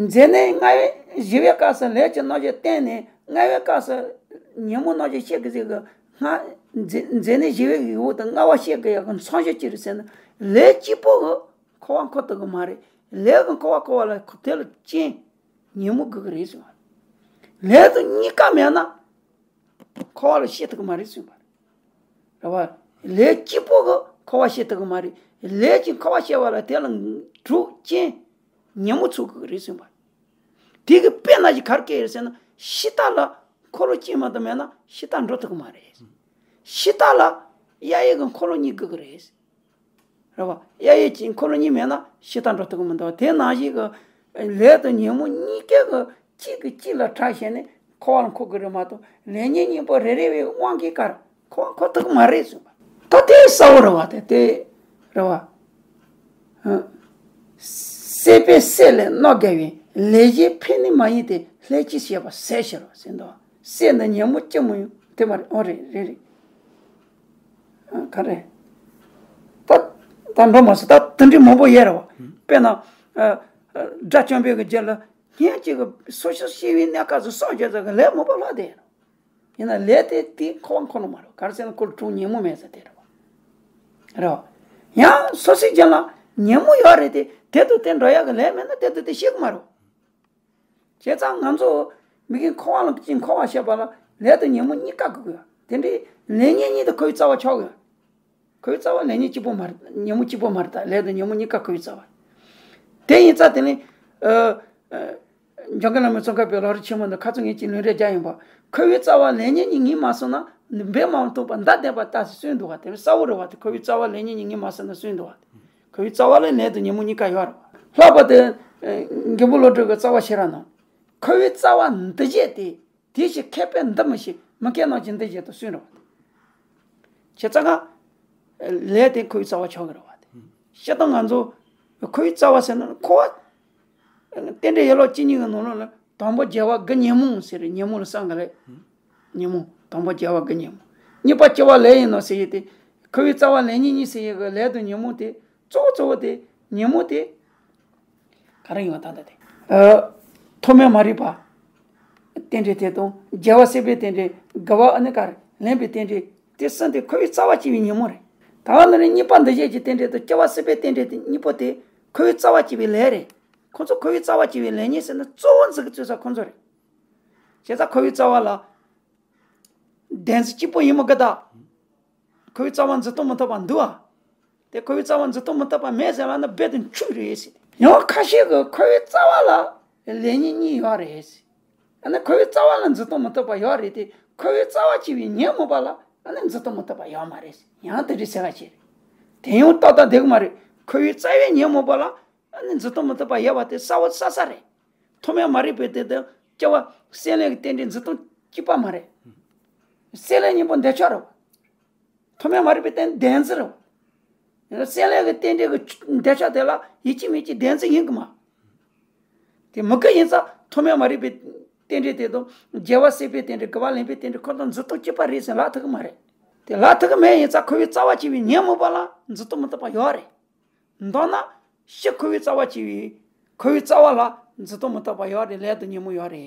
མཛད་གནས་ལྔ་པའི་བཞི་པའི་སྐབས་སུ་ལས་ཀྱི་རྣམ་གཞག་བསྟན་ནས། ལྔ་པའི་སྐབས་སུ་ཉོན་མོངས་རྣམ་གཞག་བཤད་ཀྱི་ཟེར་གི། སྔ་མཛད་མཛད་གནས་བཞི་པའི་གི་འོག་ཏུ་ལྔ་པ་བཤད་ཀྱི་ཡག་གི་མཚོན་བྱེད་ཅི་རེད་ཟེར་ན། ལས་གཅིག་པོ་གིས་འཁོར་བ་འཁོར་ཐུབ་ཀྱི་མ་རེད། ལས་ཀྱིས་འཁོར་བ་འཁོར་བ་ལ་དེ་ལ་རྐྱེན་ཉོན་མོངས་དགོས་ཀྱི་རེད་གསུངས་པ། ལས་དང་གཉིས་ཀ་མེད་ན་འཁོར་བ་ལ་སྐྱེ་ཐུབ་ཀྱི་མ་རེད་གསུངས་པ་རེད། རེད་བ། ལས་གཅིག་པོ་གིས་འཁོར་བ་སྐྱེ་ཐུབ་ཀྱི་མ་རེད། ལས་ཀྱིས་འཁོར་བ་སྐྱེ་བ་ལ་དེ་ལ་གྲོགས་རྐྱེན་ཉོན་མོངས་ཚུགས་ཀྱི་རེད་གསུངས་པ། དེ་གི་དཔེར་ན་ཞིག་ག་རེ་བཀལ་ཡོད་ཟེར་ན། ཤིང་རྟ་ལ་འཁོར་ལོ་རྐྱེན་མ་གཏོགས་མེད་ན་ཤིང་རྟ་འགྲོ་ཐུབ་ཀྱི་མ་རེད། ཤིང་རྟ་ལ་གཡས་གཡོན་གྱི་འཁོར་ལོ་གཉིས་དགོས་ཀྱི་རེད། རེད་བ། གཡས་གཡོན་གྱི་འཁོར་ལོ་གཉིས་མེད་ན་ཤིང་རྟ་འགྲོ་ཐུབ་ཀྱི་མི་འདུག་དེ་ནང་བཞིན་གྱི་ལས་དང་ཉོན་མོངས་གཉིས་ཀ་གིས་གཅིག་གིས་གཅིག་ལ་བྲལ་བྱས་ནས་འཁོར་བ་ལ་འཁོར་དགོས་རེད་མ་གཏོགས། ལས་ཉོན་གཉིས་པོ་རེ་རེ་བའི་དབང་གིས་ག་རེ་འཁོར་བ་འཁོར་ཐུབ་ཀྱི་མ་རེད་གསུངས་པ། ད་དེ་གསལ་བོ་རེད་བ། དེ་དེ་རེད་བ། ཨ། སྲེད་པས་སྲེད་ལས་རྣམ་རྒྱལ་བའི། ལས་གཞན་ཕན་ནུས་མ་ཡིན་ཏེ། ལྷན་ཅིག་སྐྱེས་པ་ཟད་ཕྱིར་རོ་ཟེར་འདུག་སྲེད་ནི་ཉོན་མོངས་ཅི་མོ་ཡང་དེ་མ་རེད། འོ་རེད་རེད་རེད། ཨ། ག་རེ། ད་ད་འགྲོ་མ་སོང་། ད་དེ་འདྲའི་མང་པོ་ཡོད་རེད་བ། དཔེར་ན། ཨ། ཨ། དགྲ་བཅོམ་པའི་གི་རྗེས་ལ་སྔོན་གྱི་གི་སོ་སོ་སྐྱེ་བའི་གནས་སྐབས་སུ་བསགས་བྱས་ཙང་གི་ལས་མང་པོ་ལྷག་བསྡད་ཡོད་རེད། ཡིན་ན་ལས་དེ་དེའི་འཁོར་བ་འཁོར་ནི་མ་རེད། ག་རེ་ཟེར་ན་ཁོ་ལ་གྲོགས་ཉོན་མོངས་མེད་ཟེར་དེ་རེད་བ། རེད་བ། ཡང་སོ་སོའི་རྒྱུད་ལ་ཉོན་མོངས་ཡོད་རེད་དེ། དེ་དང་དེ་འདྲ་ཡག་གི་ལས་མེད་ན་དེ་དང་དེ་ཤེས་ཀྱི་མ་རེད། བྱས་ཙང་ང་ཚོ་མི་དགེ་འཁོར་བ་ལ་ཅིག་འཁོར་བ་བཤད་པ་ལ་ལས་དང་ཉོན་མོངས་གཉིས་ཀ་དགོས་ཀྱི་ཡོད། དེ་འདྲའི་ལས་ཉོན་གཉིས་དེ་ཁོ་བོའི་རྩ་བ་ཆགས་ཀྱི་ཡོད། ཁོ་བོའི་རྩ་བ་ལས་ཉོན་གཅིག་པོ་མ་རེད། ཉོན་མོངས་གཅིག་པོ་མ་རེད། ད་ལས་དང་ཉོན་མོངས་གཉིས་ཀ་ཁོ་བོའི་རྩ་བ་རེད། དེ་ཡིན་ཙང་དེ་ནི། ཨ། ཨ། འཇམ་མགོན་བླ་མའི་ཙོང་ཁ་པའི་ལམ་རིམ་ཆེན་མོ་འདི་ཁ་ཚུར་ངས་ཅིག་ལུང་འདྲེན་རྒྱག་ཡིན་པ། ཁོ་བོའི་རྩ་བ་ལས་ཉོན་གཉིས་ངེས་མ་སོང་ན་འབད་མ་ཐུབ་པ་མདའ་གདོང་པ་ལྟ་ཞིག་གསུངས་འདུག་བ། དེ་གསལ་བོ་རེད་བ། དེ་ཁོ་བོའི་རྩ་བ་ལས་ཉོན་གཉིས་ངེས་མ་སོང་ན་གསུངས་འདུག་བ། ཁོ་བོའི་རྩ་བ་ལ་ལས་དང་ཉོན་མོངས་གཉིས་ཀ་ཡོད་རེད་བ། ལྷག་པར་དུ་ཨ་མགོན་པོ་བློ་གྲོས་ཀྱི་རྩ་བ་ཤེས་རབ་ནང་། ཁོ་བོའི་རྩ་བ་འདུ་བྱེད་དེ། དེ་བཞིན་མཁས་པས་འདི་མི་ཤེས། མི་མཁས་རྣམས་ཀྱིས་འདི་བྱེད་དོ་གསུངས་རེད་བ། བྱས་ཙང་ཀ་ལས་དེ་ཁོ་བོའི་རྩ་བ་ཆགས་ཀྱི་རེད་བ། དེ་སྤྱིར་བཏང་ང་ཚོ་ཁོ་བོའི་རྩ་བ་ཟེར་ན་ཁོ་བོ་རྟེན་འབྲེལ་ཡན་ལག་བཅུ་གཉིས་ཀྱི་ནང་ལོགས་ལ་དང་པོ་རྒྱལ་བ་དགུ་ཉོན་མོངས་ཟེར་རེད། ཉོན་མོངས་ལ་བསམ་ག་ལས། ཉོན་མོངས། དང་པོ་རྒྱལ་བ་དགུ་ཉོན་མོངས། གཉིས་པ་སྐྱེ་བ་ལས་ཡིན་ནོ་ཟེར་ཡས་དེ། ཁོ་བོའི་རྩ་བ་ལས་ཉོན་གཉིས་ཟེར་ཡས་ཀྱི་ལས་དང་ཉོན་མོངས་དེ་གཙོ་བོ་གཙོ་བོ་དེ་ཉོན་མོངས་དེ། ག་རེ་ཡིན་པ་ད་ལྟ་དེ། ཨ། ཐོག་མའི་མ་རིག་པ། རྟེན་འབྲེལ་དེ་དང་རྒྱལ་བ་སྲིད་པའི་རྟེན་འབྲེལ་དགུ་པ་ཨ་ནི་ག་རེ་ལེན་པའི་རྟེན་འབྲེལ་དེ་གསུམ་དེ་ཁོ་བོའི་རྩ་བ་བཅད་པའི་ཉོན་མོངས་རེད། ད་ག་ནང་ནས་གཉིས་པ་འདུ་བྱེད་ཀྱི་རྟེན་འབྲེལ་དང་སྐྱེ་བ་སྲིད་པའི་རྟེན་འབྲེལ་དེ་གཉིས་པོ་དེ་ཁོ་བོའི་རྩ་བ་བཅད་པའི་ལས་རེད། ཁོ་ཚོ་ཁོ་བོའི་རྩ་བ་བཅད་པའི་ལས་ཉོན་ཟེར་ན་གཙོ་བོ་འཛིན་གྱི་བཅོས་ས་ཁོ་ཚོ་རེད། བྱས་ཙང་ཁོ་བོའི་རྩ་བ་ལ། བདེན་འཛིན་གཅིག་པོ་ཡིན་མི་དགོས་ད། ཁོ་བོའི་རྩ་བ་འཛིན་སྟངས་མི་ཐུབ་པ་འདུག་ཨ། དེ་ཁོ་བོའི་རྩ་བ་འཛིན་སྟངས་མི་ཐུབ་པ་མེད་ཟེར་ལབ་ན་རྦད་དེ་འཆུག་རེད་ཟེར། ཡང་ཁ་ཤས་ཀྱིས་ཁོ་བོའི་རྩ་བ་ལ་ལས་ཉོན་གཉིས་ཡོད་རེད་ཟེར། ཨ་ནི་ཁོ་བོའི་རྩ་བ་ལ་འཛིན་སྟངས་མི་ཐུབ་པ་ཡོད་རེད་དེ་ཁོ་བོའི་རྩ་བ་བཅད་པའི་ཉོན་མོངས་པ་ལ་ཨ་ནི་འཛིན་སྟངས་མི་ཐུབ་པ་ཡོད་མ་རེད་ཟེར། ཡང་དེ་འདྲའི་ཟེར་བ་ཅིག་རེད། དེ་ཡང་ཏག་ཏག་བསྡད་ཀྱི་མ་རེད། ཁོ་བོའི་རྩ་བའི་ཉོན་མོངས་པ་ལ་ཨ་ནི་འཛིན་སྟངས་མི་ཐུབ་པ་ཡོད་པ་དེ་གསལ་པོ་གསལ་གསལ་རེད། ཐོག་མའི་མ་རིག་པའི་རྟེན་དང་སྐྱེ་བ་སྲེད་ལེན་གྱི་རྟེན་འབྲེལ་འཛིན་སྟངས་གཅིག་པ་མ་རེད། སྲེད་ལེན་གཉིས་པོ་འདོད་ཆགས་རེད། ཐོག་མའི་མ་རིག་པའི་རྟེན་བདེན་འཛིན་རེད། སྲེད་ལེན་གྱི་རྟེན་འབྲེལ་གྱི་འདོད་ཆགས་དེ་ལ་ཡིད་ཆེས་མེད་ཀྱི་བདེན་འཛིན་ཡིན་གྱི་མ། དེ་མི་དགོས་ཡིན་ཙང་ཐོག་མའི་མ་རིག་པའི་རྟེན་འབྲེལ་དེ་དང་རྒྱལ་བ་སྲིད་པའི་རྟེན་འབྲེལ་དགུ་པ་ལེན་པའི་རྟེན་འབྲེལ་ཁོ་དང་འཛིན་སྟངས་གཅིག་པ་རེད་ཟེར་ལབ་ཐུབ་ཀྱི་མ་རེད། དེ་ལབ་ཐུབ་ཀྱི་མེད་ཡིན་ཙང་ཁོ་བོའི་རྩ་བ་བཅད་པའི་ཉོན་མོངས་པ་ལ་འཛིན་སྟངས་མི་ཐུབ་པ་ཡོད་རེད། མདོར་ན། ཕྱི་ཁོ་བོའི་རྩ་བ་བཅད་པའི། ཁོ་བོའི་རྩ་བ་ལ་འཛིན་སྟངས་མི་ཐུབ་པ་ཡོད་རེད། ལས་དང་ཉོན་མོངས་ཡོད་རེད།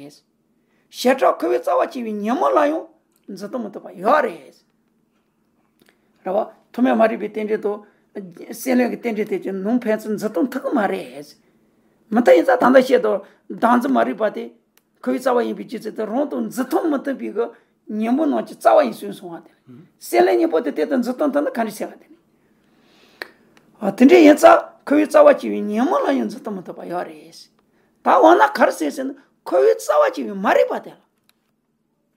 བྱེ་བྲག་ཁོ་བོའི་རྩ་བ་བཅད་པའི་ཉོན་མོངས་ལ་ཡང་འཛིན་སྟངས་མི་ཐུབ་པ་ཡོད་རེད། རེད་བ། ཐོག་མའི་མ་རིག་པའི་རྟེན་འབྲེལ་དང་། སྲེད་ལེན་གྱི་རྟེན་འབྲེལ་དེ་ཀྱང་ནང་ཕན་ཚུན་འཛིན་སྟངས་མཐུན་གྱི་མ་རེད། མི་མཐུན་ཡིན་ཙང་ད་ལྟ་བཤད་དོ། བདག་འཛིན་མ་རིག་པ་དེ། ཁོ་བོའི་རྩ་བ་ཡིན་པའི་རྒྱུ་མཚན་དེ་རང་དང་འཛིན་སྟངས་མི་མཐུན་པའི་གི་ཉོན་མོངས་རྣམས་ཀྱི་རྩ་བ་ཡིན་གསུངས་སོང་བ་དེ་རེད། སྲེད་ལེན་གཉིས་པོ་དེ་དེ་དང་འཛིན་སྟངས་མཐུན་ན་ག་འདྲ་བྱེད་པ་དེ་རེད། ཨ། དེ་འདྲ་ཡིན་ཙང་ཁོ་བོའི་རྩ་བ་བཅད་པའི་ཉོན་མོངས་ལ་ཡང་འཛིན་སྟངས་མི་མཐུན་པ་ཡོད་རེད། ད་འོ་ན་ག་རེ་ཟེར་ཟེར་ན་ཁོ་བོའི་རྩ་བ་བཅད་པའི་མ་རིག་པ་དེ་ལ།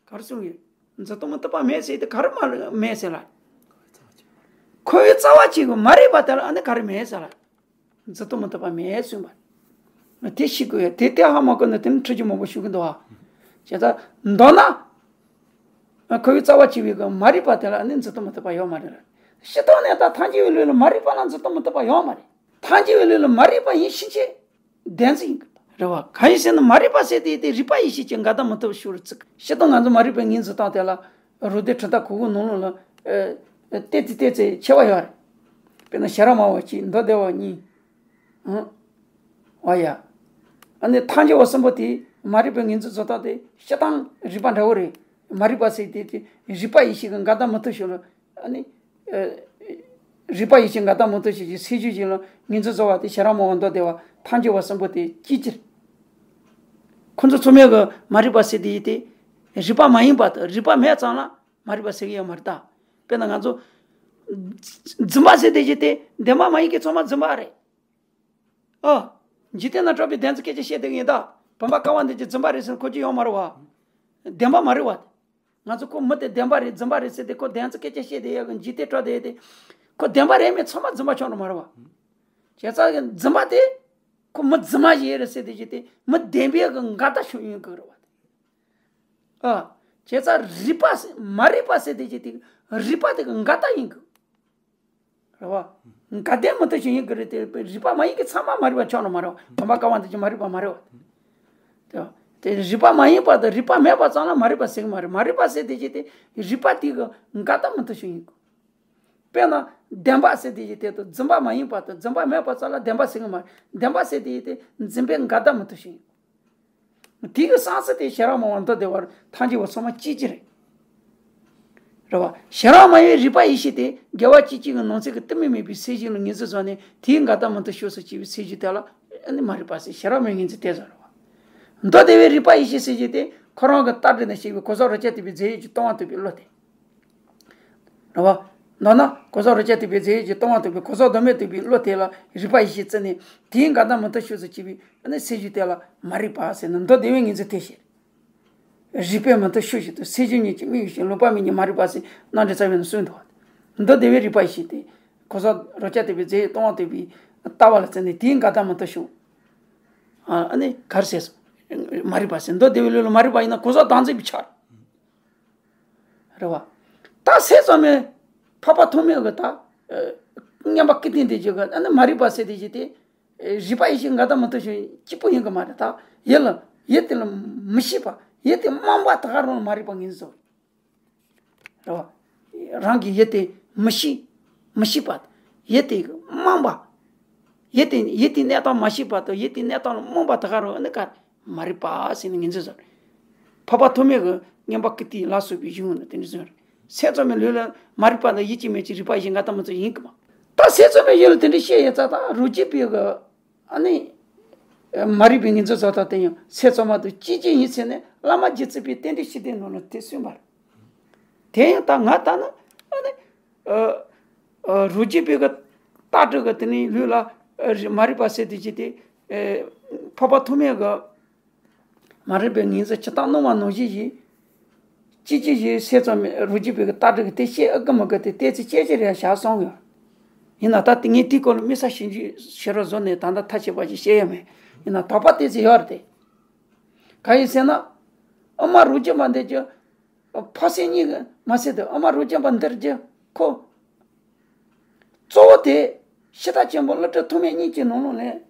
ག་རེ་གསུངས་ཡོད། འཛིན་སྟངས་མི་མཐུན་པ་མེད་ཟེར་དེ་ག་རེ་མ་མེད་ཟེར་ལ། ཁོ་བོའི་རྩ་བ་བཅད་པའི་མ་རིག་པ་དེ་ལ་ཨ་ནི་ག་རེ་མེད་ཟེར་ལ། འཛིན་སྟངས་མི་མཐུན་པ་མེད་གསུངས་པ། དེ་ཤེས་དགོས་ཡ་དེ་དེ་ཧ་མ་གོ་ན་དེ་ནི་འཁྲུལ་རྒྱུ་མང་པོ་ཞུགས་ཀྱི་འདུག་ཨ། བྱས་ཙང་མདོར་ན། ཁོ་བོའི་རྩ་བ་བཅད་པའི་གི་མ་རིག་པ་དེ་ལ་ནི་འཛིན་སྟངས་མི་མཐུན་པ་ཡོད་མ་རེད། སྤྱིར་བཏང་ནས་ད་ཐལ་འགྱུར་བའི་ལུགས་ལ་མ་རིག་པ་ལ་འཛིན་སྟངས་མི་མཐུན་པ་ཡོད་མ་རེད། ཐལ་འགྱུར་བའི་ལུགས་ལ་མ་རིག་པ་ཡིན་ཕྱིན་ཆད་བདེན་འཛིན་ཡིན་གི་རེད་བ། གང་ཡིན་ཟེར་ན་མ་རིག་པ་ཟེར་དེ་དེ་རིག་པ་ཡིད་ཤེས་ཀྱི་འགལ་ཟླ་མི་མཐུན་པ་ཤོར་བརྩི་གི། སྤྱིར་བཏང་ང་ཚོ་མ་རིག་པའི་ངོས་འཛིན་སྟངས་དེ་ལ་རོ་སྡེ་དྲུག་དང་གོ་གི་ནང་ལོགས་ལ་ཨ་ཏོག་ཙམ་ཏོག་ཙམ་ཕྱེ་བ་ཡོད་རེད། དཔེར་ན་ཤེས་རབ་སྨྲ་བ་གཅིག་མདོ་སྡེ་པ་གཉིས། ཨང་། འོ་ཡ། ཨ་ནི་ཐལ་འགྱུར་བ་གསུམ་པོ་དེ་མ་རིག་པའི་ངོས་འཛིན་བཟོ་སྟངས་དེ་སྤྱིར་བཏང་རིག་པ་འདྲ་བོ་རེད། མ་རིག་པ་ཟེར་དེ་དེ་རིག་པ་ཡིད་ཤེས་ཀྱི་འགལ་ཟླ་མི་མཐུན་ཕྱོགས་ལ་ཨ་ནི། ཨ། རིག་པ་ཡིད་ཤེས་འགལ་ཟླ་མི་མཐུན་ཕྱོགས་ཀྱི་སེལ་རྒྱུ་ཞིག་ལ་ངོས་འཛིན་བཟོ་བ་དེ་ཤེས་རབ་སྨྲ་བ་མདོ་སྡེ་པ་ཐལ་འགྱུར་བ་གསུམ་པོ་དེ་གཅིག་གྱུར། ཁོ་ཚོ་ཚང་མས་གི་མ་རིག་པ་ཟེར་དེ་ཡིན་ཏེ། རིག་པ་མ་ཡིན་པ་དང་རིག་པ་མེད་ཙང་ལ་མ་རིག་པ་ཟེར་གི་ཡོད་མ་རེད་ད། དཔེར་ན་ང་ཚོ། རྫུན་པ་ཟེར་དེ་ཡིན་ཏེ་བདེན་པ་མ་ཡིན་གི་ཚང་མ་རྫུན་པ་རེད། ཨ། འཇིག་རྟེན་ན་གྲགས་པའི་བདེན་རྫུན་སྐད་ཆ་བཤད་བསྡད་གི་ཡིན་ད། བུམ་པ་ཀ་བ་འདི་ཅི་རྫུན་པ་རེད་ཟེར་ཁོ་ཅི་ཡོང་མ་རེད་བ། བདེན་པ་མ་རེད་བ། ང་ཚོ་ཁོ་མི་དེ་བདེན་པ་རེད་རྫུན་པ་རེད་ཟེར་ཏེ་ཁོ་བདེན་རྫུན་སྐད་ཆ་བཤད་བསྡད་ཡག་གི་འཇིག་རྟེན་གྲགས་བསྡད་ཡོད་དེ། ཁོ་བདེན་པ་རེད་མེད་ཚང་མ་རྫུན་པ་ཆགས་འགྲོ་མ་རེད་བ། བྱས་ཙང་གི་རྫུན་པ་དེ། ཁོ་མི་རྫུན་མ་ཞིག་ཡིན་རེད་ཟེར་དེ་ཅི་སྟེ་མི་བདེན་པའི་གི་འགལ་ཟླ་ཞིག་ཡིན་དགོས་རེད་བ། ཨ། བྱས་ཙང་རིག་པ་ཟེར་མ་རིག་པ་ཟེར་དེ་ཅི་སྟེ་རིག་པ་དེ་གི་འགལ་ཟླ་ཡིན་དགོས། རེད་བ། འགལ་ཟླ་མི་མཐུན་ཕྱོགས་ཡིན་དགོས་རེད་དེ་རིག་པ་མ་ཡིན་གི་ཚང་མ་མ་རིག་པ་ཆགས་ནི་མ་རེད་བ། བུམ་པ་ཀ་བ་འདི་ཅི་མ་རིག་པ་མ་རེད་བ། དེ་རིག་པ་མ་ཡིན་པ་དང་རིག་པ་མེད་པ་ཙམ་ལ་མ་རིག་པ་ཟེར་གི་མ་རེད། མ་རིག་པ་ཟེར་དེ་ཅི་སྟེ་རིག་པ་དེ་གི་འགལ་ཟླ་མི་མཐུན་ཕྱོགས་ཡིན་དགོས། དཔེར་ན། བདེན་པ་ཟེར་དེ་ཡི་དེ་དང་རྫུན་པ་མ་ཡིན་པ་དང་རྫུན་པ་མེད་པ་ཙམ་ལ་བདེན་པ་ཟེར་གི་མ་རེད། བདེན་པ་ཟེར་དེ་ཡི་དེ་རྫུན་པའི་འགལ་ཟླ་མི་མཐུན་ཕྱོགས་ཡིན། དེ་གི་གསང་ཚུལ་དེ་ཤེས་རབ་སྨྲ་བ་མདོ་སྡེ་པ་ཐལ་འགྱུར་བ་ཚང་མ་གཅིག་གྱུར་རེད། རེད་བ། ཤེས་རབ་སྨྲ་བའི་རིག་པ་ཡིད་ཤེས་དེ་རྒྱལ་བ་དཔྱིད་ཀྱི་ནང་གསེས་ཀྱི་གཏི་མུག་མེད་པའི་སེམས་བྱུང་ལ་ངོས་འཛིན་བཟོས་ནས་དེའི་འགལ་ཟླ་མི་མཐུན་ཕྱོགས་སུ་སྐྱེས་པའི་སེམས་བྱུང་དེ་ལ་ཨ་ནི་མ་རིག་པ་ཟེར། ཤེས་རབ་སྨྲ་བའི་ངོས་འཛིན་དེ་ཚོ་རེད་བ། མདོ་སྡེ་པའི་རིག་པ་ཡིད་ཤེས་སེམས་བྱུང་དེ་ཁོ་རང་གི་ལྟ་གྲུབ་ནས་བཤད་པའི་གོ་ས་རུ་སྐྱེ་ཐུབ་པའི་རྫས་ཡོད་ཀྱི་སྟོང་པ་ཐུབ་པའི་བློ་དེ། རེད་བ། མདོར་ན་གོ་ས་རུ་སྐྱེ་ཐུབ་པའི་རྫས་ཡོད་ཀྱི་སྟོང་པ་ཐུབ་པའི་གོ་ས་དོན་མེད་ཐུབ་པའི་བློ་དེ་ལ་རིག་པ་ཡིད་ཤེས་བརྩིས་ནས་དེའི་འགལ་ཟླ་མི་མཐུན་ཕྱོགས་སུ་སྐྱེས་པའི་ཨ་ནི་སེམས་བྱུང་དེ་ལ་མ་རིག་པ་ཟེར་ནས་མདོ་སྡེ་པའི་ངོས་འཛིན་དེ་བྱས། རིག་པའི་མི་མཐུན་ཕྱོགས་ཤིག་ཏུ་སེམས་བྱུང་ཉིད་ཀྱི་དམིགས་ཡུལ་ཞིང་ལོག་པ་མིན་གྱི་མ་རིག་པ་ཟེར་རྣམ་འགྲེལ་རྩ་བའི་ནང་གསུངས་འདུག་མདོ་སྡེ་པའི་རིག་པ་ཡིད་ཤེས་དེ། གོ་ས་རོ་ཁྱ་དེ་བའི་རྫས་གཏོང་བ་དེ་བའི་ལྟ་བ་ལ་བརྩིས་ནས་དེའི་འགལ་ཟླ་མི་ཐུབ་ཤོག་ཨ་ནི་གར་ཟེར་སོང་། མ་རིག་པ་ཟེར་མདོ་སྡེ་པའི་ལུགས་ལ་མ་རིག་པ་ཡིན་ན་གོ་ས་བདག་འཛིན་པའི་ཆ་རེད་བ། ད་ཟས་ཙམ་མེད་འཕགས་པ་ཐོགས་མེད་ཀྱི་ད་མངོན་པ་ཀིརྟི་འདི་བརྗོད་ཀྱི་ཨ་ནི་མ་རིག་པ་ཟེར་དེ་བཞིན་དེ། རིག་པ་ཡེ་ཤེས་འགལ་ཟླ་མི་ཐུབ་ཤིང་གཅིག་པུ་ཡིན་གྱི་མ་རེད་ད། ཡིད་ལ་ཡིད་དེ་ལ་མི་ཤེས་པ་ཡིད་དེ་རྨོངས་པ་ད་ག་རང་ལ་མ་རིག་པ་ངོས་འཛིན་རེད་བ། རང་གི་ཡིད་དེ་མི་ཤེས། མི་ཤེས་པ། ཡིད་དེ་རྨོངས་པ། ཡིད་དེ་ཡིད་དེའི་གནས་སྟངས་མ་ཤེས་པ་དང་ཡིད་དེའི་གནས་སྟངས་ལ་རྨོངས་པ་ད་ག་རང་ཨ་ནི་ག་མ་རིག་པ་ཟེར་ནས་ངོས་འཛིན་རེད། འཕགས་པ་ཐོགས་མེད་ཀྱི་མངོན་པ་ཀིརྟི་ལ་སོགས་པའི་གཞུང་ནི་དེ་འདྲ་ཟེར། ཟས་ཙམ་མེད་ལུགས་ལ་མ་རིག་པ་དང་ཡིད་ཀྱི་མེད་ཀྱི་རིག་པ་ཡེ་ཤེས་འགལ་ཟླ་མི་ཐུབ་ཡིན་གྱི་མ། ད་ཟས་ཙམ་མེད་ཡུལ་ལ་དེ་འདྲ་བཤད་ཡོད་ཙང་ད་རོ་རྒྱུས་པའི་གི་ཨ་ནི། མ་རིག་པའི་ངོས་འཛིན་བཟོ་ལྟ་དེ་ཡང་ཟས་ཙམ་མ་གཏོགས་ཅི་ཅི་ཡིན་ཟེར་ནས་བླ་མ་རྗེ་བཙུན་པའི་རྟེན་འབྲེལ་ཞི་བདེའི་ནང་ལ་དེ་གསུངས་པ་རེད། དེ་ཡང་ད་ང་ལྟ་ན་ཨ་ནི། རོ་རྒྱུས་པའི་གི་རྟགས་དྲུག་གི་དེ་ནི་ལུགས་ལ་མ་རིག་པ་ཟེར་དེ་ཅི་སྟེ། འཕགས་པ་ཐོགས་མེད་གི་མ་རིག་པའི་ངོས་འཛིན་ཇི་ལྟར་སྣང་བ་ནང་བཞིན་ཡིན། ཅི་ཅི་ཡིན་ཟས་ཙམ་མེད་རོ་རྒྱུས་པའི་གི་རྟགས་དྲུག་གི་དེ་བཤད་ཨེ་གི་མི་གི་དེ་ཏོག་ཙམ་དཔྱད་གཞིར་ཡང་བཞག་སོང་ཡོད། ཡིན་ན་ད་དེ་ངས་དེའི་སྐོར་ལ་དམིགས་བསལ་ཞིབ་འཇུག་བྱེད་རོགས་བཟོ་ནས་ད་ལྟ་ཐག་བཅད་པ་ཞིག་བཤད་ཡ་མེད། ཡིན་ན་དོགས་པ་ཏོག་ཙམ་ཡོད་རེད་དེ། གང་ཡིན་ཟེར་ན། ཨ་མ་རོ་རྒྱུས་པ་འདི་ཀྱི་འཕགས་སེང་གཉིས་ཀྱི་མ་ཟད་དུ་ཨ་མ་རོ་རྒྱུས་པ་འདིར་གྱི་ཁོ། གཙོ་བོ་དེ་ཤི་དྭགས་ཆེན་པོ་ཀླུ་སྒྲུབ་ཐོགས་མེད་གཉིས་ཀྱི་ནང་ལོགས་ནས་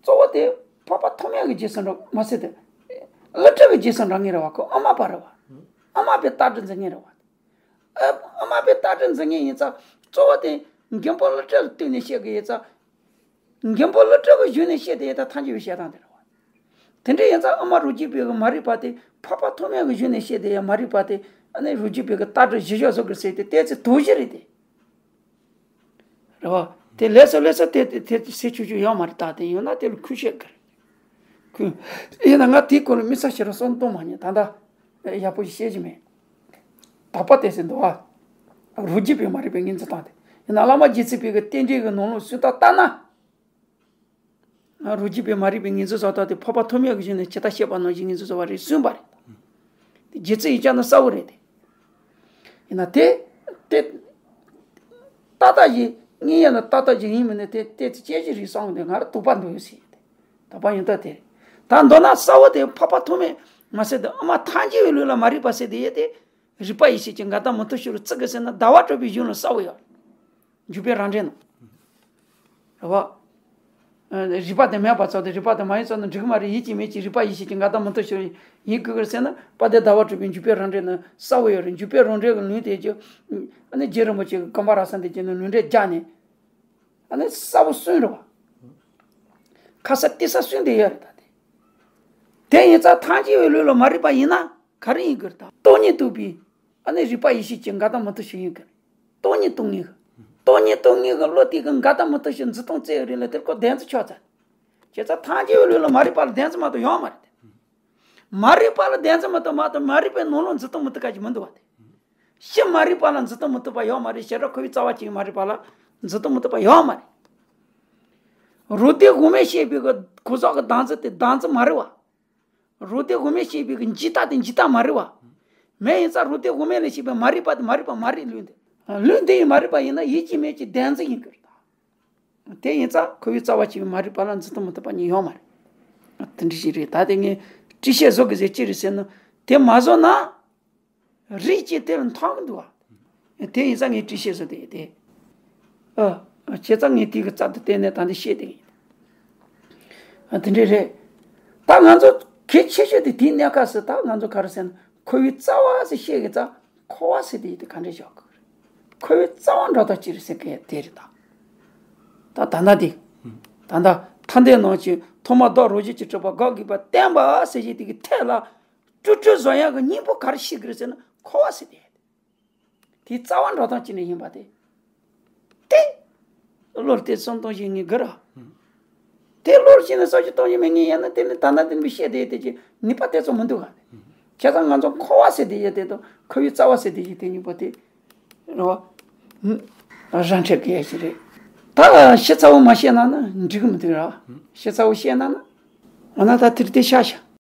གཙོ་བོ་དེ་འཕགས་པ་ཐོགས་མེད་ཀྱི་རྗེས་སུ་འགྲོ་མ་ཟད་དུ་ཀླུ་སྒྲུབ་ཀྱི་རྗེས་སུ་འབྲང་ངེས་རེད་བ། ཁོ་ཨ་མ་པ་རེད་བ། ཨ་མ་པའི་རྟགས་སྒྲ་འཛིན་ངེས་རེད་བ། ཨ་ཨ་མ་པའི་རྟགས་སྒྲ་འཛིན་ངེས་ཡིན་ཙང་གཙོ་བོ་དེ་མགོན་པོ་ཀླུ་སྒྲུབ་ལ་བསྟུན་ནས་བཤད་ཀྱི་ཡིན་ཙང་། མགོན་པོ་ཀླུ་སྒྲུབ་ཀྱི་གཞུང་ནས་བཤད་དེ་ཡིན་ད་ཐལ་འགྱུར་བའི་བཤད་སྟངས་དེ་རེད་བ། དེ་འདྲ་ཡིན་ཙང་ཨ་མ་རོ་རྒྱུས་པའི་གི་མ་རིག་པ་དེ་འཕགས་པ་ཐོགས་མེད་ཀྱི་གཞུང་ནས་བཤད་དེ་ཡང་མ་རིག་པ་དེ་ཨ་ནི་རོ་རྒྱུས་པའི་གི་རྟགས་སྒྲ་གཞི་བཞག་བཟོ་དགོས་ཟེར་དེ་ཏོག་ཙམ་དོགས་གཞི་རེད་དེ། རེད་བ། དེ་ལས་སོ་ལས་སོ་དེ་དེ་དེ་ཟེར་ཆོག་ཆོག་ཡོད་མ་རེད། ད་དེ་ཡོད་ན་དེ་ལ་ཁུལ་བཤད་དགོས་རེད། ཁུལ། ཡིན་ན་ང་དེའི་སྐོར་ལ་དམིགས་བསལ་ཞེ་དྲག་བསམ་གཏོང་མ་མྱོང་། ད་ལྟ་ཡག་པོ་ཞིག་བཤད་ཀྱི་མེད། དོགས་པ་དེ་ཟེར་འདུག་བ། རོ་རྒྱུས་པའི་མ་རིག་པའི་ངོས་འཛིན་སྟངས་དེ། ཡིན་ན་བླ་མ་རྗེ་བཙུན་པའི་གི་རྟེན་འབྲེལ་གྱི་ནང་ལོགས་སུ་ད་ལྟ་ན། རོ་རྒྱུས་པའི་མ་རིག་པའི་ངོས་འཛིན་བཟོ་སྟངས་དེ་འཕགས་པ་ཐོགས་མེད་ཀྱི་གཞུང་ནས་ཇི་ལྟར་བཤད་པ་ནང་བཞིན་ངོས་འཛིན་བཟོ་བ་རེད་གསུངས་པ་རེད། དེ་རྗེ་བཙུན་ཡིན་ཀྱང་ན་གསལ་བོ་རེད་དེ། ཡིན་ན་དེ། དེ། ཏག་ཏག་ཡིན་ངས་ཡང་ན་ཏག་ཏག་ཅིག་ཡིན་མིན་ནི་དེ་དེ་ཚེ་དཔྱད་གཞིར་རིགས་སོང་དེ་ང་ར་དོགས་པ་འདུག་ཟེར་ཡོད་དེ། དོགས་པ་ཡོད་ད་དེ་རེད། ད་མདོར་ན་གསལ་བོ་དེ་འཕགས་པ་ཐོགས་མེད་མ་ཟད་དེ་ཨ་མ་ཐལ་འགྱུར་བའི་ལུགས་ལ་མ་རིག་པ་ཟེར་དེ་ཡོད་དེ། རིག་པ་ཡེ་ཤེས་ཀྱི་འགལ་ཟླ་མི་ཐུབ་ཕྱིར་རོ་བརྩི་དགོས་ཟེར་ན་ཟླ་བ་གྲགས་པའི་གཞུང་ལ་གསལ་བོ་ཡོད། འཇུག་པའི་རང་འགྲེལ་ནང་། རེད་བ། རིག་པ་དེ་མེད་པར་ཚོར་ཏེ་རིག་པ་དེ་མ་ཡིན་ཚོར་ན་འགྲིག་གི་མ་རེད། ཡིད་ཀྱི་མེད་ཀྱི་རིག་པ་ཡེ་ཤེས་ཀྱི་འགལ་ཟླ་མི་ཐུབ་ཕྱིར་ཡིན་དགོས་ཀྱི་རེད་ཟེར་ན་དཔལ་ལྡན་ཟླ་བ་གྲགས་པའི་འཇུག་པའི་རང་འགྲེལ་ནང་གསལ་བོ་ཡོད་རེད། འཇུག་པའི་རང་འགྲེལ་གྱི་ལུང་དེ་ཀྱི། ཨ་ནི་རྗེ་རིན་པོ་ཆེ་གི་གོམ་པ་རབ་གསལ་འདི་ཀྱི་ནང་ལུང་འདྲེན་རྒྱག་ནས། ཨ་ནི་གསལ་བོ་གསུངས་རེད་བ། ཁ་གསལ་ཏི་ས་གསུངས་བསྡད་ཡོད་རེད་ད་དེ། དེ་ཡིན་ཙང་ཐལ་འགྱུར་བའི་ལུགས་ལ་མ་རིག་པ་ཡིན་ན་ག་རེ་ཡིན་དགོས་རེད་ད། སྟོང་ཉིད་རྟོགས་པའི་ཨ་ནི་རིག་པ་ཡེ་ཤེས་ཀྱི་འགལ་ཟླ་མི་ཐུབ་ཕྱིར་ཡིན་དགོས་རེད། སྟོང་ཉིད་རྟོགས་ངེས་ཀྱི། སྟོང་ཉིད་རྟོགས་ངེས་ཀྱི་བློ་དེ་གི་འགལ་ཟླ་མི་ཐུབ་ཕྱིར་འཛིན་སྟངས་བཙལ་ཡོད་རེད་ལ་དེར་ཁོ་བདེན་འཛིན་ཆགས་ཚར། བྱས་ཙང་ཐལ་འགྱུར་བའི་ལུགས་ལ་མ་རིག་པ་ལ་བདེན་འཛིན་མ་གཏོགས་ཡོད་མ་རེད་དེ། མ་རིག་པ་ལ་བདེན་འཛིན་མ་གཏོགས་མ་གཏོགས་མ་རིག་པའི་ནང་ལོགས་འཛིན་སྟངས་མི་ཐུབ་མཁན་ཅིག་མི་འདུག་བ་དེ། ཕྱི་མ་རིག་པ་ལ་འཛིན་སྟངས་མི་ཐུབ་པ་ཡོད་མ་རེད། བྱེ་བྲག་ཁོ་བོའི་རྩ་བ་གཅིག་མ་རིག་པ་ལ་འཛིན་སྟངས་མི་ཐུབ་པ་ཡོད་མ་རེད། རོ་སྡེ་དབུ་མས་བཤད་པའི་གི་གོ་ས་གི་བདག་འཛིན་དེ་བདག་འཛིན་མ་རེད་བ། རོ་སྡེ་དབུ་མས་བཤད་པའི་གི་འཇིག་ལྟ་དེ་འཇིག་ལྟ་མ་རེད་བ། མེད་ཡིན་ཙང་རོ་སྡེ་དབུ་མས་ལ་བཤད་པའི་མ་རིག་པ་དེ་མ་རིག་པ་མ་རེད་ལུགས་འདི། ལུགས་འདི་ཡི་མ་རིག་པ་ཡིན་ན་ཡིད་ཀྱི་མེད་ཀྱི་བདེན་འཛིན་ཡིན་དགོས་རེད་ད། དེ་ཡིན་ཙང་ཁོ་བོའི་རྩ་བ་གཅིག་པའི་མ་རིག་པ་ལ་འཛིན་སྟངས་མི་ཐུབ་པ་གཉིས་ཡོད་མ་རེད། དེ་འདྲ་ཞིག་རེད། ད་དེ་ངས་བཀྲིས་བཤད་བཟོ་དགོས་ཟེར་ཅི་རེད་ཟེར་ན། དེ་མ་བཟོ་ན། རིགས་ཀྱི་དེ་ལ་མཐོང་གི་འདུག་བ། དེ་ཡིན་ཙང་ངས་བཀྲིས་བཤད་བཟོ་དེ་དེ། ཨ། བྱས་ཙང་ངས་དེ་གི་རྩ་དུ་བལྟས་ནས་ད་འདི་བཤད་དེ་ཡིན། ཨ། དེ་འདྲ་རེད། ད་ང་ཚོ་གལ་ཆེ་ཤོས་དེ་དེའི་གནད་འགག་སུ་ད་ང་ཚོ་ག་རེ་ཟེར་ན་ཁོ་བོའི་རྩ་བ་ཟེར་བཤད་གི་ཙང་འཁོར་བ་ཟེར་དེ་ཡིན་དེ་ག་འདྲས་བཞག་གི་རེད། ཁོ་བོའི་རྩ་བ་འགྲོ་སྟངས་ཅི་རེད་ཟེར་གི་དེ་རེད་ད། ད་ད་ལྟ་དེ། ད་ལྟ་ཐ་མདའི་ནང་གི་ཐོག་མ་བདག་རང་བཞིན་གྱིས་གྲུབ་པ་དགག་དགོས་པ་བསྟན་པ་ཟེར་གྱི་དེ་གི་ཐད་ལ། སྤྲོས་བྲལ་བཟོ་ཡག་གི་སྙིང་པོ་ག་རེ་ཤེས་ཀྱི་རེད་ཟེར་ན་འཁོར་བ་ཟེར་དེ། དེའི་རྩ་བ་འགྲོ་སྟངས་ཅི་ནས་ཡིན་པ་དེ། དེ། བློར་བཏེགས་བསམ་གཏོང་བྱེད་ངེས་དགོས་ར། དེ་བློར་བྱས་ནས་བསམ་གཞིག་གཏོང་བྱེད་མེད་ངེས་ཡིན་ན་དེ་ནི་ད་ལྟ་དེ་འདྲ་བཤད་དེ་དེ་ཅི་ནུས་པ་དེ་ཚོ་མི་འདུག་ག། བྱས་ཙང་ང་ཚོ་འཁོར་བ་ཟེར་དེ་ཡོད་དེ་དང་འཁོར་བའི་རྩ་བ་ཟེར་དེ་ཡོད་དེ་གཉིས་པོ་དེ། རེད་བ། རང་འཁྲིད་དགོས་ཡ་ཞིག་རེད། ད་ཞིབ་ཚགས་པོ་མ་བཤད་ན་ནི་འགྲིག་གི་མི་འདུག་ར། ཞིབ་ཚགས་པོ་བཤད་ན་ནི། འོ་ན་ད་དེར་དེ་ཤ་ཤ།